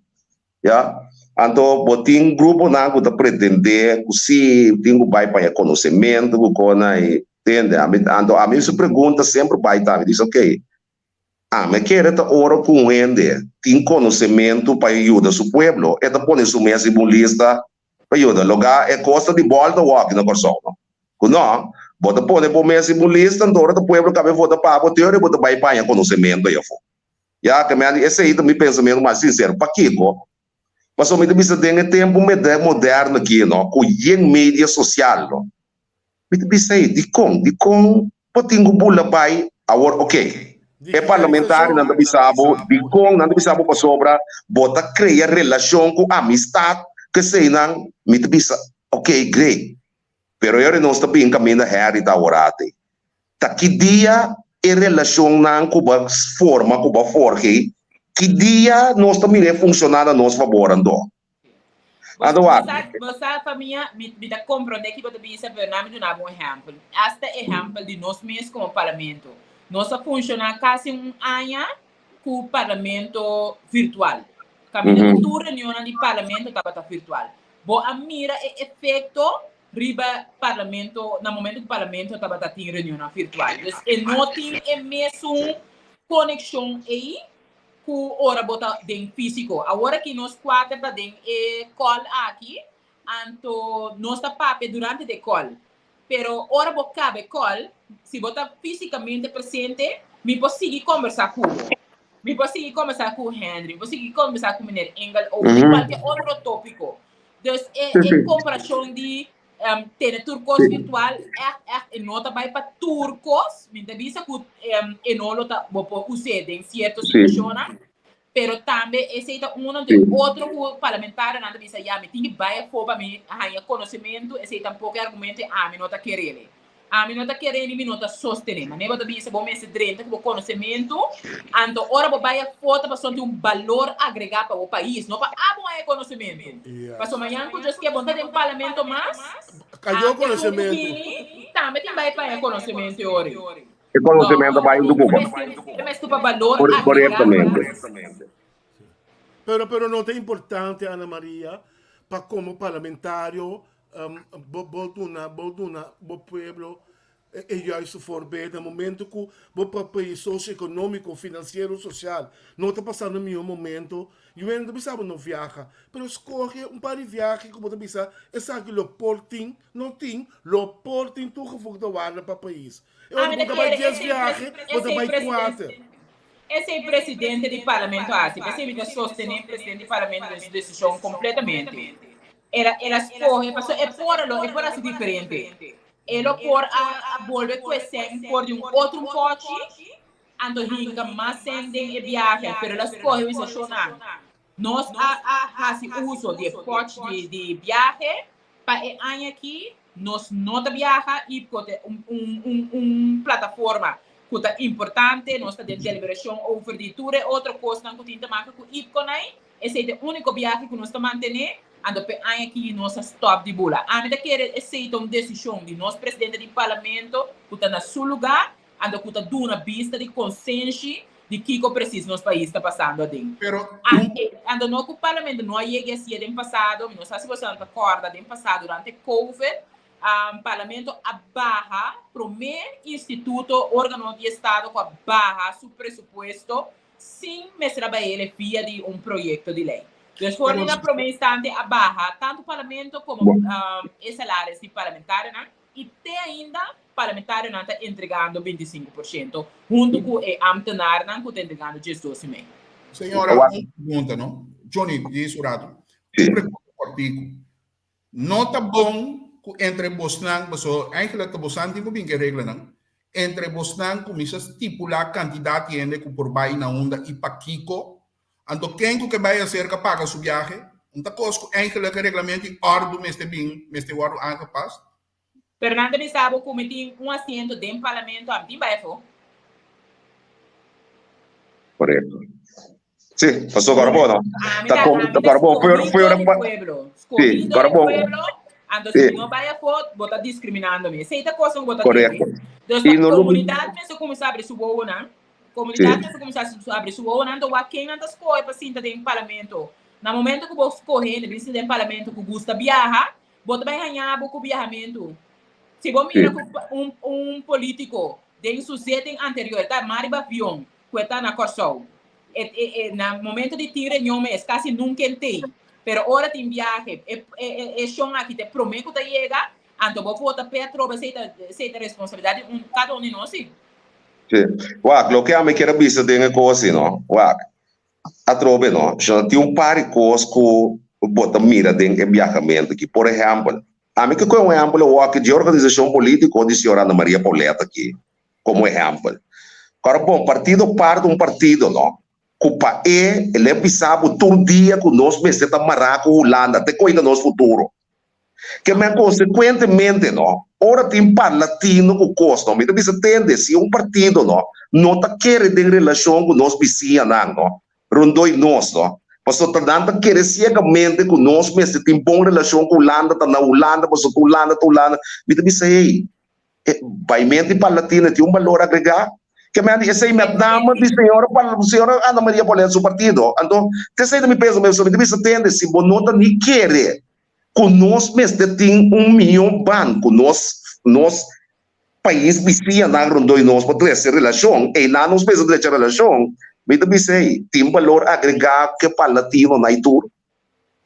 Ya. Anto bo tin gruponan ku ta pretendé ku si tin ku bai paña konosementu ku kona i tende. Ami anto ami su pregunta semper bai ta, mi bisa, okey, Ami kere ta ora ku un hende tin konosementu pa e yuda su pueblo, e ta pone su mes riba un lista pa yuda. Logá e kos ta di bòlta wòki na Kòrsou, no? Ku nò, bo ta pone bo mes riba un lista, anto ora ta pueblo kabe vota pa bo, te ora bo ta bai paña konosementu ei afó. Ya, ke mi esei ta mi pensamentu mas sinsero. Pakiko? Pasobra mi ta bisa den e tempu moderno aki, no, ku yen media sosial, no, Mi ta bisa ei, dikon? Dikon bo tin ku bula bai awor? Oke, e parlamentarionan ta bisa bo dikon, nan ta bisa bo pasobra bo ta krea relashon ku amistat ku eseinan. Mi ta bisa, oke, great. Pero e ora nos ta bin kaminda Harry ta aworate. Ta ki dia e relashonnan ku bo a forma, ku bo a forge ei, ki dia nos ta mira e funshoná na nos fabor anto? Anto wak. Bo sa famia, mi mi ta comprende ki bo ta bisa, pero na mi duna bo un ehempel. Hasta ehempel di nos mes como parlamento. Nos a funciona casi un aña cu parlamento virtual. Caminda cu tur reunionnan di parlamento tabata virtual. Bo a mira e efecto riba parlamento na momento cu parlamento tabata tin reunionnan virtual. Dus e no tin e mesun conexion ey ku ora bo ta den físiko. Awor aki nos kuater ta den e call aki, anto nos ta papia durante di e call. Pero ora bo kaba e call, si bo ta físikamente presente, mi por sigui kombersá ku bo. Mi por sigui kombersá ku Henry, mi por sigui kombersá ku meneer Engel over di kualke otro tópiko. Dus e e komparashon di tene tur kos virtual, ègt ègt e no ta bai pa tur kos, mi ta bisa ku e no lo ta, bo por us'é den sierto situashonnan, pero tambe esei ta uno di otro ku parlamentarionan ta bisa ya mi tin ki bai afó pa mi haña konosementu, esei tampoko e argumento i ami no ta kerele. Ami no ta kere ni mi no ta sostené. Manera bo ta bisa bo mester drenta ku bo konosementu, anto ora bo bai afó ta pasobra tin un balor agregá pa bo pais, no pa abo haña konosementu. Pasobra mañan ku Dios ke bo no ta den parlamento mas, Cayó esun ku konosementu. bini tambe tin bai pa haña konosementu e ora ei. E konosementu No, bai huntu ku bo. e mester pa balor agregá. Korektamente. Pero pero no ta importante Ana Maria pa komo parlamentario bo bo duna bo duna bo pueblo e e juiste voorbeeld na momento ku bo pais socio-economico, financiero, social no ta pasando mihor momento yu hende ta bisa bo no viaha pero scoge un par di viahe ku bo ta bisa esaki lo por tin no tin lo por tin toegevoegde waarde pa pais e ora Ami bo ta ta bai kere dies esei viahe bo ta esei bai presidente kuater. Esei presidente di parlamento a hasi. P'esei mi ta sostené presidente di parlamento den su desishon kompletamente. El a el a skohe pasobra e por a lo e por hasi diferente. E lo por a a bolbe ku e sèn for di un otro un pòchi anto hinka mas sèn den e biahe pero el a skohe bisa shona nos a a hasi uso di e pòchi di di biahe pa e aña aki. Nos no ta biaha IPCO ta un un un un plataforma ku ta importante, nos ta den deliberashon over di tur e otro kosnan ku tin te maka ku IPCO nai. Esei ta e úniko biahe ku nos ta mantené, anto p'e aña aki nos a stòp di bula. Ami ta kere esei ta un desishon di nos presidente di parlamento ku ta na su lugá, anto ku ta duna bista di konsenshi di kiko presis nos pais ta pasando aden. Pero Anto no ku parlamento no a yega e hasié den pasado, mi no sa si boso ta kòrda den pasado durante covid, parlamento a baha promé instituto, órgano di estado ku a baha su presupuesto sin mester a bai ele via di un proyekto di lei. Dus for di na promé instante a baha tantu parlamento komo e salaris di parlamentarionan i te ainda parlamentarionan ta entregando 25% huntu ku e ambtenarnan ku ta entregando 12 i mei. Señora, un pregunta, no? Johnny, di su rato. Un pregunta kortiku. No ta bon ku entre bosnan, paso eigenlijk ta bosnan tin ku bin ku e reglanan, entre bosnan kuminsá stipulá kantidat di hende ku por bai na unda i pakiko. Anto ken ku ke bai aserka paga su biahe? Un ta kos ku eigenlijk e reglamento i òrdu mester bin, mester wòrdu aangepast. Pero nan ta bisa bo ku mi tin un asiento den parlamento, ami tin bai afó. Korekto. Sí, pasó kòrbo no. Ami ta, ami ta skohido di pueblo. Skohido di pueblo, anto si mi no bai afó, bo ta diskriminando mi. Esei ta kosnan ku bo ta tende. Dus ta komunidat mester kuminsá abri su wowonan. Komunidat mester kuminsá abri su wowonan, anto wak ken nan ta skohe pa sinta den parlamento. Na momento ku bo skohe hende bin sinta den parlamento ku gusta biaha, bo ta bai haña bo ku biahamentu. Si bo mira ku un polítiko den su zitting anterior ta armá riba avion, ku e ta na Kòrsou. E, e, e, na momento di tin reunion mes, kasi nunka en tei. Pero ora tin biahe, e, e, e, e shon aki ta e promé ku ta yega, anto bo vota p'e atrobe, esei ta, esei ta responsabilidat di un, kada un di nos, sí. Sí. Wak, loke ami kier a bisa den e kos así, no? Wak, atrobe, no? Shon, tin un par di kos ku bo ta mira den e biahamentu aki. Por ehèmpel, ami ke kohe un ehèmpel awor aki dje organisashon polítiko di señora Ana Maria Pauletta aki. Komo ehèmpel. Kòrda bon, partido par ta un partido, no? Ku pa e, el e bisa bo tur dia ku nos mester ta mará ku Hulanda te koinda nos futuro. Ke men konsekuentemente, no, ora tin parlatino ku kos, no, mi ta bisa tende, si un partido, no, no ta kere den relashon ku nos bisiñanan, no, rondoi nos, no, pasobra ta nan ta kere siegamente ku nos mester tin bon relashon ku Hulanda, ta na Hulanda, pasobra ta Hulanda, ta Hulanda, mi ta bisa, hey, E baimento di Parlatino tin un balor agregá. Ke men di esei met name di señora señora Ana Maria Paulette su partido. Anto te esei ta mi pensa mi mi ta bisa tende si bo no ta ni kere ku nos mester tin un mihó ban ku nos nos pais bisiñanan rondó di nos pa trese relashon einan nos mester drecha relashon mi ta bisa ei tin balor agregá ke Parlatino na i tur.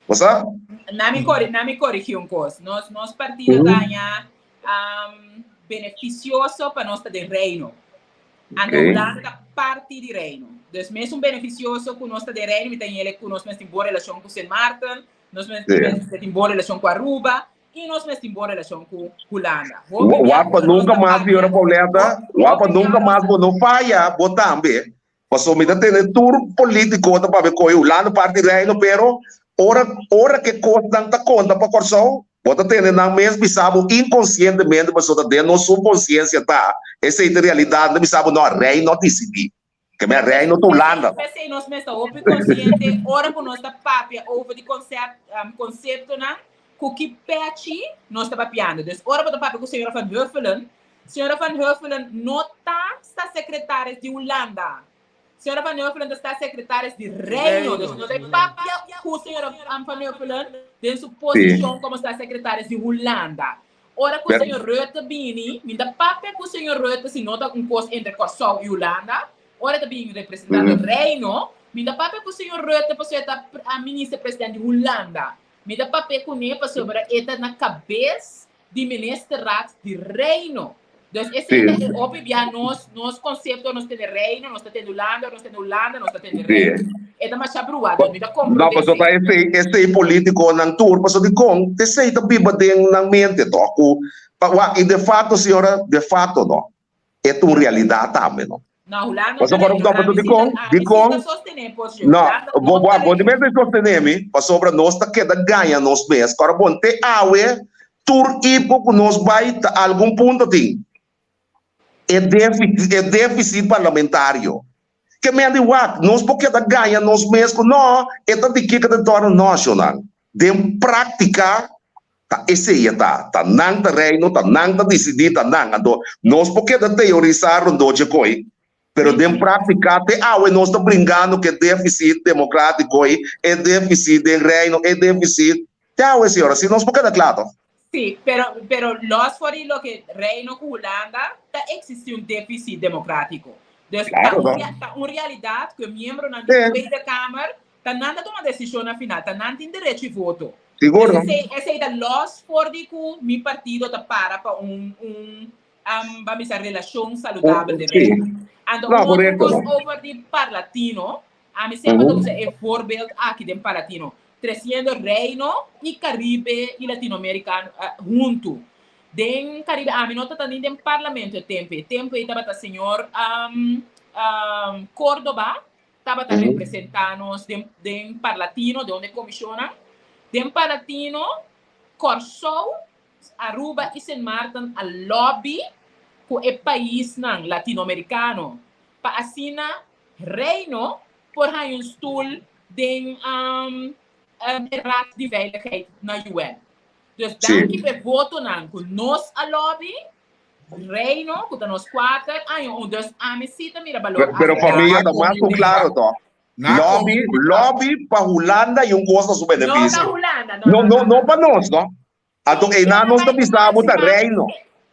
Bo sa? Na mi kore, na mi korigí un kos. Nos, nos partido ta haña um, benefisioso pa nos ta den reino. Anto okay. Hulanda ta parti di reino. Dus mes un benefisioso ku nos ta den reino, mi ta yele ku nos mes tin bon relashon ku Sint Maarten, nos mes sí. tin bon relashon ku Aruba, i nos mes tin bon relashon ku Hulanda. Wapa nunka mas, señora Pauletta, wapa nunka mas bo no faya, bo tambe. Pasobra mi ta tende tur politico ta papia koe Hulanda parti Reino pero ora ora ke kosnan ta konta pa Kòrsou bo ta tende nan mes bisa bo inkonsientemente pasobra ta den nos subkonsiensia ta esei ta realidat nan ta bisa bo no Reino a disidí ke men Reino ta Hulanda. P'esei nos mes ta hopi konsiente ora ku nos ta papia over di konsèpt konseptonan ku ki pechi nos ta papiando. Dus ora bo ta papia ku señora Van Huffelen Señora Van Huffelen no ta statsecretaris di Hulanda. Señora Van Huffelen ta statsecretaris di Reino. Dus no ta papia ku señora Van Huffelen den su posicion como statsecretaris di Hulanda. Ora ku señor Rutte bini, mi ta papia ku señor Rutte si no ta un kos entre Kòrsou i Hulanda. Ora e ta bini representando Reino, mi ta papia ku señor Rutte pasobra e ta minister president di Hulanda. Mi ta papia kuné pasobra e ta na kabes di ministerraad di Reino. Dus esei ta e hopi bia nos nos konsepto nos tene Reino, nos ta tene Hulanda, nos tene Hulanda, nos ta tene Reino. E ta masha brua, dus mi ta No, komprondé pasobra esei. esei esei politikonan tur, pasobra dikon esei ta biba den nan mente tòg ku pa wak i de facto señora, de facto no, e ta un realidat tambe no. No, Hulanda no Pasobra ta no, Reino. pasobra Ami si ta dikon, ami si dikon ta sostené posishon. no, Hulanda bo no bo ta bo di Reino. mester sostené mi, pasobra nos ta keda gaña nos mes. Kòrda bon, te awe. Tur IPO ku nos bai ta algun punto tin e e deficit parlamentario. Ke men di wak, nos por keda gaña nos mes ku no, e ta di kiko den torno nashonal. Den práktika ta esei e ta. Ta nan ta reino, ta nan ta disidí, ta nan. Anto nos por keda teorisá rondó dje koi, pero den práktika te awe nos ta bringando ku e deficit demokrátiko ei, e deficit den reino, e deficit te awe, señora. Si nos por keda kla to. Sí, pero, pero los for di loke Reino ku Hulanda ta eksistí un défisit demokrátiko. Dus ta Claro, un, no. rea- ta un realidat ku e miembronan di Sí. Tweede Kamer ta nan ta tuma desishonnan final, ta nan tin derecho i voto. Sigur, Dus no. esei, esei ta los for di ku mi partido ta para pa un, un um, ban bisa relashon saludabel den Sí. Reino. Anto No, un otro korekto, kos no. over di Parlatino, Ami semper ta Ujú. usa e voorbeeld aki den Palatino, treciendo Reino y Caribe y Latinoamerica huntu. Den Caribe ami no tata ni den parlamento e tempo ei. Tempo ei tabata señor um, um, Córdoba tabata Ujú. representa nos den, den Parlatino, den un de comisionnan. Den Parlatino, Kòrsou, Aruba y Sint Maarten a lobby cu e paisnan Latinoamericano pa asina Reino por haña un stul den e Raad di Veiligheid na UN. Dus danki pa e votonan ku nos a lobby, Reino, ku ta nos kuater, haña un. Dus ami si ta mira balor Pero agregá. famia ta mas ku klaro to. Lobby, lobby pa Hulanda i un kos na su No pa benefisio. Hulanda, No, no, no, no pa nos, no. Anto einan nos ta bisa bo ta reino.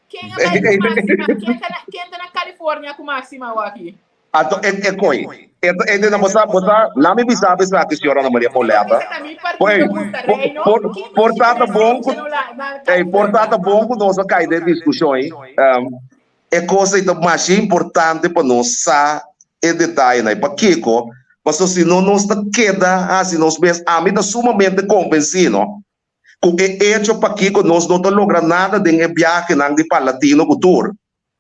Ken a bai ku Maxima? Ken ta na, ken ta na California ku Maxima awaki? Anto e e koi. E ta e na bosa bosa lami bisa bo esaki señora Ana Maria Pauletta. Por por por ta ta bon ku ey por ta ta bon ku nos a kai den diskushon ey. E kos ey ta masha importante pa nos sa e detayenan ey. Pakiko? Pasobra si no nos ta keda hasi nos mes. Ami ta sumamente konvensí no Ku e echo pakiko nos no ta logra nada den e biahenan di Parlatino ku tur,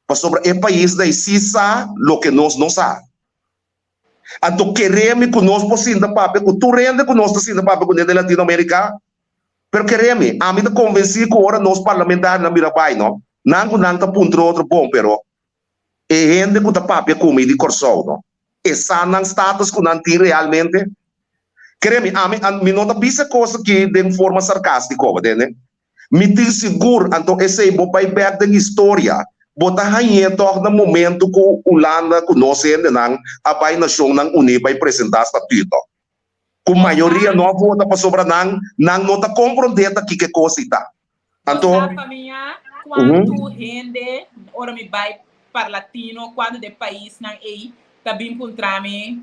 pasobra e paisnan ei sí sa loke nos no sa. Anto kere mi ku nos por sinta papia ku tur hende ku nos ta sinta papia kuné den Latinoamerika? Pero kere mi, ami ta konvensí ku ora nos parlamentarionan bira bai no, nan ku nan ta puntra otro bon, pero e hende ku ta papia ku mi di Kòrsou no, e sa nan status ku nan tin realmente? Kere mi, ami, mi no ta bisa e kos aki den forma sarkástiko, bo tende? Mi tin sigur, anto esei bo bai bèk den historia, bo ta hañ'é tòg na momentu ku Hulanda ku nos hendenan a bai Nashonnan Uní bai presentá statuto, ku mayoria no a vota pasobra nan, nan no ta komprondé ta kiko e kos ei ta. Anto. Bo sa famia cuantu hende ora mi bai Parlatino cuantu de paisnan ey ta bin puntra mi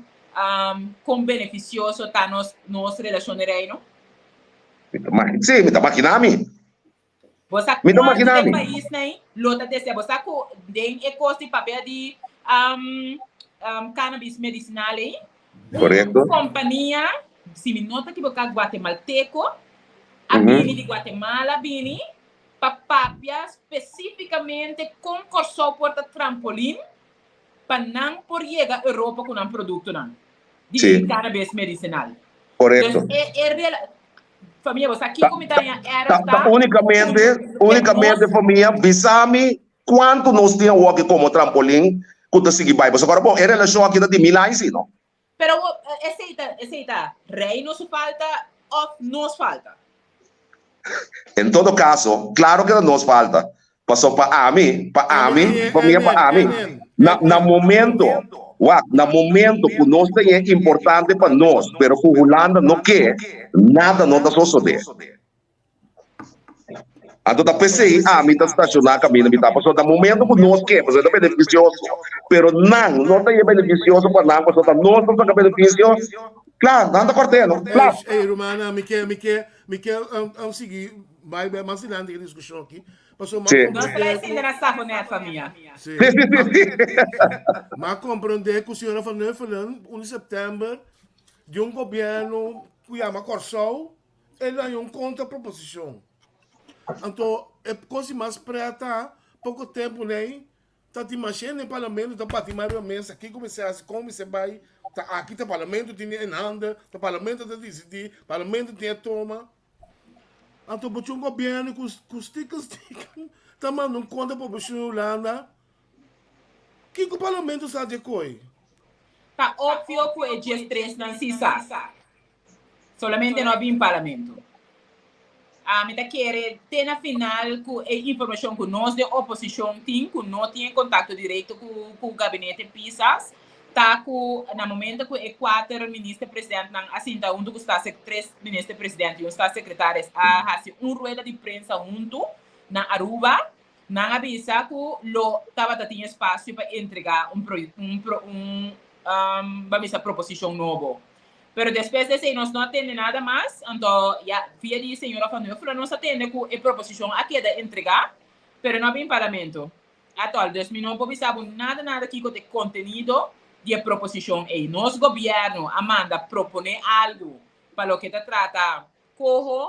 con beneficioso ta nos nos relacion den Reino? Mi ta magi, si, mi ta magina mi. Bo sa Mi ta cuantu magina de mi. paisnan ey lo ta desea? Bo sa cu den e cos di papia di cannabis medicinal ey, Correcto. Un compania, si mi no ta equivoca, guatemalteco, a bini di Guatemala bini pa papia specificamente con Corsou por ta trampolin pa nan por yega Europa cu nan productonan di cannabis medicinal. Correcto. Dus e, e rela famia, bo sa kico mi ta haña erg Ta, ta ta unicamente, unicamente famia, bisa mi Cuanto nos tin awor aki como trampolin cu ta sigui bai? Pasobra bon, e relacion aki ta di mil aña si, no? Pero esey ta, esey ta Reino su falta of nos falta? En todo caso, claro que ta nos falta. Pasobra pa ami, pa ami, pa mi pa ami, na, na momento, wak, na momento cu nos ta e importante pa nos, pero cu Hulanda no ke, nada no ta sosode. Anto ta p'esei ami ta stashoná kaminda mi ta, pasobra ta momento ku nos ke, pasobra e ta benefisioso, pero nan no ta e benefisioso pa nan, pasobra ta nos ta saka benefisio, kla, nan ta kòrt'é, no? Kla. Ey, rumannan, mi ke, mi ke, mi ke sigui bai bai mas dilanti e diskushon aki, pasobra mi a Nos komprendé trae ku. sinta na Safonet, famia. Sí. Sí, sí, sí, sí. Mi a komprendé ku señora Van Huffelen, un di sèptèmber, di un gobièrnu ku yama Kòrsou, E la un kontraproposishon. Anto e kos di mas prèt ta, poko tempu nei, ta tin mas hende den parlamento ta bati mas riba mesa, kiko mester hasi, kon mester bai, ta aki ta parlamento tin en hande, ta parlamento ta disidí, parlamento tin e toma. Anto bo tin un gobièrnu ku ku stiken stiken ta manda un kontra poblashon di Hulanda. Kiko parlamento sa dje koi? Ta opvio ku e djes tresnan si sa. Solamente no a bin parlamento. Ami ta kere te na final ku e informashon ku nos den oposishon tin, ku no tin e kontakto direkto ku ku gabinete Pisas, ta ku na momento ku e kuater minister presidentnan a sinta huntu ku sta tres minister president i un statsecretaris a hasi un rueda di prensa huntu na Aruba, nan a bisa ku lo tabata tin espasio pa entrega un un un ban bisa proposishon nobo. Pero despues di esei nos no a tende nada mas, anto ya via di señora Van Huffelen nos a tende ku e proposishon a keda entregá, pero no a bin parlamento atòl. Dus mi no por bisa bo nada nada kiko ta e kontenido di e proposishon ei. Nos gobièrnu a manda proponé algu pa loke ta trata koho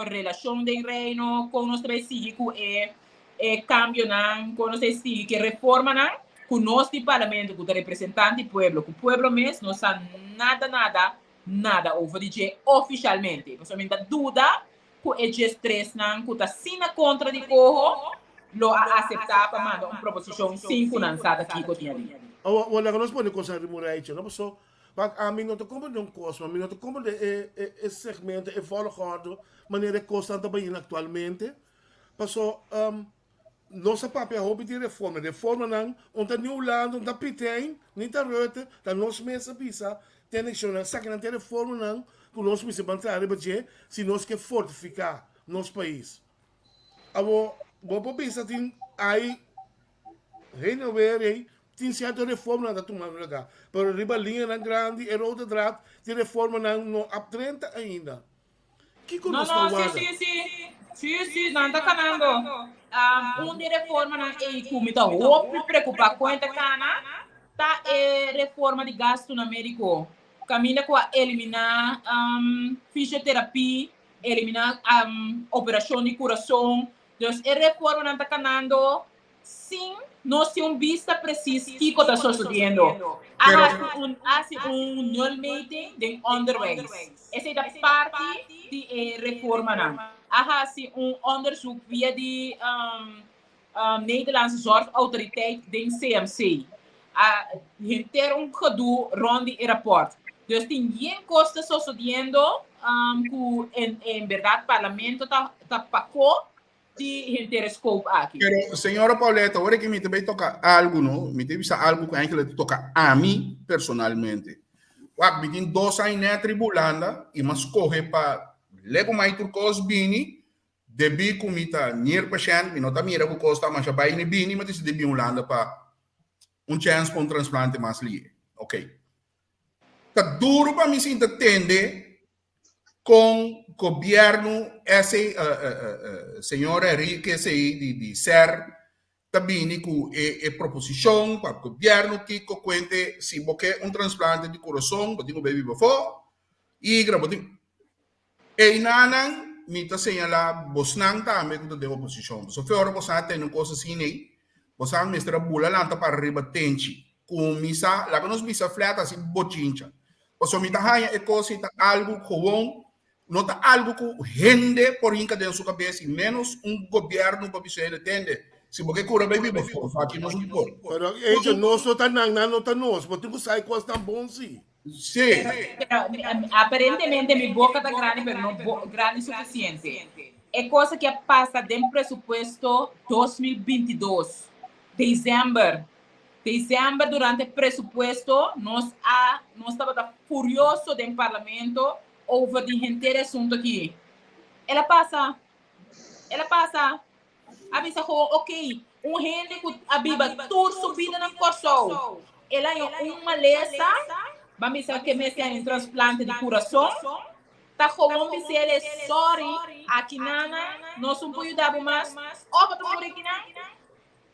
relashon den Reino, kon nos ta bai sigui ku e e kambionan, kon nos ta bai sigui ku e reformanan ku nos di parlamento ku ta representante di pueblo, ku pueblo mes no sa nada nada nada over di dje ofishalmente. Pasobra mi ta duda ku e djes tresnan ku ta asina kontra di koho lo a aseptá pa manda un proposishon sin ku nan sa ta kiko tin adi. Awor laga nos pone kos ariba un rijtje, no? Pasobra Wak, ami no ta komprende un kos, ma mi no ta komprende e, e, e segmento, e volgorde, manera e kosnan ta bayendo aktualmente. Paso, um, nos a papia hopi di reforma. Reformanan, un ta ni Hulanda, un ta Pitijn, ni ta Rutte, ta nos mes a bisa den elekshonnan. Esakinan ta e reformanan ku nos mester ban traha riba dje si nos ke fortifiká nos pais. Awor, bo por bisa tin ai Heen en weer ei tin sierto reformanan ta tumando lugar, pero riba liñanan grandi e rode draad di reformanan no a drenta ainda. Kiko No, nos ta no, sí, warda? sí, sí. Sí, sí, nan ta kanando. Um, un di reformanan ei ku mi ta hopi preokupá kon e ta kana ta e reforma di gastunan médiko. Kaminda ku a eliminá um, fisioterapia, eliminá um, operashon di kurason. Dus e reformanan ta kanando sin nos tin un bista precies kiko ta sosodiendo. A hasi un hasi un nulmeting den onderwijs. Esei ta parti di e reformanan. A hasi un onderzoek via di Nederlandse Zorgautoriteit den CMC. A henter un gedoe rond di e rapport. Dus tin yen kos ta sosodiendo ku en berdad parlamento ta ta pako di henter e scope aki. Pero, señora Pauletta, ora que mi te toca algo, no? Mi te bisa algo que eigenlijk te toca a mi personalmente. Wak, mi tin dos aña net riba Hulanda y m'a scoge pa lego mai tur cos bini, debí cu mi ta nierpatiënt, mi no ta mira cu cos ta masha bai ni bini, m'a decidi bin Hulanda pa un chance pa un transplante mas lihe. Ok. Ta duro pa mi sinta tende Con gobierno ese señor Enrique ese di di ser ta bini cu e e proposicion pa gobierno kico cuente si bo ke un transplante di curason bo tin cu bay biba afo igra bo tin eynanan mi ta señala bosnan tambe cu ta den oposicion pasobra fe ora bosnan a tene un cos asina ey bosnan mester a bula lanta para riba tenchi cuminsa laga nos bisa flat asi bochincha Pasobra mi ta haña e kos ei ta algu gewoon, no ta algu ku hende por hinka den su kabes i ménos un gobièrnu pa bisa hende, tende, si bo ke kura bai biba for, aki nos no por. Pero echo, nos no ta nan, nan no ta nos. Bo tin ku sa e kosnan bon si. Sí. Pero aparentemente mi boka ta grandi pero no grandi sufisiente. E kos aki a pasa den presupuesto 2022, december. December durante presupuesto nos a nos tabata furioso den parlamento over di henter e asunto aki. El a pasa. El a pasa. A bisa gewoon ok, un hende ku a biba tur su bida na Kòrsou, el a haña un malesa, ban bisa ke mester haña un transplante di kurason, ta gewoon bis'el sorry, aki nana nos un por yuda bo mas, òf bo ta muri akinan.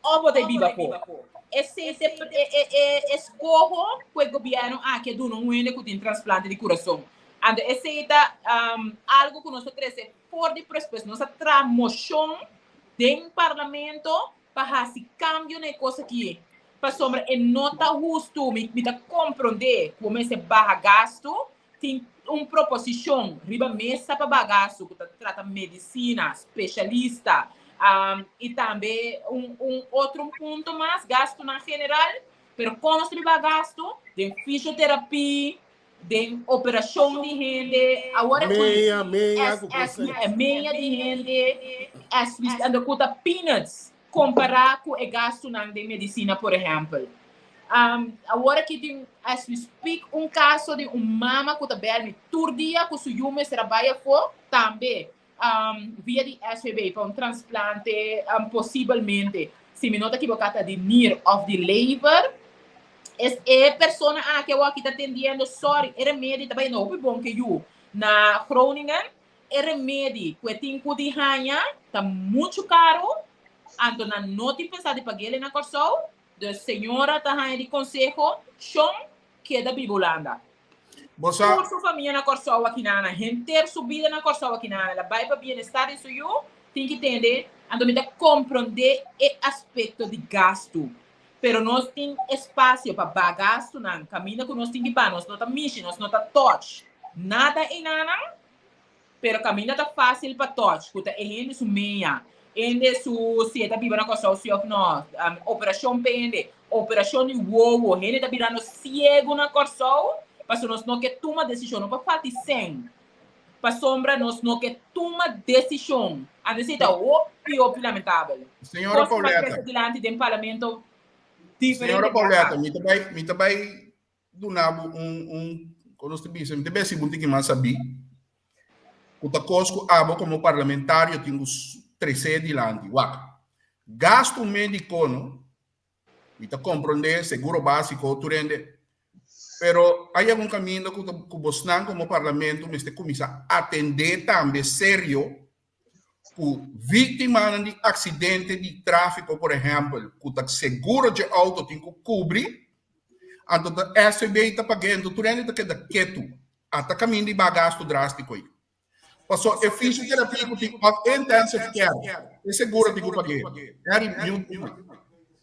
Òf bo ta biba po. Esei ta e eskoho ku e gobièrnu aki a duna un hende ku tin transplante di kurason. Anto esei ta algu ku nos ta trese for di presupuesto. Nos a traha moshon den parlamento pa hasi kambio na e kos aki. Pasobra e no ta hustu. Mi ta komprondé ku bo mester baha gastu. Tin un proposishon riba mesa pa baha gastu ku ta trata medisina, speshalista i tambe un un otro punto mas, gastunan general. Pero kon nos ta biba gastu? Den fisioterapia, den operashon di hende, awor e Meia, meia ku SS, kos e meia di hende, SVC, anto ku ta peanuts kompará ku e gastunan den medisina, por ehèmpel. Um, awor aki tin, as we speak, un kaso di un mama ku ta bèl mi tur dia ku su yu mester a bai afó, tambe um, via di SVB pa un transplante, um, posibelmente, si mi no ta ekiboká ta di nir òf di lever. Es e persona aki awor aki ta tendiendo, sorry, e remedi ta bai no hopi bon ke yu na Groningen, e remedi ku e tin ku di haña ta muchu karu, anto nan no tin pensá di pag'el na Kòrsou. De señora ta haña di konseho, Shon, keda biba Hulanda. Bo sa. Tur su famia na Kòrsou akinana, henter su bida na Kòrsou akinana. El a bai pa bienestar di su yu, tin ki tende, anto mi ta komprondé e aspekto di gastu. Pero nos tin espasio pa baha gastunan, kaminda ku nos tin ki baha, nos no ta mishi, nos no ta touch nada einanan. Pero kaminda ta fásil pa touch, ku ta e hende su meña, hende su si e ta biba na Kòrsou si òf nò, operashon pa hende, operashon di wowo, hende ta birando siegu na Kòrsou pasobra nos no ke tuma desishon, no pa falta di sèn, pasobra nos no ke tuma desishon. Anto esei ta hopi hopi lamentabel. Señora Kos ku a Pauletta. trese dilanti den parlamento diferente Señora biaha. Pauletta, mi ta bai, mi ta bai duna bo un, un, kon nos ta bisa, mi ta besi bo un tiki mas sabí, ku ta kos ku abo komo parlamentario tin ku tresé dilanti. Wak, gastu médiko no, mi ta komprondé, seguro básiko tur hende, pero a yega un kaminda ku ta, ku bosnan komo parlamento mester kuminsá atendé tambe serio ku víktimanan di aksidente di tráfiko, por ehèmpel, ku ta seguro dje outo tin ku kubri, anto ta SVB ta pag'é, anto tur hende ta keda ketu. Ata kaminda di baha gastu drástiko ei. Pasobra e fisioterapia ku tin òf e intensive care, e seguro tin ku pag'é. Harry, mute bo.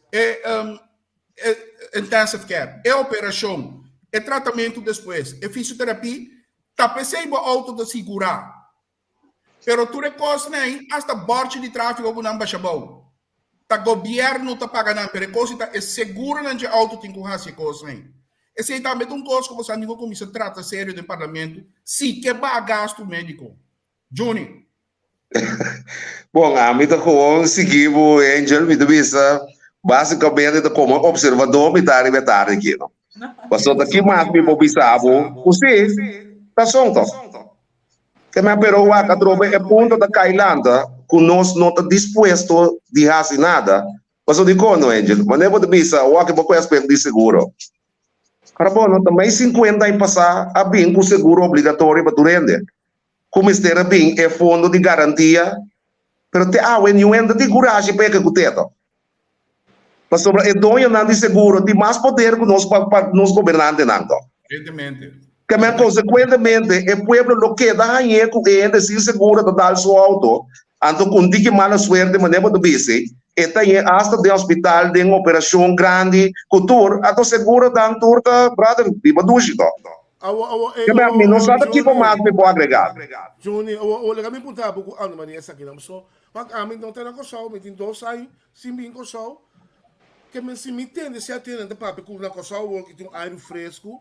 E e intensive care, e operashon, e tratamentu despues, e fisioterapia, ta p'esei bo outo ta sigurá. Pero tur e kosnan ei, asta bòrchi di tráfiko ku nan basha bou, ta gobièrnu ta paga nan, pero e kos ei ta e seguronan dje outo tin ku hasi e kosnan ei. Esei tambe ta un kos ku boso a tin ku kuminsá trata serio den parlamento si ke baha gastu médiko. Juni. Bon, ami ta gewoon sigui bo, Angel. Mi ta bisa, básikamente ta komo opservadó mi ta riba e tardi aki, no. Pasobra ta ki mas mi por bisa bo ku sí, ta son tòg. Te men pero wak atrobe e punto ta kai lanta ku nos no ta dispuesto di hasi nada. Pasobra dikon no, Angel? Manera bo ta bisa wak bo ku aspecto di seguro. Ora bo no ta mai 50 aña pasá a bin ku seguro obligatorio pa tur hende. Ku mester a bin e fondo di garantia, pero te awe niun hende ta tin kurashi pa ehekut'é to. Pasobra e doñonan di seguro tin mas poder ku nos pa nos gobernantenan to. Evidentemente. Ke men konsekuentemente e pueblo lo keda hañ'é ku e hende sin seguro ta dal su outo, anto ku un tiki mala suerte manera bo ta bisa e ta hañ'é asta den hospital den operashon grandi ku tur, anto seguronan tur ta brother biba dushi to. Awo awo Ke men mi no sa ta kiko mas mi por agregá. Juni, awo awo laga mi puntra bo ku Ana Maria esaki nan paso wak ami no ta na Kòrsou mi tin dos aña sin bin Kòrsou ke men si mi tende si atende nan ta papia ku na Kòrsou awor ki tin un airu fresku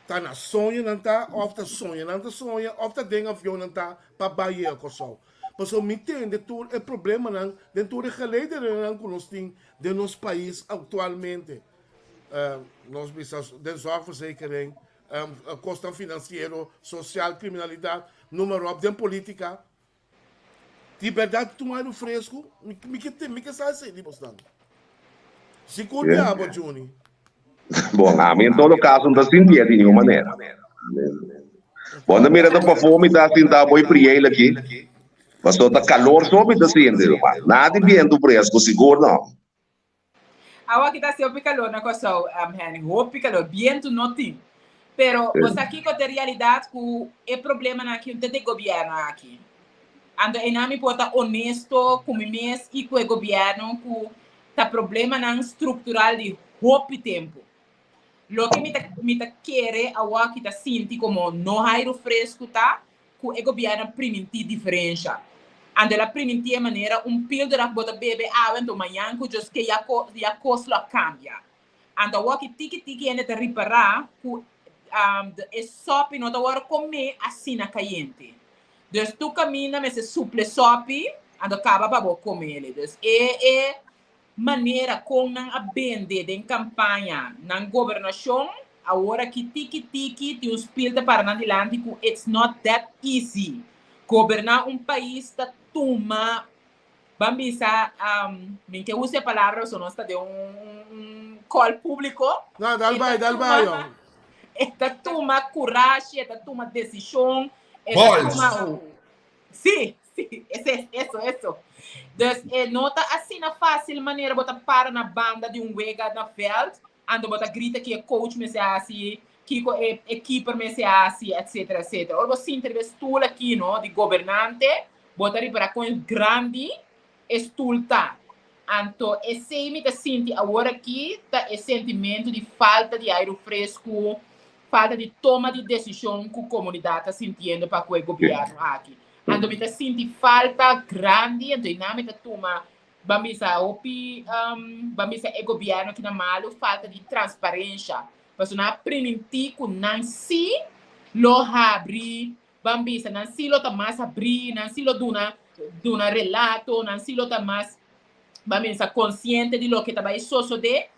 ta na soño nan ta òf ta soña nan ta soña òf ta den avion nan ta pa bai yega Kòrsou pasobra mi tende tur e problemanan den tur e gelederennan ku nos tin den nos pais aktualmente nos bisa den zorgverzekering kosnan finansiero sosial kriminalidat numa ròp den politika. Di berdad tin un airu fresku? Mi ke mi ke sa esei di bosnan. Sigur di abo, Juni. Bon, ami en todo kaso no ta sintié di niun manera. Bo ta mira ta pafó mi ta sinta bo e priel aki. Pasobra ta kalor so mi ta sinti, ruman. Nada di bientu fresku, sigur no. Awa ki ta hasi hopi kalor na Kòrsou, Henny, hopi kalor, bientu no tin. Pero bo sa kiko ta e realidat ku e problemanan aki no ta di gobièrnu aki. Anto einan mi por ta honesto ku mi mes i ku e gobièrnu ku ta problemanan struktural di hopi tempu. Loke mi ta mi ta kere awor ki ta sinti komo no hairu fresku ta ku e gobièrnu a primintí diferensha. Anto el a primintí e manera un píldora ku bo ta bebe awe anto mañan ku djos ke ya ko ya kos lo a kambia. Anto awor ki tiki tiki hende ta ripará ku e sòpi no ta wòrdu komé asina kayente. Dus tur kaminda mester suple sòpi anto kaba pa bo komele. Dus e e manera kon nan a bende den kampaña nan gobernashon, awor aki tiki tiki tin un spil ta para nan dilanti ku it's not that easy. Goberná un pais ta tuma, ban bisa, mi ke usa e palabra pasobra nos ta den un call públiko. No, dal bai, dal bai, jong. E ta tuma kurashi, e ta tuma desishon, e ta tuma. Sí, sí, ese, eso, eso. Dus e no ta asina fácil manera bo ta para na banda di un wega na veld, ando bo ta grita ki e coach mester hasi, kiko e, e keeper mester hasi, etcétera, etcétera. Ora bo sinta riba e stoel aki, no, di gobernante, bo ta ripara kon grandi e stoel ta. Anto esei mi ta sinti awor aki ta e sentimento di falta di airu fresku, falta di toma di desishon ku komunidat ta sintiendo pa ku e gobièrnu aki. Anto mi ta sinti falta grandi, anto einan mi ta tuma, ban bisa hopi, ban bisa e gobièrnu aki na malu, falta di transparensha. Pasobra nan a primintí ku nan sí lo habri, ban bisa nan sí lo ta mas habrí, nan sí lo duna duna relato, nan sí lo ta mas, ban bisa, konsiente di loke ta bai sosodé.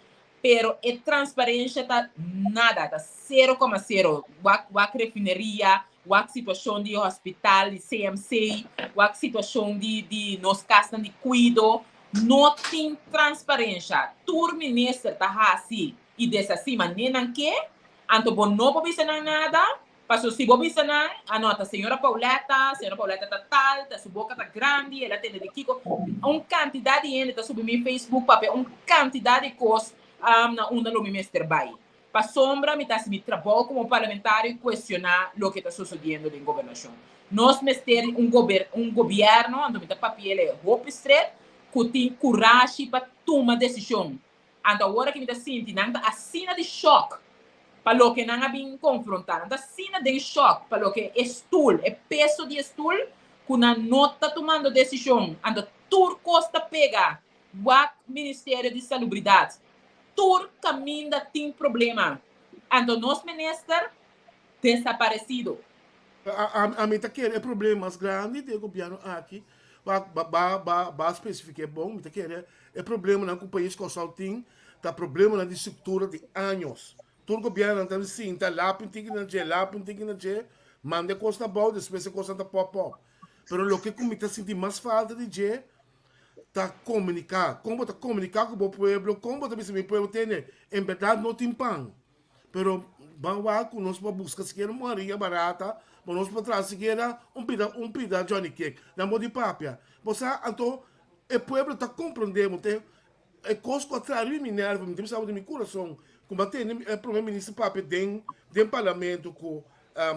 Pero e transparencia ta nada, ta cero coma cero. Wak, wak refineria, wak situacion di hospital, di CMC, wak situacion di, di nos casnan di cuido. No tin transparencia. Tur minister ta haci y deshaci mane nan ke, anto bo no por bisa nan nada, Paso si bo bisa nan, ah no, ta señora Pauletta, señora Pauletta ta tal, ta su boca ta grandi, el a tende di kiko. Un cantidad di hende ta subi mi Facebook papia un cantidad di cos um, na unda lo mi mester bai. Pasobra mi ta haci mi trabou como parlamentario y cuestiona loke ta sucediendo den gobernacion. Nos mester di un gober un gobierno, anto mi ta papiele hopi stret, cu tin curashi pa tuma decision. Anto awor aki mi ta sinti nan ta asina di shock pa loke nan a bin konfrontá. Nan ta asina den shock pa loke e stoel, e peso di e stoel, ku nan no ta tumando desishon. Anto tur kos ta pega wak Ministerio di Salubridat. Tur kaminda tin problema. Anto nos minister desaparesido. Ami ta kere e problema mas grandi di e gobierno aki, ba ba ba ba spesifiké bon, mi ta kere e problemanan ku pais Kòrsou tin ta problemanan di struktura di años. Tur gobiernonan ta sinta lapi un tiki na dje, lapi un tiki na dje, manda e kos na bou, despues e kosnan ta pòp pòp. Pero loke ku mi ta sinti mas falta di dje ta komuniká. Kon bo ta komuniká ku bo pueblo, kon bo ta bisa mi pueblo tene, en bèrdat no tin pan. Pero ban wak ku nos por buska sikiera un harinha barata, pa nos por traha sikiera un pida un pida Johnny Cake. Nan bo di papia. Bo sa anto e pueblo ta komprondé bo te e kos ku a traha riba mi nervo, mi ta bisa bo di mi kurason, ku mi a tende e prome minister papia den den parlamento ku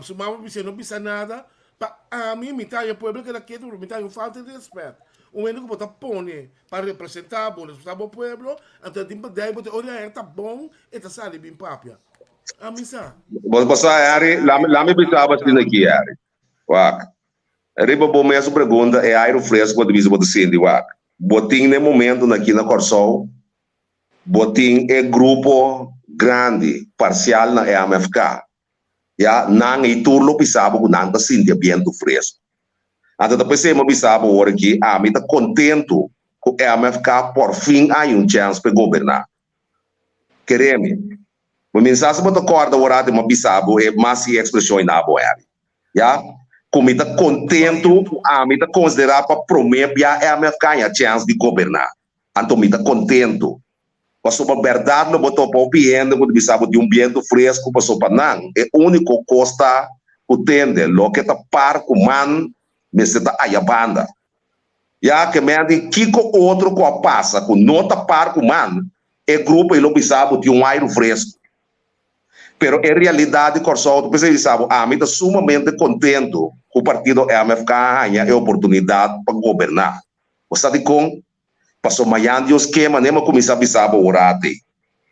su mama bis'é no bisa nada, Pa ami, mi ta haña pueblo keda ketu pero mi ta haña un falta di respet. Un hende ku bo ta pone pa representá bo, representá bo pueblo, anto e tin pa dei bo te ora e ta bon e ta sali bin papia. Ami sa. Bo bo sa Harry, lami lami bisa bo asina aki Harry. Wak, riba bo mesun pregunta e airu fresco bo ta bisa bo ta sinti wak. Bo tin na e momentonan aki na Kòrsou, bo tin e grupo grandi parsial na e MFK. Ya, nan ei tur lo bisa bo ku nan ta sinti e bientu fresku. Anto ta p'esei mi a bisa bo ora ki ami ta kontentu ku MFK porfin a haña un chèns p'e goberná. Kere mi. Mi minsa si bo ta kòrda ora mi a bisa bo e mas i ekspreshon ei na bo, Harry. Ya, ku mi ta kontentu ku ami ta konsiderá pa promé bia MFK haña chèns di goberná. Anto mi ta kontentu. Pasobra bèrdat lo bo topa hopi hende ku ta bisa bo di un bientu fresku, pasobra pa nan e úniko kos ta ku tende loke ta par ku man mester ta aya banda. Ya ke men di kiko otro ku a pasa ku no ta par ku man, e grupo ei lo bisa bo di un airu fresku. Pero e realidat di Kòrsou ta p'esei bisa bo ami ta sumamente kontentu ku partido MFK a haña e oportunidat pa goberná. Bo sa dikon? Paso mayan Dios ke manera mi a kuminsá bisa bo ora te.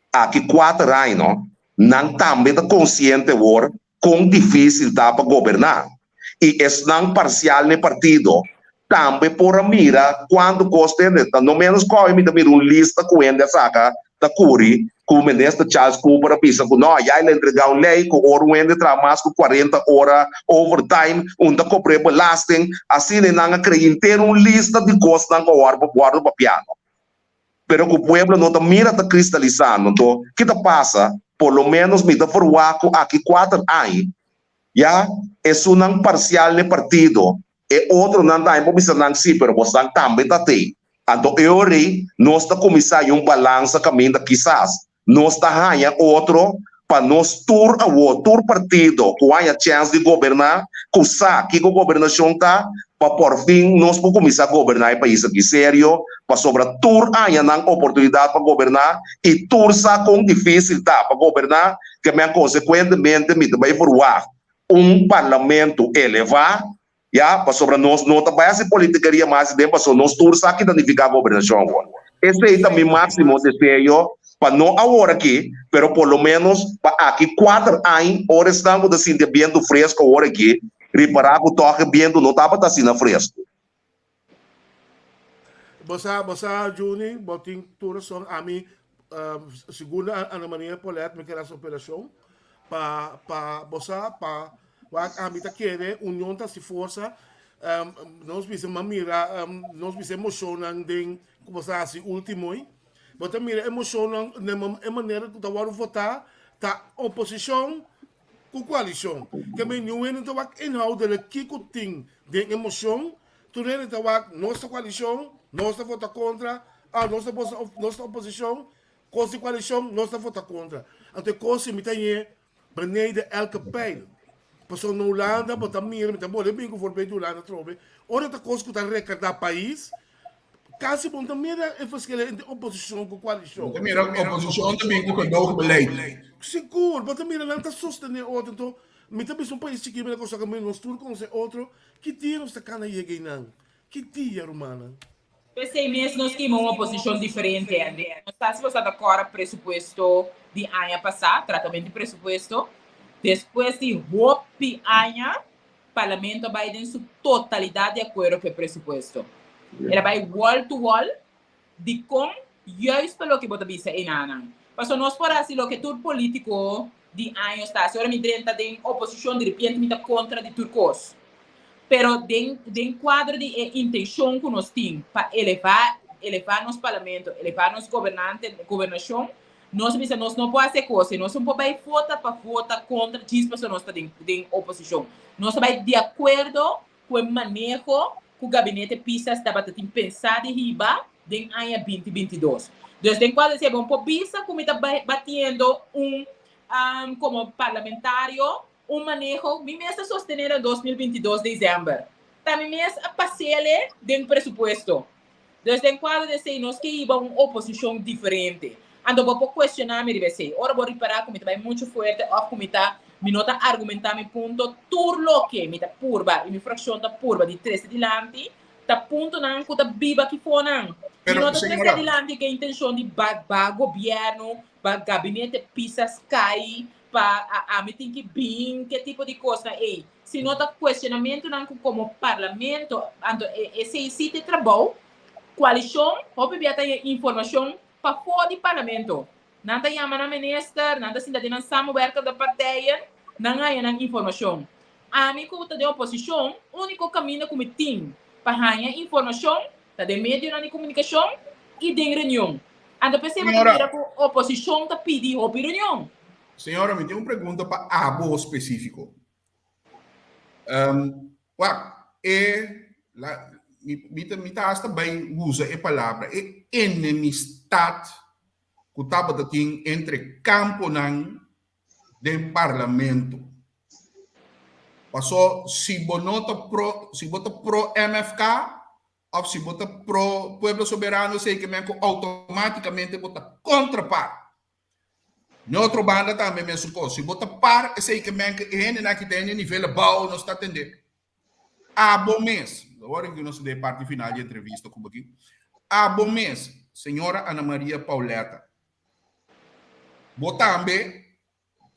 Aki kuater aña no. Nan tambe ta konsiente awor kon difísil ta pa goberná. I esnan parsial n'e partido tambe por a mira kuantu kos tende. Ta no ménos ku awe mi ta mira un lista ku hende a saka ta kuri ku Minister Charles Cooper a bisa ku no, ya el a entregá un lei ku ora un hende traha mas ku kuarenta ora overtime un ta kobr'é belasting. Asina nan a krea henter un lista di kosnan ku a wòrdu papiá. Pero ku pueblo no ta mira ta kristalisando. Anto, ki ta pasa? Por lo ménos mi ta verwagt ku aki kuater aña ya esunnan parsial n'e partido, e otronan tambe por bisa nan sí, pero bosnan tambe ta tei. Anto e ora ei nos ta kuminsá haña un balansa kaminda kisas nos ta haña otro pa nos tur awor, tur partido ku haña chèns di goberná, ku sa kiko gobernashon ta, pa porfin nos por kuminsá goberná e pais aki serio, pasobra tur haña nan oportunidat pa goberná i tur sa kon difísil ta pa goberná, ke men konsekuentemente mi ta bai verwagt un parlamento elevá, Ya, pasobra nos no ta bai hasi politikeria mas den pasobra nos tur sa ki ta nifiká gobernashon awor. Esei ta mi máksimo deseo pa no awor aki, pero por lo ménos pa aki kuater aña ora esnan ku ta sinti e bientu fresku awor aki ripará ku tòg e bientu no tabata asina fresku. Bo sa, bo sa Juni, bo tin tur rason. Ami, segun Ana Maria Polet, mi ker hasi operashon pa, pa, bo sa, pa wak ami ta kere union ta hasi forsa. Nos bisa m'a mira, nos bisa e moshonnan den ku bo sa hasi ultimo ei. Bo ta mira e moshonnan den e manera ku ta wòrdu votá, ta oposishon ku koalishon. Ke men niun hende ta wak inhoudelijk kiko tin den e moshon. Tur hende ta wak nos ta koalishon, nos ta vota kontra, ah nos ta nos ta oposishon, kos di koalishon nos ta vota kontra. Anto e kos si mi ta ñe beneden elke pijl. Pasobra na Hulanda bo ta mira, mi ta bolbe bin ku voorbeeld di Hulanda atrobe, ora ta kos ku ta rekardá pais, Casi bo no ta mira e verschil entre oposicion cu coalicion. Bo ta mira oposicion ta bin cu gedoogbeleid. Sigur, bo ta mira nan ta sostene otro. Enton, mi ta bisa un pais chikito mira cosa cu nos tur conoce otro, ki dia nos ta cana yega einan? Ki dia, rumannan? P'esei mes nos kima un oposicion diferente, Andy. No sa si bo sa ta cora presupuesto di aña pasa, tratamento di presupuesto. Despues di hopi aña, Parlamento a bai den su totalidad di acuerdo cu e presupuesto. El a bai wall to wall. Dicon? Juist pa loke bo ta bisa enanan. Pasobra nos por haci loke tur politico di años ta haci. Ora mi drenta den oposicion di repente mi ta contra di tur cos. Pero den den cuadro di e intencion cu nos tin pa eleva eleva nos parlamento, eleva nos gobernante, gobernacion, Nos a bisa nos no por hasi e kos ei, nos no por bai vota pa vota kontra djis pasobra nos ta den den oposishon. Nos a bai di akuerdo ku e maneho ku gabinete Pisas tabata tin pensá di hiba den aña binti 22. Dus den kuadro di esei bo no por bisa ku mi ta batiendo un komo parlamentario un maneho mi mes a sostené na 2022 desèmber. Ta mi mes a pas'ele den presupuesto. Dus den kuadro di esei nos ke hiba un oposishon diferente. Anto bo por kuestioná mi riba esei. Ora bo ripará ku mi ta bai muchu fuerte òf ku mi ta mi no ta argumentá mi punto, tur loke mi ta purba i mi frakshon ta purba di trese dilanti ta puntonan ku ta biba kifonan. Mi no ta trese dilanti ku e intenshon di ba ba gobièrnu, ba gabinete pisas kai, pa ami tin ki bin, ke tipo di kosnan ei. Si no ta cuestionamentonan cu como parlamento, anto esey si ta e trabou. Coalicion hopi bia ta haña informacion pafó di parlamento. Nan ta yama nan minister, nan ta sinta den nan samenwerkende partijen, nan haña nan informacion. Ami cu ta den oposicion, unico caminda cu mi tin pa haña informacion ta den medionan di comunicacion y den reunion. Anto p'esey bo ta mira cu oposicion ta pidi hopi reunion. Señora, mi tin un pregunta pa abo specifico. Um, wak, e, la, mi, mi, ta, mi ta hasta bai usa e palabra, e enemistad ku tabata tin entre kamponan den parlamento. Paso, si bo no ta pro, si bo ta pro MFK, of si bo ta pro Pueblo Soberano, esei ke men ku automáticamente bo ta kontra par. Na otro banda tambe mesun kos. Si bo ta par esei ke men ke e hendenan ki ta hende nivel abou nos ta atendé. Abo mes, awor aki nos ta den e parti final di entrevista ku bo aki. Abo mes, señora Ana Maria Pauletta, bo tambe.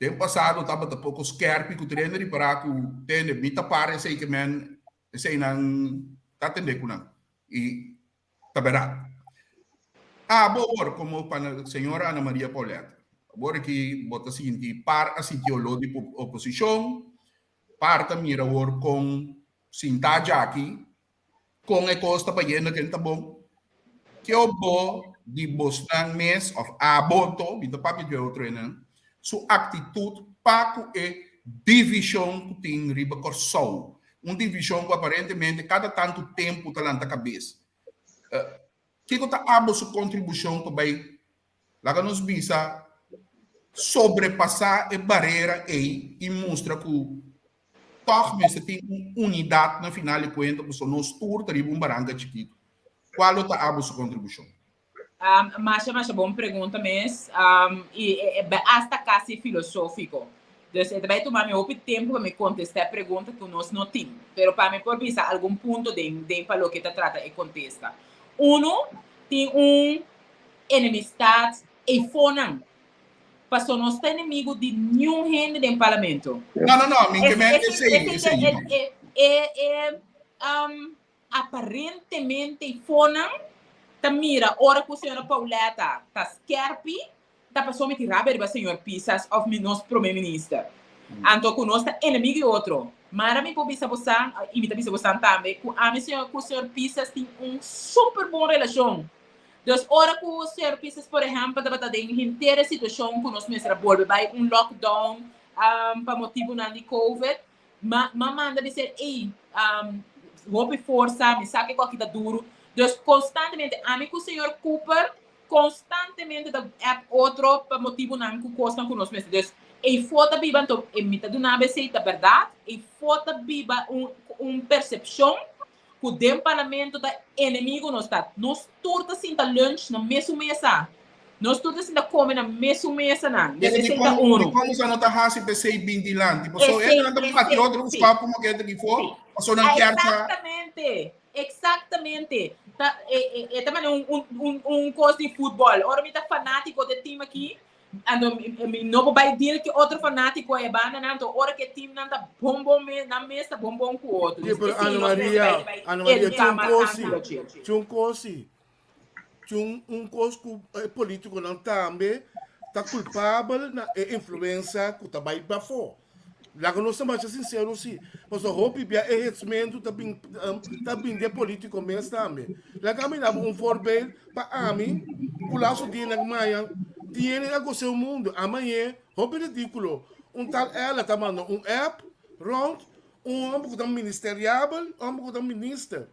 Den pasado tabata poko skerpi ku tur hende ripará ku tende mi ta para esei ke men eseinan ta tende ku nan i ta bèrdat. Abo awor komo pa señora Ana Maria Paulette, awor aki bo ta sinti par a sinti oló di oposishon, par ta mira awor kon sintá djaki Kon e kos ta bayendo ken ta bon? Kio bo di bosnan mes òf abo anto, mi ta papia dje otro enan, su aktitut pa ku e divishon ku tin riba Kòrsou? Un divishon ku aparentemente kada tantu tempu ta lanta kabes. Kiko ta abo su kontribushon pa bai, laga nos bisa, sobrepasá e barera ei i mustra ku Tòg mester tin un unidat na final di kuenta pasobra nos tur ta riba un baranka chikitu. Kual lo ta abo su kontribushon? Masha masha bon pregunta mes i asta kasi filosófiko. Dus e ta bai tuma mi hopi tempu pa mi kontestá e pregunta ku nos no tin. Pero pa mi por bisa algun punto den den pa loke ta trata e kontesta. Unu, tin un enemistat eifonan Paso nos ta enemigo di niun hende den parlamento. No, no, no, mi ke men esei, esei no. E, e, um, aparentemente i fonan ta mira ora ku señora Pauletta ta skerpi, ta paso mi tin rabia riba señor Pisas of mi nos prome minister. Anto ku nos ta enemigo di otro. Mara mi por bisa bosan, i mi ta bisa bosan tambe, ku ami señor ku señor Pisas tin un super bon relashon. Dus ora ku señor Pisas por ehèmpel tabata den henter e situashon ku nos mester a bolbe bai un lockdown pa motibunan di covid, m'a m'a manda bis'é ey hopi forsa, mi sa kiko aki ta duru. Dus konstantemente ami ku señor Cooper konstantemente ta app otro pa motibunan ku kosnan ku nos mester. Dus eyfo ta biba anto e mi ta duna bo esei ta bèrdat, eyfo ta biba un un persepshon Ku den parlamento ta enemigo nos ta. Nos tur ta sinta lunch na mesun mesa. Nos tur ta sinta kome na mesun mesanan. Des esei ta unu. Dikon boso no ta hasi p'esei bin dilanti? Paso e nan ta bati otro ku skòp komo ke ta bifó. Paso nan kier sa. Eksaktamente. Eksaktamente. Ta e e ta manera un un un kos di futbòl. Ora mi ta fanátiko di e tim aki, Anto mi no por bai deal ki otro fanatico e banda nan, anto ora ke team nan ta bon bon mes, nan mes ta bon bon ku otro. Sí, pero Ana Maria, Ana Maria, tin un kos si, tin un kos si, tin un kos ku e politiconan tambe ta culpabel na e influensa ku ta bai pafó. Laga nos ta masha sincero si, pasobra hopi bia e hetsmentu ta bin ta bin di e politico mes tambe. Laga mi daba un voorbeeld pa ami ku laatste dianan maya tiene a gos'é un mundo. Amañe hopi ridiculo un tal Ella ta manda un app rond un homber ku ta ministeriabel, un homber ku ta minister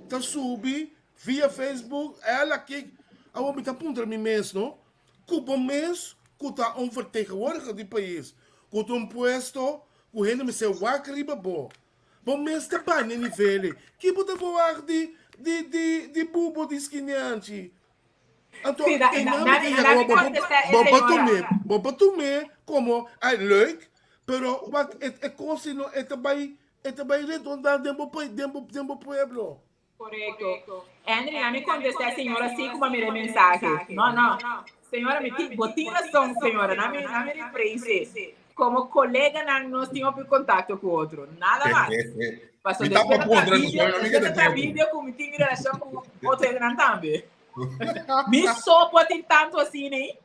ta subi via Facebook Ella kik. Awor mi ta puntra mi mes no, Ku bo mes ku ta un vertegenwoordiger di pais, ku ta un puesto ku hende mester wak riba bo. Bo mes ta bai na e nivel ei. Ki bo ta verwagt di di di di bubo di skinianchi? Anto Sí, da, e da, nan na, mi na ta mi bo bo contesta e bo bo señora. tum'é, bo bo tum'é komo ai leuk, pero wak e e kos ei no e ta bai e ta bai redondá den bo pai den bo den bo pueblo. Correcto. Henry, na mi contesta e señora así como a mira e mensahe. No, no. Señora, mi tin, bo tin razón, señora. Na mi, na mi rephrase. Como coleganan nos tin hopi contacto cu otro. Nada mas. Paso Mi ta después ta pa contra, video, señora, mi después que ta te video cu mi tin relación cu otro hendenan tambe. Mi so por tin tanto asina, eh?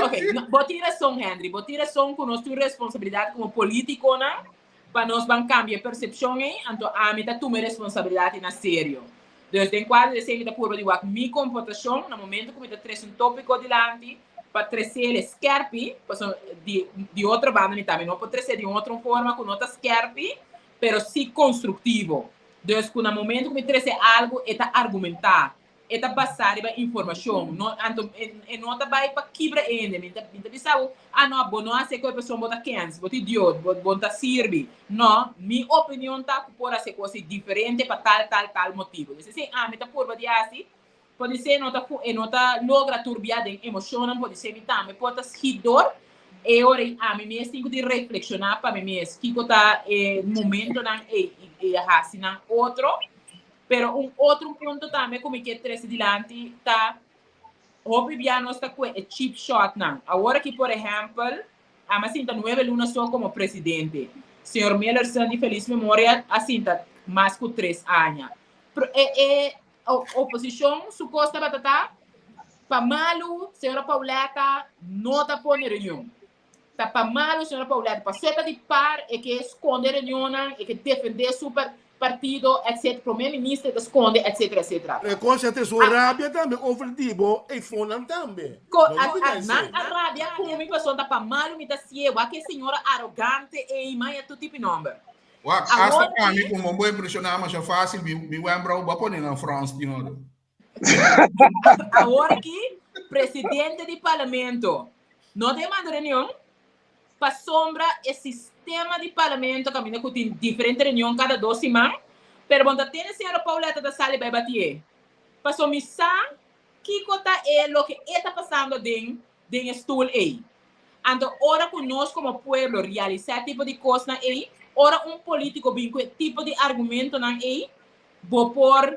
Ok, no, bo tin razón, Henry. Bo tin razón cu nos tin responsabilidad como politiconan pa nos ban cambia e percepcion ei, anto ami ta tuma e responsabilidad ei na serio. Dus den cuadro di esei mi ta purba di wak mi comportacion na momento cu mi ta trece un topico dilanti pa trecele skerpi, pasobra di di otro banda mi tambe no por trece di un otro forma cu no ta skerpi, pero si constructivo. Dus cu na momento cu mi trece algo e ta argumenta. E ta basá riba informashon. No, anto e, e no ta bai pa kibra e hende. Mi ta, mi ta bisa bo, ah no, bo no hasi ku e persona, bo ta kens, bo ta idiot, bo, bo no ta sirbi. No, mi opinion ta ku por hasi kos diferente pa tal, tal, tal motibu. Entonces esei ami ta purba di hasi. Podisé e no ta, e no ta logra turbia den emoshonnan, podisé mi tambe por ta schiet dor. E ora ei ami mes tin ku di reflekshoná pa mi mes kiko ta e momentonan ei i, i hasi nan otro. Pero un otro punto tambe ku mi ke trese dilanti ta hopi bia nos ta kue e cheap shotnan. Awor aki por ehèmpel, Ami a sinta nuebe luna so komo presidente. Señor Millerson di felis memoria a sinta mas ku tres aña. E e oposishon su kos tabata ta pa malu señora Pauletta no ta pone reunion. Ta pa malu señora Pauletta pasobra e ta di par e ke skonde reunionnan, e ke defende su partido etc. Prome minister ta skonde etc. Etc. E kos a trese un rabia tambe over di bo eifonnan tambe. Ko a a nan a rabia ku mi pasobra ta pa malu mi ta sié wak e señora arogante ei maya tur tipo nomber. Wak hasta pa mi ku bo impreshoná masha fásil mi mi wembrou bo a pone na frons di ora. Awor aki presidente di parlamento no ta e manda reunion pasobra e sistema di parlamento kaminda ku tin diferente reunion kada dos siman pero bo no ta tende señora Pauletta ta sali bai batié pasobra mi sa kiko ta e loke e ta pasando den den e stoel ei. Anto ora ku nos komo pueblo realisá e tipo di kosnan ei, ora un polítiko bin ku e tipo di argumentonan ei, bo por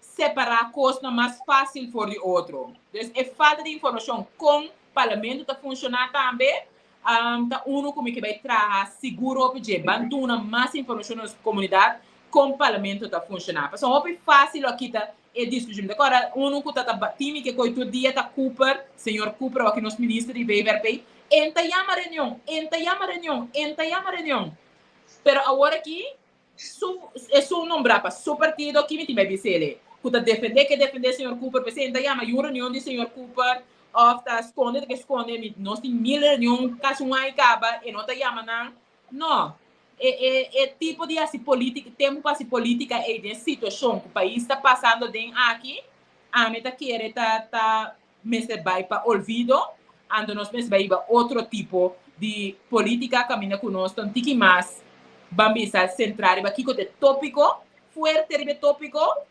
separá kosnan mas fásil for di otro. Dus e falta di informashon kon parlamento ta funshoná tambe ta unu ku mi ke bai traha sigur hopi dje. Ban duna mas informashon na nos komunidat kon parlamento ta funshoná. Pasobra hopi fásil lo a kita e diskushon. Mi ta kòrda unu ku ta ta tin mi ke koi tur dia ta Cooper, señor Cooper awor ki nos minister di VVRP. En ta yama reunion, en ta yama reunion, en ta yama reunion. Pero awor aki Su esun nombrá pa su partido ki mi tin bai bis'ele ku ta defendé ke defendé señor Cooper p'esei ta yama yu reunion di señor Cooper òf ta skonde ta ke skonde mi nos tin mil reunion kasi un aña kaba e no ta yama nan no e e e tipo di hasi polítika tempu pa hasi polítika ei den situashon ku pais ta pasando den aki ami ta kere ta ta mester bai pa olvido, anto nos mester bai riba otro tipo di politica caminda cu nos ta un tiki mas ban bisa centra riba kico ta e topico, fuerte riba e topico,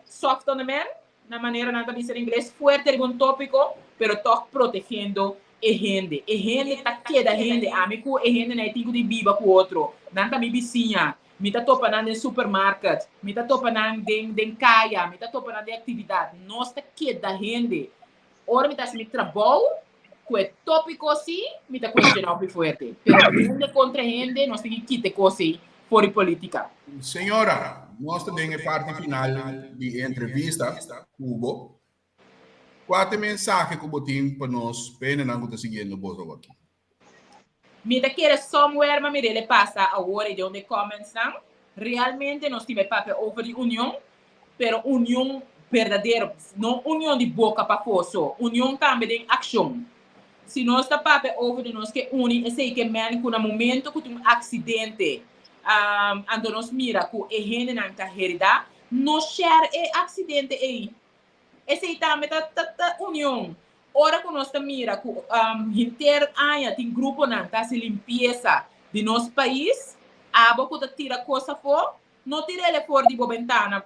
soft on the man, na manera nan ta bisa na ingles, fuerte riba un topico, pero toch protegiendo e hende. E hende ta keda hende, ami cu e hendenan e tin cu di biba cu otro, nan ta mi bisiña, Mi ta topa nan den supermarket, mi ta topa nan den den kaya, mi ta topa nan den aktividat. Nos ta keda hende. Ora mi ta hasi mi trabou ku e tópiko si, mi ta kuestioná hopi fuerte. Pero hende kontra hende, nos tin ki kita e kos ei for di polítika. Señora, nos ta den e parti final di e entrevista ku bo. Kua ta e mensahe ku bo tin pa nos pendenan ku ta siguiendo boso awor aki? Mi ta kere somewhere ma mir'el e pasa awor e den un de comments nan. Realmente nos tin bai papia over di union, pero union berdadero, no union di boca pafó so, union tambe den accion. Si nos ta papia over di nos ke uni, esey ke men ku na momento ku tin un accidente, anto nos mira ku e hendenan ta herida, no share e accidente ey. Esei tambe ta ta union. Ora ku nos ta mira ku henter aña tin gruponan ta hasi limpiesa di nos pais, abo ku ta tira kos afó, no tir'el for di bo bentana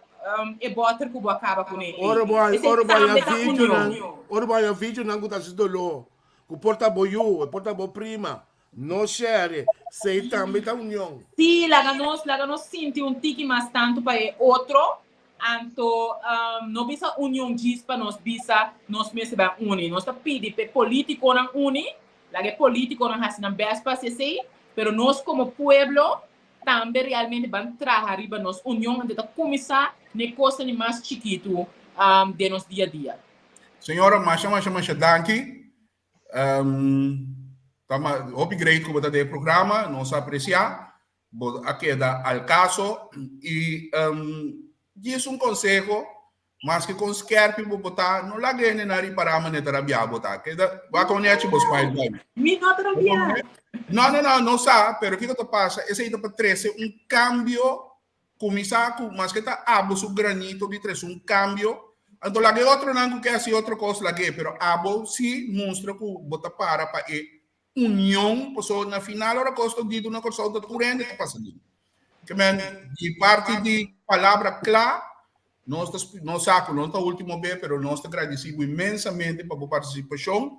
e bòter ku bo a kaba kuné ei. Ora bo haña Esei ora bo haña tambe ta videonan, union. ora bo haña videonan ku ta hasi doló, ku por ta bo yu, e por ta bo prima, no share, esei tambe ta union. Sí, laga nos laga nos sinti un tiki mas tantu pa e otro Anto no bisa union djis pa nos bisa nos mester bai uni. Nos ta pidi pa e politiconan uni, laga e politiconan haci nan best pa haci esey, pero nos como pueblo tambe realmente ban traha riba nos union, anto ta cuminsa n'e cosnan di mas chikitu den nos dia dia. Señora, masha masha masha danki. Ta hopi great ku bo ta den e programa, nos a aprecia. Bo a keda al kaso i djis un konseho, maske kon skerpi bo por ta, no laga hende nan ripará manera ta rabiá bo ta. Keda wak un nechi bo smile bai. Mi no ta rabiá. No, no, no, no sa, pero kiko ta pasa, esei ta pa trese un kambio, kuminsá ku maske ta abo su granito di trese un kambio, anto laga e otronan ku ke hasi otro kos lag'é, pero abo si mustra ku bo ta para pa e union, pasobra na final ora kos ta ditu na Kòrsou ta tur hende ta pasa di. Ke men di parti di palabra kla nos ta nos sa ku no ta ultimo be pero nos ta gradisi bo inmensamente pa bo partisipashon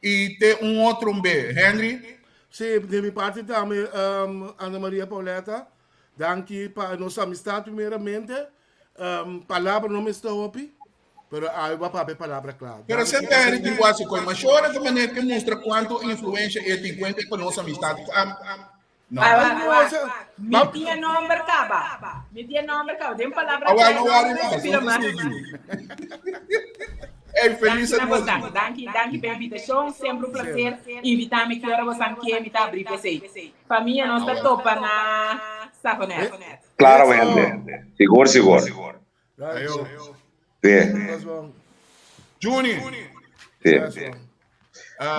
i te un otro un be. Henry. Sí, di mi parti tambe Ana Maria Pauletta, danki pa nos amistad primeramente. Palabra no mester hopi. Pero awe bo a papia palabra kla. Pero semper Harry tin wasi koe mashora ta manera ke mustra kuantu influensha e tin kuenta ku nos amistad ku am. No. Mi tin e nomber kaba. Mi tin e nomber kaba. Den palabra Awel, no worry mas. Nos ta sigui. Ey, feliz anochi. Danki, danki pa e invitashon. Semper un placer invita mi ki ora bosan ke mi ta abri p'esei. Famia nos ta topa na Sagonet. Claramente. Sigur, sigur. Ayo. Sí. Juni. Sí.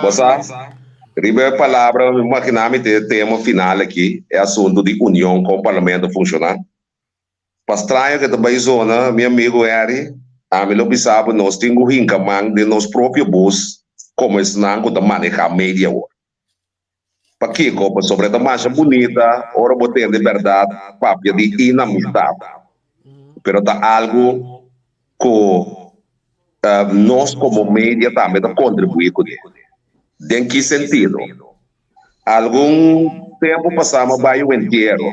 Bosa, riba e palabra, mi imagina mi te tema final aki, e asunto di union kon parlamento funciona. Pa straño ke ta bai zona, mi amigo Harry, ami lo bisa bo nos tin ku hinka man den nos propio bus komo esnan ku ta maneha media awor. Pakiko? Pasobra e ta masha bunita ora bo tende bèrdat papia di inamistad. Pero ta algu ku nos komo media tambe ta kontribuí kuné. Den ki sentido? Algun tempu pasá mi a bai un entiero,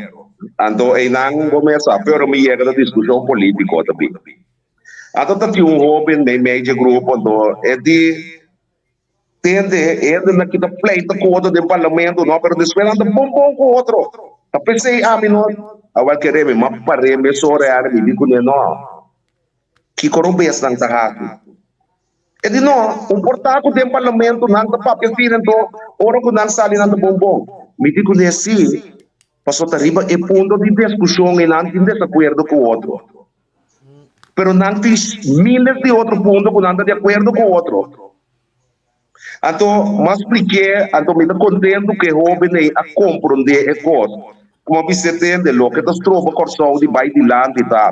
anto einan bo mes sa, pero mi yega na diskushon polítiko ta bin. Anto ta tin un hóben meimei dje grupo, anto e di. Tende, hendenan ki ta pleita ku otro den parlamento no, pero despues nan ta bon bon ku otro. Ta p'esei ami no awel kere mi, m'a par'é mesora e ari mi di kuné no. Kiko robes nan ta hasi? E di no, un por ta ku den parlamento nan ta papia fini anto ora ku nan sali nan ta bon bon. Mi di kuné si, pasobra ta riba e punto di diskushon ei nan tin desakuerdo ku otro. Pero nan tin miles di otro punto ku nan ta di akuerdo ku otro. Anto m'a splik'é, anto mi ta kontentu ku e hóben ei a komprondé e kos. Ku m'a bis'é tende, loke ta stroba Kòrsou di bai dilanti ta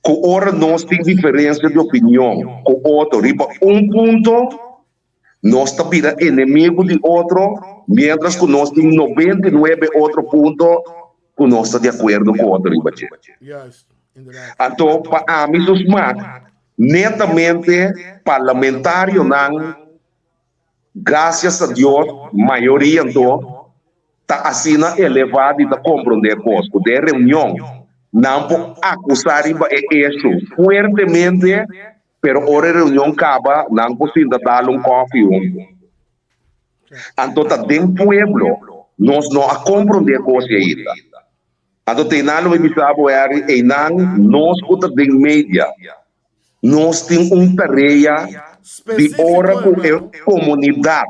ku ora nos tin diferensia di opinion ku otro riba un punto, Nos ta bira enemigu di otro, miéntras ku nos tin 99 otro punto ku nos ta di akuerdo ku otro riba dje. Anto, pa ami su smak, netamente parlamentarionan, grasias a Dios, mayoria anto, ta asina elevá di ta komprondé kos ku den reunion nan por akusá riba e eshu fuertemente. Pero ora e reunion kaba, nan por sinta dal un kòfi huntu. Anto ta den pueblo nos no a komprondé e kos ainda. Anto te einan lo mi bisa bo, Harry, einan nos ku ta den media, nos tin un tarea di ora ku e komunidat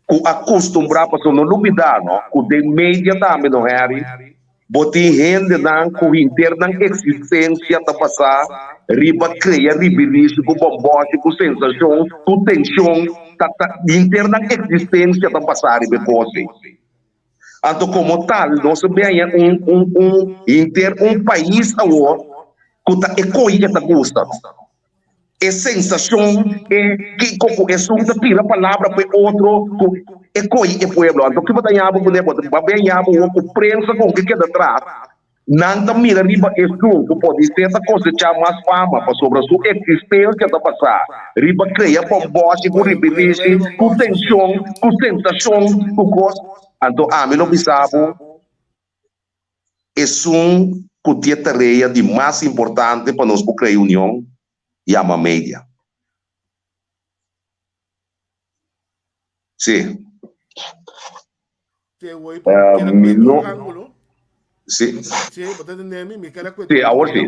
ku a kustumbrá, pasobra no lubidá no, ku den media tambe no, Harry, bo tin hendenan ku hinter nan eksistensia ta basá riba krea ribirishi ku bòmbòshi, ku sensashon, ku tenshon, ta ta hinter nan eksistensia ta basá riba e kos ei. Anto komo tal nos a bin haña un un un hinter un pais awor ku ta e ko'i e ta gusta. E sensashon e kiko ku esun ta tira palabra pa e otro ku e ko'i e pueblo. Anto ki bo ta haña bo kuné? Bo ta bin haña bo awor ku prensa kon ke keda tras. Nan ta mira riba esun ku podisé ta kosechá mas fama pasobra su eksistensia ta basá riba krea bòmbòshi ku ripitishi, ku tenshon, ku sensashon, ku kos. Anto ami lo bisa bo, esun ku tin e tarea di mas importante pa nos por krea union yama media. Sí. Te voy pa Eh, mi no. ángulo. Sí. Sí, bo ta entendé mi? Mi kere Sí, awor sí.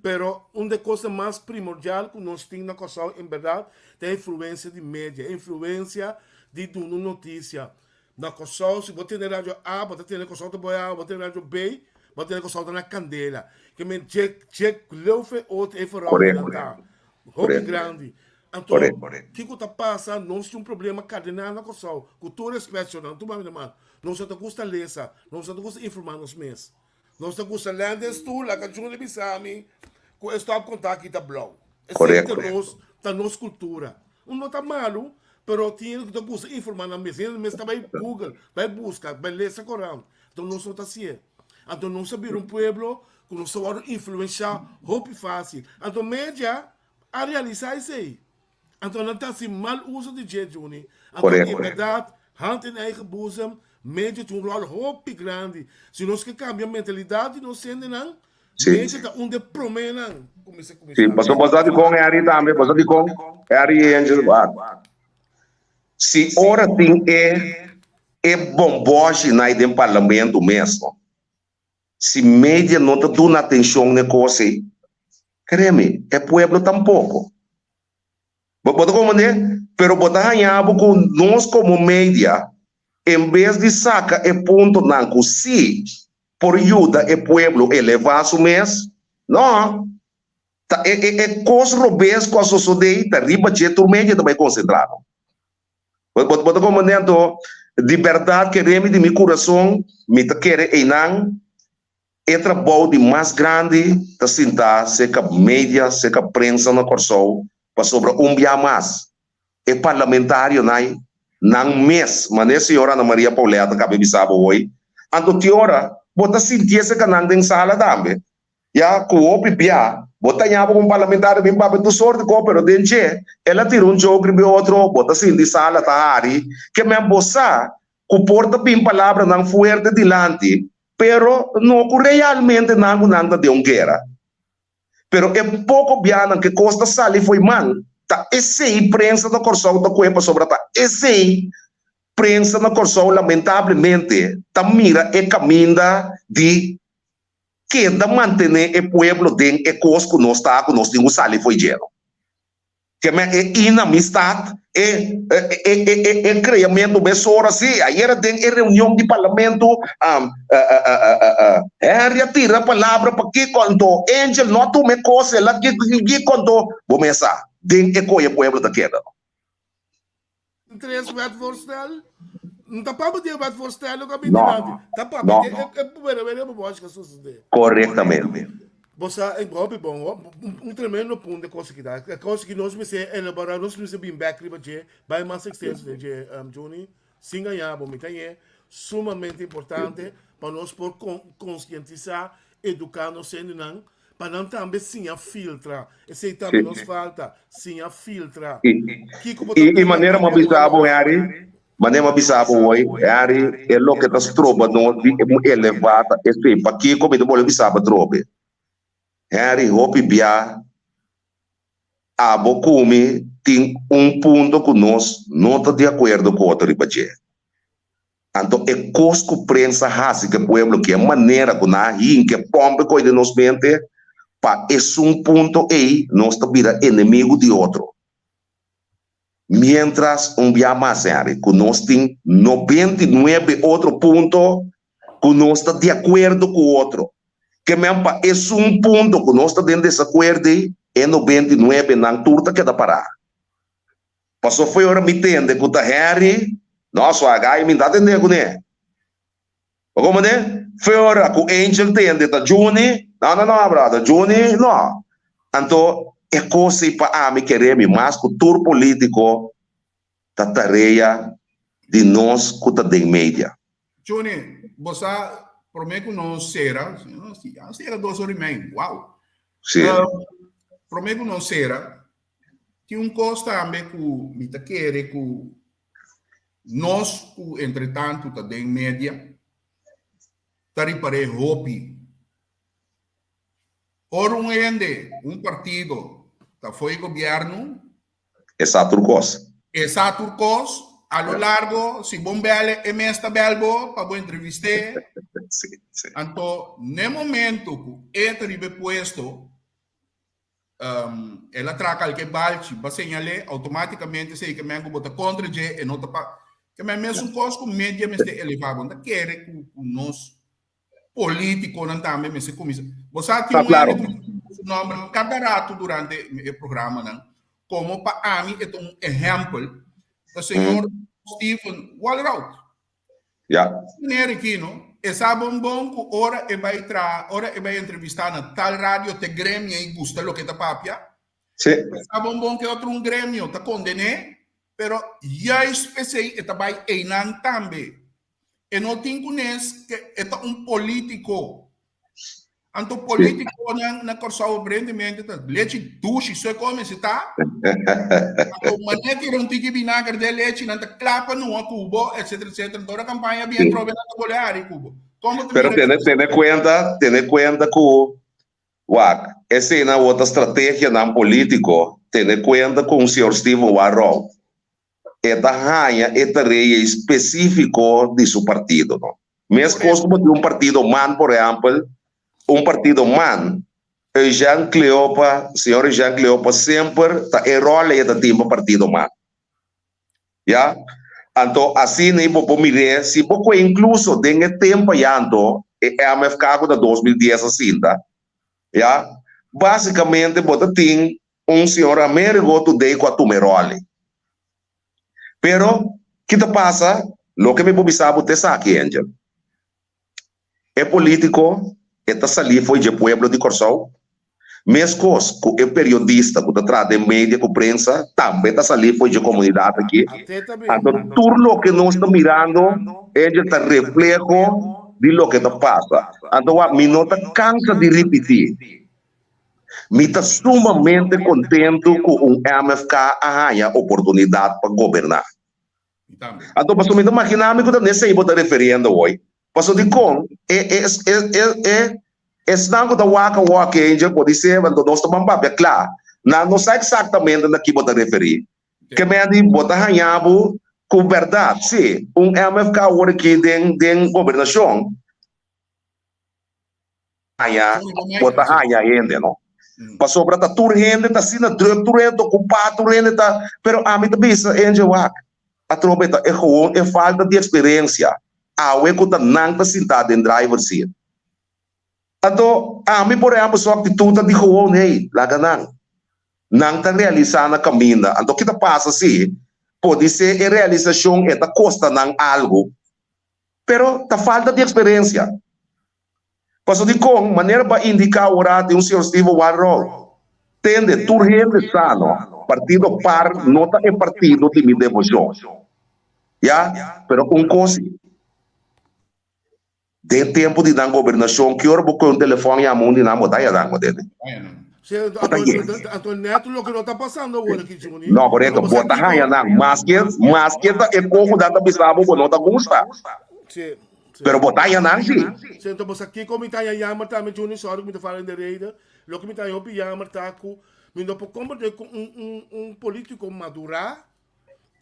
Pero un de cosas mas primordial ku nos tin na Kòrsou en berdad ta e influencia di media, e influencia di duna un noticia. Na Kòrsou si bo tene radio A, bo ta tene Kòrsou ta boi awa, bo tene radio B, bo tene Kòrsou ta na kandela. Ke men dje dje leu fe otro e verhouding Correcto. ta. Hopi Correcto. grandi. Anto, Correcto. kiko ta pasa? Nos tin un problema kardinal na Kòrsou. Ku tur respèt, shornan, tur mami na man. Nos no ta gusta lesa, nos no ta gusta informá nos mes. Nos ta gusta lèn den stul, laga Juni bisa mi ku e stòpkontak aki ta blou. Esei ta Correcto. nos, ta nos kultura. Un no ta malu, pero tin hende ku ta gusta informá nan mes. Hende mes ta bai Google, bai buska, bai lesa korant. Anto nos no ta hasié. Anto nos a bira un pueblo ku nos ta wòrdu influenshá hopi fásil. Anto media a realisá esei. Anto nan ta hasi mal uso di dje, Juni. Anto Correcto. en berdad, hand in eigen boezem, media tin un ròl hopi grandi. Si nos ke kambia mentalidat di nos hendenan, Media ta un di e proménan ku mester kuminsá. Sí, pasobra bo sa dikon Harry tambe, bo sa dikon Harry Angel wak. Si ora tin e e bombòshi nai den parlamento mesmo, si media no ta duna atenshon na e kos ei, kremi, e pueblo tampoko. Bo bo ta comprende? Pero bo ta haña bo ku nos komo media, en bes di saka e puntonan ku sí por yuda e pueblo elevá su mes, no, ta e e e kos robes ku a sosodé ta riba dje tur media ta bai konsentrá no. Bo bo bo ta comprende? Anto, di bèrdat kere mi di mi kurason, mi ta kere einan E trabou di mas grandi ta sintá serka media, serka prensa na Kòrsou, pasobra un bia mas e parlamentarionan nan mes, manera señora Ana Maria Pauletta kaba e bisa bo hoy, anto tin ora bo ta sintié serka nan den sala tambe, ya ku hopi bia bo ta ña bo ku un parlamentario bin papia tur sorti kos, pero den dje el a tira un joke riba e otro, bo ta sinti sala ta hari, ke men bo sa ku por ta bin palabranan fuerte dilanti, pero no ku realmente nan ku nan ta den un guera. Pero e poko bianan ku e kos ta sali fo'i man, ta esei prensa na Kòrsou ta kohe pasobra ta esei prensa na Kòrsou lamentablemente ta mira e kaminda di keda mantené e pueblo den e kos ku nos ta ku nos tin ku sali fo'i dje. Ke men e inamistad, e e e e creamento mesora si ayera den e reunion di parlamento Henry a tira palabra pa kiko anto Angel no a tuma e cos el a kiko anto bo mes sa den e coye pueblo ta keda. Tres wetvoorstel no ta papia di e wetvoorstel lo ka bin dilanti ta papia di e bere bere boboshi ka sosode. Correctamente. Bo sa e hopi bon un tremendo punto e cosa ki ta e cosa ki nos mester elabora nos mester bin bek riba dje bai mas extenso den dje Juni sin gaña bo mi ta ñe sumamente importante pa nos por konsientisa eduká nos hendenan pa nan tambe siña filtra. Esei tambe nos falta, siña filtra. Kiko bo ta I manera mi a bisa bo, Harry, manera mi a bisa bo hoy, Harry, e loke ta stroba nos di elevá ta esei. Pakiko mi ta bolbe bisa bo atrobe? Harry, hopi bia abo ku mi tin un punto ku nos no ta di akuerdo ku otro riba dje. Anto e kos ku prensa hasi ku e pueblo ki e manera ku nan a hinka e pòmp e koi den nos mente, pa esun punto ei nos ta bira enemigu di otro. Miéntras un bia mas, Henry, ku nos tin 99 otro punto ku nos ta di akuerdo ku otro. Ke men pa esun punto ku nos ta den desakuerdo ei, e 99 nan tur ta keda pará. Paso foi ora mi tende ku ta Henry, no swaga i mi ta tende kuné. Bo komprende? Foi ora ku Angel tende ta Juni, no no no brother, Juni no. Anto e kos ei pa ami kere mi mas ku tur politiko ta tarea di nos ku ta den media. Juni, bo sa prome ku nos sera, ya sera dos ora i mei, wow. Si. Prome ku nos sera, Tin un kos tambe ku mi ta kere ku nos ku entretantu ta den media ta ripar'é hopi. Ora un hende, un partido ta fo'i gobièrnu. E sa tur kos. E sa tur kos. A lo largo, si bon bèl e mes ta bèl bo pa bo entrevist'é. Anto, n'e momento ku e ta riba e puesto, Um, el a traha kalke balchi, ba señal'é, automáticamente sei ke men ku bo ta kontra dje, e no ta pa. Ke men mesun kos ku media mester elevá. Bo no ta kere ku, ku nos polítikonan tambe mester kuminsá. Bo sa tin Ta un klaro. hende ku su nòmber kada ratu durante e programanan, komo pa ami e ta un ehèmpel, ta señor Steven Walroud. Ya. Meneer Aquino, e sa bon bon ku ora e bai traha, ora e bai entrevistá na tal radio te gremio ei gusta loke ta papia. Sí. E sa bon bon ke otro un gremio ta kondené, pero juist p'esei e ta bai einan tambe. E no tin kunes ke e ta un polítiko. Anto politiconan na Kòrsou aparentemente ta lechi dushi so e kome si ta. Anto mané tira un tiki binager den lechi nan ta kla pa nua ku bo etcetera etcetera. Anto ora kampaña bien trobe nan ta bole hari ku bo. Komo ta Pero mira tene tene kuenta, tene kuenta ku. Wak, eseinan awor ta strategianan polítiko, tene kuenta ku un señor Steven Warrow e ta haña e tarea spesífiko di su partido, no. Meskos ku bo tin un partido man, por ehèmpel, un partido man, Eugène Cleopa, señor Eugène Cleopa semper ta e ròl ei e ta tin pa partido man. Ya? Anto asina ei bo por mir'é, si bo kue inkluso den e tempu ayá anto, e MFK ku ta 2010 a sinta, ya, básikamente bo ta tin un señor Amerigo Today ku a tuma e ròl ei. Pero, ki ta pasa? Loke mi por bisa bo ta esaki, Angel. E polítiko e ta salí fo'i dje pueblo di Kòrsou, meskos ku e periodista ku ta traha den media ku prensa tambe ta salí fo'i dje komunidat aki. Anto tur loke nos ta mirando Angel ta refleho di loke ta pasa. Anto wak mi no ta kansa di ripití, mi ta sumamente kontentu ku un MFK a haña oportunidat pa goberná. Anto pasobra mi ta magina mi ku ta nesei bo ta referiendo hoy. Pasobra dikon e e e e e esnan ku ta wak awor aki Angel podisé anto nos ta ban papia kla. Nan no sa eksaktamente na ki bo ta referí. Ke men di bo ta haña bo ku bèrdat si un MFK awor aki den den gobernashon. Haña, bo ta haña hende, no? Pasobra ta tur hende ta asina druk, tur hende ta okupá, tur hende ta, pero ami ta bisa, Angel, wak, atrobe ta e gewoon e falta di eksperensia, awe ku ta nan ta sintá den driver seat. Anto, ami por ehèmpel su aktitut ta di gewoon, hey, laga nan. Nan ta realisá na kaminda. Anto ki ta pasa si, podisé e realisashon e ta kosta nan algu, pero ta falta di eksperensia. Paso dikon, manera bo a indiká ora di un señor Steven Walrow, tende, tur hende sa no, partido par no ta e partido di mi devoshon. Ya, pero un kos si, den tempu di nan gobernashon, ki ora bo kohe un telefòn yama un di nan, bo ta haya nan, bo tende. Sí, Bo ta yega. anto neto loke no ta pasando awor aki, Juni. No, korekto, bo ta haya nan, maske, maske ta e kos ku nan ta bisa bo, bo no ta gusta. Sí. Pero bo ta haña nan si. Sí, enton bo sa kiko mi ta haña jammer tambe, Juni, sorry ku mi ta fala in de rede. Loke mi ta haña hopi jammer ta ku mi no por komprende ku un un un politiko madurá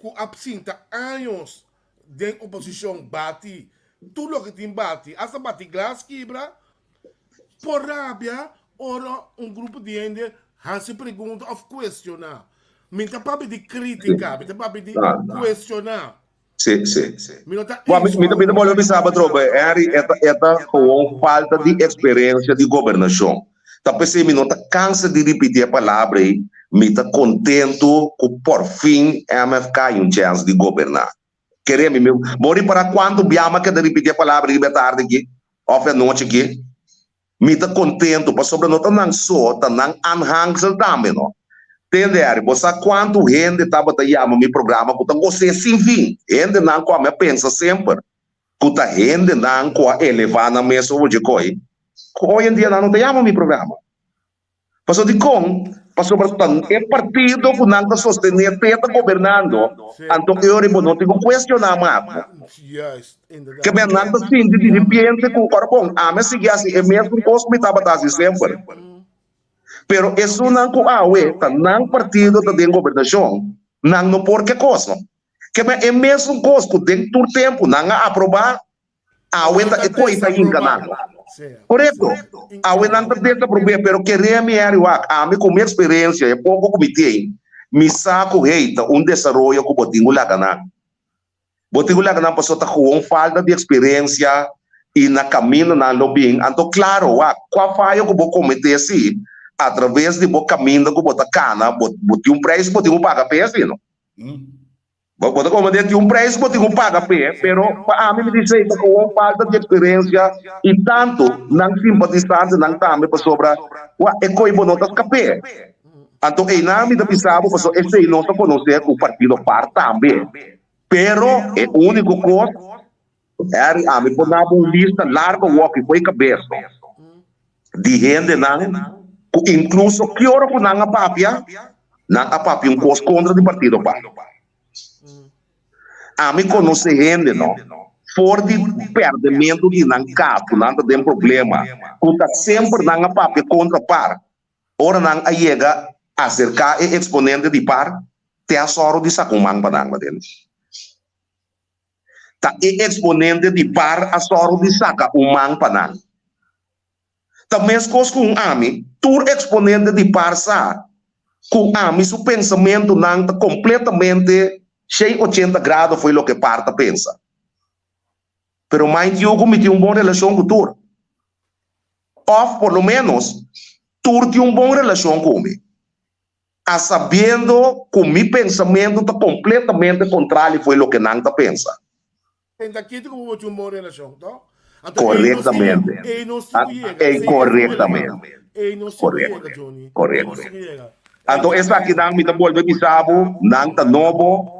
ku a sinta años den oposishon bati tur loke tin bati, asta bati glas kibra, por rabia ora un grupo di hende hasi pregunta òf kuestioná. Mi ta papia di kritika, mi ta papia di kuestioná. Sí, sí. Mi no ta Bueno, mi, mi ta, mi ta bolbe bisa bo atrobe, Henry, e ta, e ta gewoon falta di experiencia di gobernacion. Ta p'esei mi no ta cansa di ripiti e palabra ei, mi ta contento cu por fin MFK hay un chance di goberna. Kere mi, mi, bo ripara cuanto bia mi a keda ripiti e palabra riba e tardi aki, of e anochi aki? Mi ta kontentu pasobra no ta nan so, ta nan aanhangsel tambe no. Tende Harry, bo sa kuantu hende tabata yama mi programa ku ta gos'é sin fin? Hendenan ku ami a pensa semper ku ta hendenan ku a elevá nan mes over dje koi, ku hoy en dia nan no ta yama mi programa. Pasobra dikon? Pasobra ta e partido ku nan ta sostené te ta gobernando, anto e ora bo no tin ku kuestioná mas. Ke men nan ta sinti di ripiente ku ora bon, ami a sigui hasi e mesun kos ku mi tabata hasi semper. Pero esunnan ku awe ta nan partido ta den gobernashon, nan no por ke kos no. Ke men e mesun kos ku den tur tempu nan a aprobá, Awe ta e koi ta hinka nan. Korekto. Awe nan ta desaprob'é, pero keré mi Harry wak, ami ku mi eksperensia, e poko ku mi tin, mi sa ku hey ta un desaroyo ku bo tin ku laga nan. Bo tin ku laga nan pasobra ta gewoon falta di eksperensia i na kaminda nan lo bin. Anto klaro wak, kua fayo ku bo kometé si atraves di bo kaminda ku bo ta kana bo tin un preis ku bo tin ku paga p'e si no. Bo bo ta comprende tin un prijs bo tin ku paga p'e, pero pa ami mi di esei ta gewoon falta di eksperensia i tantu nan simpatisantenan tambe pasobra wak e koi bo no ta skap'é. Anto einan mi ta bisa bo pasobra esei nos ta konosé ku partido par tambe. Pero e úniko kos, Harry, ami por na bo un lista largo wòki fo'i kabes di hendenan ku inkluso ki ora ku nan a papia, nan a papia un kos kontra di partido par. Ami konosé hende no. For di pèrdèmentu di nan kas, ku nan ta den problema, ku ta semper nan a papia kontra par, ora nan a yega aserká e eksponente di par, te a sòru di saka un man pa nan, Matende. Ta e eksponente di par a sòru di saka un man pa nan. Ta meskos ku un ami, tur eksponente di par sa ku ami su pensamentunan ta kompletamente shei ochenta grado fo'i loke par ta pensa. Pero mind you ku mi tin un bon relashon ku tur. Òf por lo ménos tur tin un bon relashon ku mi. A sabiendo ku mi pensamentu ta kompletamente kontrali fo'i loke nan ta pensa. Tenta kito ku bo tin un bon relashon, to? Anto Korektamente. ei nos tin ku yega. Ei korektamente. Ei nos tin ku yega, Johnny. Korekto. Anto esakinan mi ta bolbe bisa bo, nan ta nobo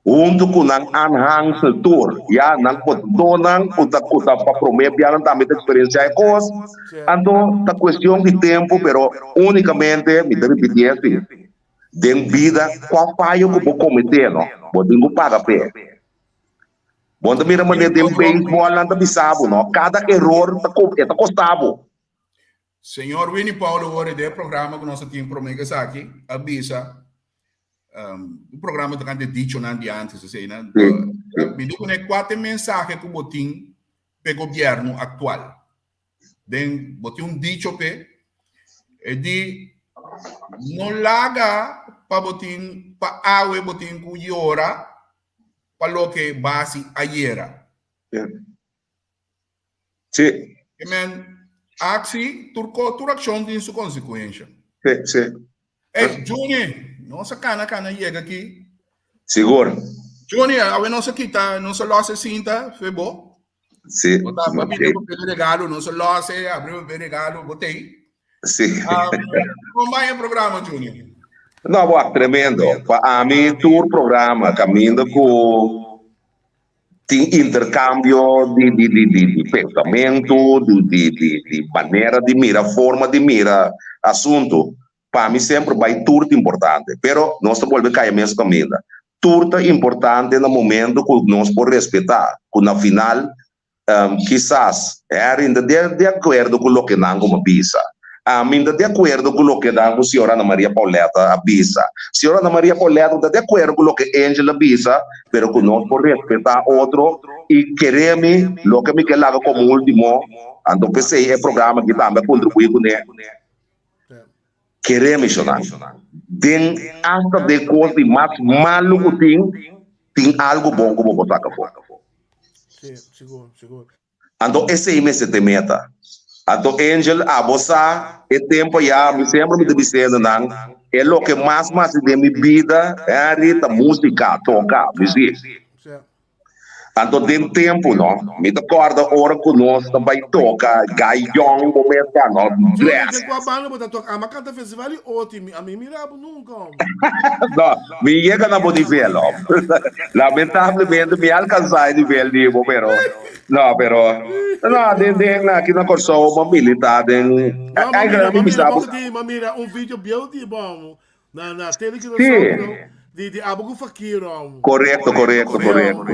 huntu ku nan aanhangsel tur. Ya, nan kotadónan ku ta ku ta pa promé bia nan tambe ta eksperensiá e kos. Anto ta kuestion di tempu, pero únikamente mi ta ripití esi, den bida kua fayo ku bo kometé no, bo tin ku paga p'e. Bo ta mira manera den beisbòl nan ta bisa bo no, kada eror ta e ta kosta bo. Señor Winnie Paulo worde den e programa ku nos a tin promé ku esaki a bisa un programa tokante dichonan di antes esei nan. Mi di kuné kua ta e mensahe ku bo tin p'e gobièrnu aktual? Den bo tin un dicho p'e e di no laga pa bo tin pa awe bo tin ku yora pa loke basi ayera. Sí. Ke men aksi, tur ko, tur akshon tin su konsekuensha. Sí, sí. Ey, Juni, nos a kana kana yega aki. Sigur. Juni, awe nos a kita, nos a los e sinta, fe bo. Sí. Bo ta pa bini ku pede regalo, nos a los e, abri pa pede regalo, bo tei. Sí. Kon bai e programa, Juni? No, bo, tremendo. Pa ami tur programa kaminda ku tin interkambio di di di di di pensamentu, di di di di manera di mira, forma di mira asuntu. Pa mi semper bai tur ta importante, pero nos ta bolbe kai e mes kaminda. Tur ta importante na momento ku nos por respetá ku na final Kisas Harry ta di akuerdo ku loke nan komo bisa. Ami ta di akuerdo ku loke nan ku señora Ana Maria Pauletta a bisa. Señora Ana Maria Pauletta ta di akuerdo ku loke Angel a bisa, pero ku nos por respetá otro i kere mi loke mi ke laga komo ultimo, anto p'esei e programa aki tambe a kontribuí kuné. Kere mi, shonnan, den asta den kos di mas malu ku tin, tin algu bon ku bo por saka afó. Anto esei mester ta e meta. Anto Angel, abo sa e tempu ayá, mi semper mi ta bisendo nan, e loke mas masi den mi bida, Henry, ta músika, toka, muzik. Anto den tempu no, mi ta kòrda ora ku nos ta bai toka Guy Young bo mes ta no dress. Den kua banda bo ta toka? Ama kanta festival di oti mi ami mira bo nunka hombre. No, mi yega na bo nivel no. Lamentablemente mi alkansa e nivel di bo pero no pero no den den aki na Kòrsou bo milita den No, ma mira, ma mira, ma mira un video bieu di bo amo. Na na tele que Sí. Di di abo ku fakir om. Correcto, correcto, correcto.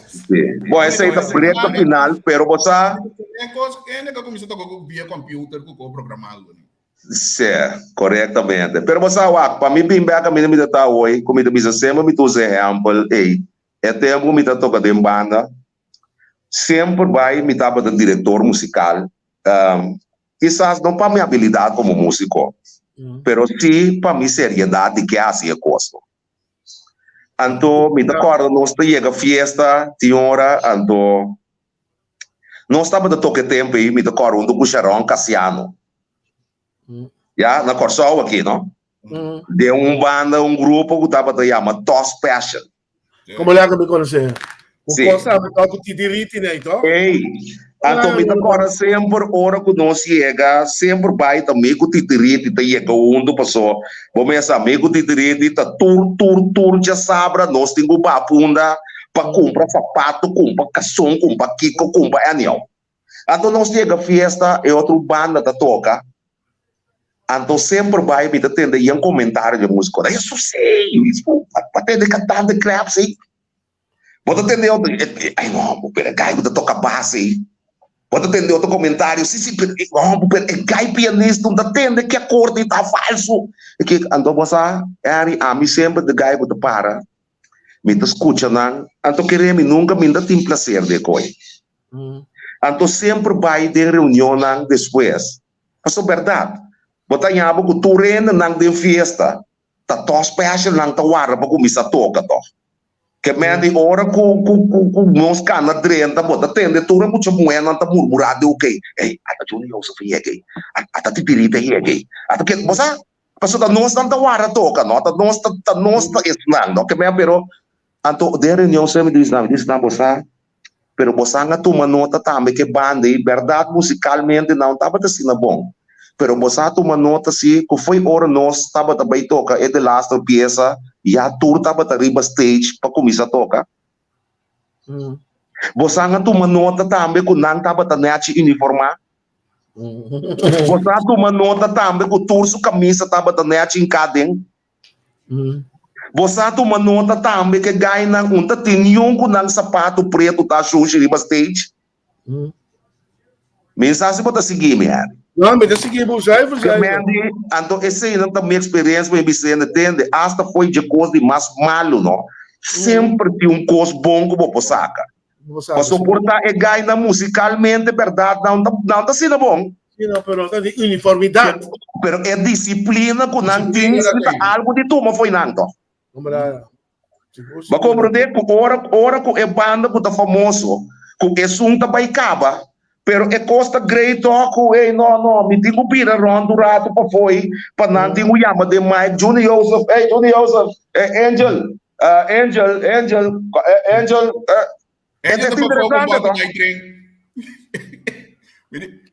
Sí. Bon, ese ta preto final, pero bo sa. Ene ka kuminsá toka ku via computer ku ko programado. Sí, correctamente. Pero bo sa wak, pa mi bin bek mi ta ta hoy, ku mi ta bisa semper mi ta usa ehempel, ey, e tempo mi ta toka den banda, semper bai mi tabata director musical, Kisas no pa mi abilidat komo músiko, pero sí pa mi seriedat di ke hasi e kos. Anto mi ta kòrda nos ta yega fiesta tin ora, anto nos tabata toka e tempu ei, mi ta kòrda huntu ku Sharon Casiano, ya, na Kòrsou aki, no? Den un banda, un grupo ku tabata yama Tos Passion. Como la que me conoce? Sí. Cosa me toco titiriti nei, to? Ei, anto mi ta kòrda semper ora ku nos yega, semper bai ta mi ku titiriti ta yega huntu paso bo mes sa mi ku titiriti ta tur tur tur djasabra nos tin ku ba punda pa kumpra sapato, kumpra kason, kumpra kiko, kumpra anyhow. Anto nos yega fiesta e otro banda ta toka, anto semper bai mi ta tende yen komentario di e musikonan, Eso si, pa tende kantante krèp si. Bo ta tende otro, ay no, pero e guy ku ta toka bas ei. Bo ta tende otro komentario, si, si, pero, no, pero e guy pianista no ta tende ki akorde ta falso. Ke, anto bo sa, Harry, ami semper ta guy ku ta para, mi ta skucha nan, anto kere mi nunka mi no ta tin plaser di e koi. Anto semper bai den reunionnan despues. Pasobra bèrdat, bo ta haña bo ku tur hendenan den fiesta ta tòg special nan ta warda pa kuminsá toka tòg. Ke men di ora ku ku ku ku nos kana drenta bo ta tende tur e mucha muhénan ta murmurá di okey, ey, ata Johnny Joseph a yega ey, ata Titirita a yega ey, ata ke, bo sa? Pasobra ta nos nan ta warda toka no, ta nos ta ta nos ta esnan no, ke men pero anto den reunion semper mi ta bisa nan, mi ta bisa nan bo sa, Pero bosan a tuma nota tambe ke banda ei bèrdat musikalmente nan tabata asina bon. Pero bosan a tuma nota si ku fo'i ora nos tabata bai toka e delaster piesa ya tur tabata riba stage pa kuminsá toka. Bosan a tuma nota tambe ku nan tabata nèchi uniformá. Bosan a tuma nota tambe ku tur su kamisa tabata nèchi hinká den. Bo sa tuma nota tambe ke gainan un ta tin niun ku nan sapato pretu ta shushi riba stage? Mi sa si bo ta sigui mi, Harry. No, mi ta sigui bo zuiver, Ke zuiver. Mandy, anto eseinan ta mi experiencia mi bisende, tende, hasta fo'i dje kos di mas malu, no, semper tin un kos bon ku bo por saka. Bo sabi, Paso sí. por ta e gainan musicalmente berdad nan ta nan ta asina bon. Sí, no, pero ta di uniformidad. Pero e disciplina cu nan tin Disciplina si ta tin. algo di tuma fo'i nan toch. Hombre, sigur, Bo sigur. comprende cu ora ora cu e banda cu ta famoso cu esun ta bay caba pero e cos ta great toch cu ey no no mi tin cu bira rond un rato pafoi pa nan tin cu yama den mic Juni Joseph ey Juni Joseph ey Angel Uh, Angel, Angel, eh, Angel. Uh, Angel het ta is pa interessante, ku toch? night train.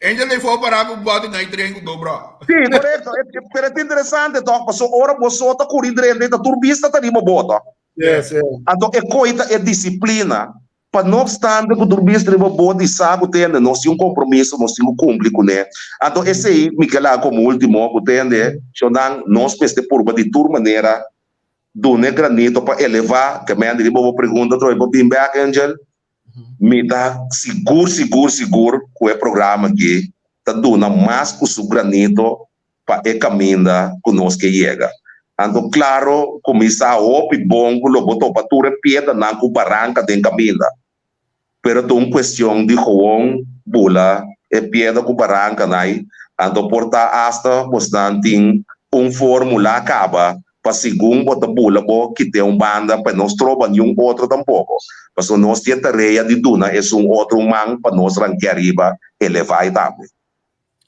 Angel le fo para ku bote night train ku dobra. Sí, correcto. Pero het interessante toch, paso ora bo sota kuri drente, ta tur bista ta riba bo, toch? Yes, yes. Anto e koita e disciplina Pa no obstante ku tur bista riba bo di sa ku tende, nos tin un kompromiso, nos tin ku kumpli kuné. Anto esei mi ke laga komo último, ku tende, shonnan, nos mester purba di tur manera duna e granito pa elevá, ke mende riba bo pregunta atrobe pa bin bèk, Angel, mi ta sigur, sigur, sigur ku e programa aki ta duna mas ku su granito pa e kaminda ku nos ke yega. Anto klaro ku mi sa hopi bon ku lo bo topa tur e piedranan ku baranka den kaminda. Pero ta un kuestion di gewoon bula e piedra ku barankanan ei, anto por ta asta bosnan tin un formula kaba pa segun bo ta bula bo kit'é un banda pa no stroba niun otro tampoko. Pasobra nos tin e tarea di duna esun otro un man pa nos rankia riba elevá ei tambe.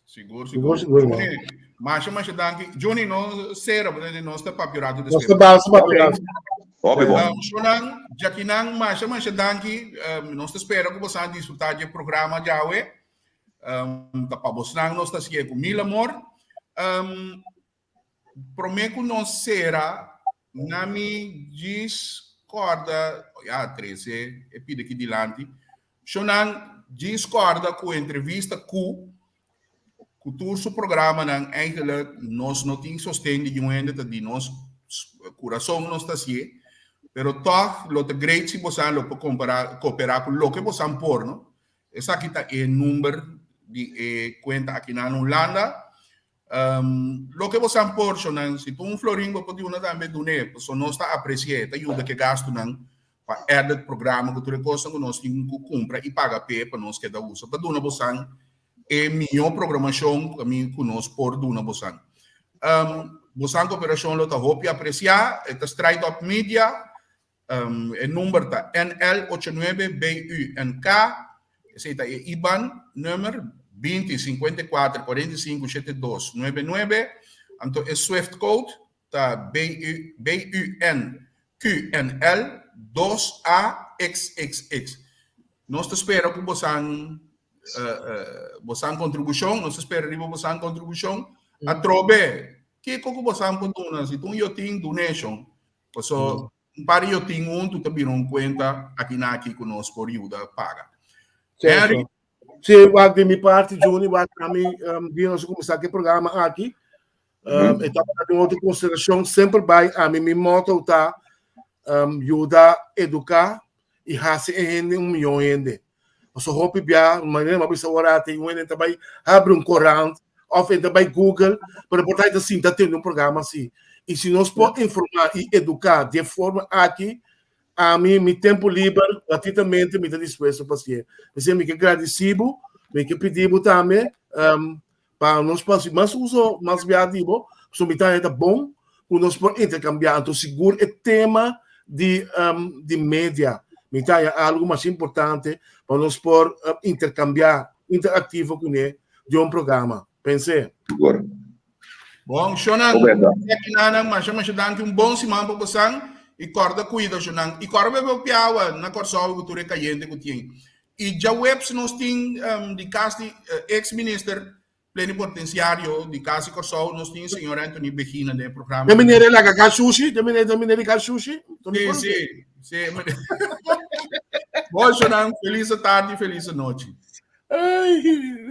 Sigur, sigur. Sigur, sigur. Juni, masha, masha danki. Juni, no sera, porque nos ta papia rato Nos después. ta basa papia Ok. rato. Hopi bon. Shonan, Jakinan, masha, masha danki. Nos ta spera ku bosan disfruta dje programa djawe. Ta pa bosnan nos ta sigue ku mil amor. Promé ku nos sera, na mi djis kòrda, ya trese e pida aki dilanti, Shownan djis kòrda ku entrevista ku ku tur su programanan eigenlijk nos no tin sosten di niun hende ta di nos kurason nos ta hasié, pero tòg lo ta great si bosan lo por kompara koperá ku loke bosan por no. Esaki ta e number di e kuenta akinan na Hulanda. Loke bosan por, shownan, si ta un florin bo por duna tambe dun'é, pasobra nos ta apresi'é, e ta yuda ku e gastunan pa edit programa ku tur e kosnan ku nos tin ku kumpra i paga p'e pa nos keda usa pa duna bosan e mihó programashon ku nos por duna bosan. Bosan koperashon lo ta hopi apresiá, e ta Stride Up Media. E number ta NL ocho nuebe BUNK, esei ta e IBAN number, 20 54 45 72 99. Anto e Swift code ta BU BUNQNL 2 AXXX. Nos ta spera ku bosan bosan kontribushon, nos ta spera riba bosan kontribushon. Atrobe, kiko ku bosan por duna? Si ta un yotin, donation. Paso un par di yotin huntu ta bira un kuenta aki na aki ku nos por yuda paga. Henry? Sí, wak di mi parti, Juni, wak ami um, di nos kuminsá ku e programa aki. Um, e tabata den otro konsiderashon, semper bai ami mi motto ta um, yuda eduká. i hasi e hende un mihó hende. Pasobra hopi bia, manera mi a bisa ora ati, un hende ta bai habri un korant òf e ta bai Google, pero por ta e ta sinta tende un programa asi. I si nos por informá i eduká di e forma aki, ami mi tempu liber gratitamente mi ta dispuesto pa hasié. P'esei mi ke gradisí bo, mi ke pidi bo tambe pa nos por hasi mas uso mas bia di bo, pasobra mi ta haña ta bon ku nos por interkambiá. Anto sigur e tema di di media mi ta haña algu mas importante pa nos por interkambiá interaktivo kuné di un programa. Pens'é. Sigur. Bon, Shonan, Kinanan, masha masha danki, un bon siman pa bosan i kòrda kuida Shonan. I kòrda bebe hopi awa na Kòrsou ku tur e kayente ku tin. I djaweps nos tin di kas di ex minister plenipotenciario di Kas di Kòrsou, nos tin señor Anthony Begina den e programa. De meneer e laga kas sushi? De meneer de meneer di kas sushi? Sí, sí, sí. Bon, Shonan, felis tardi, felis nochi. Ay.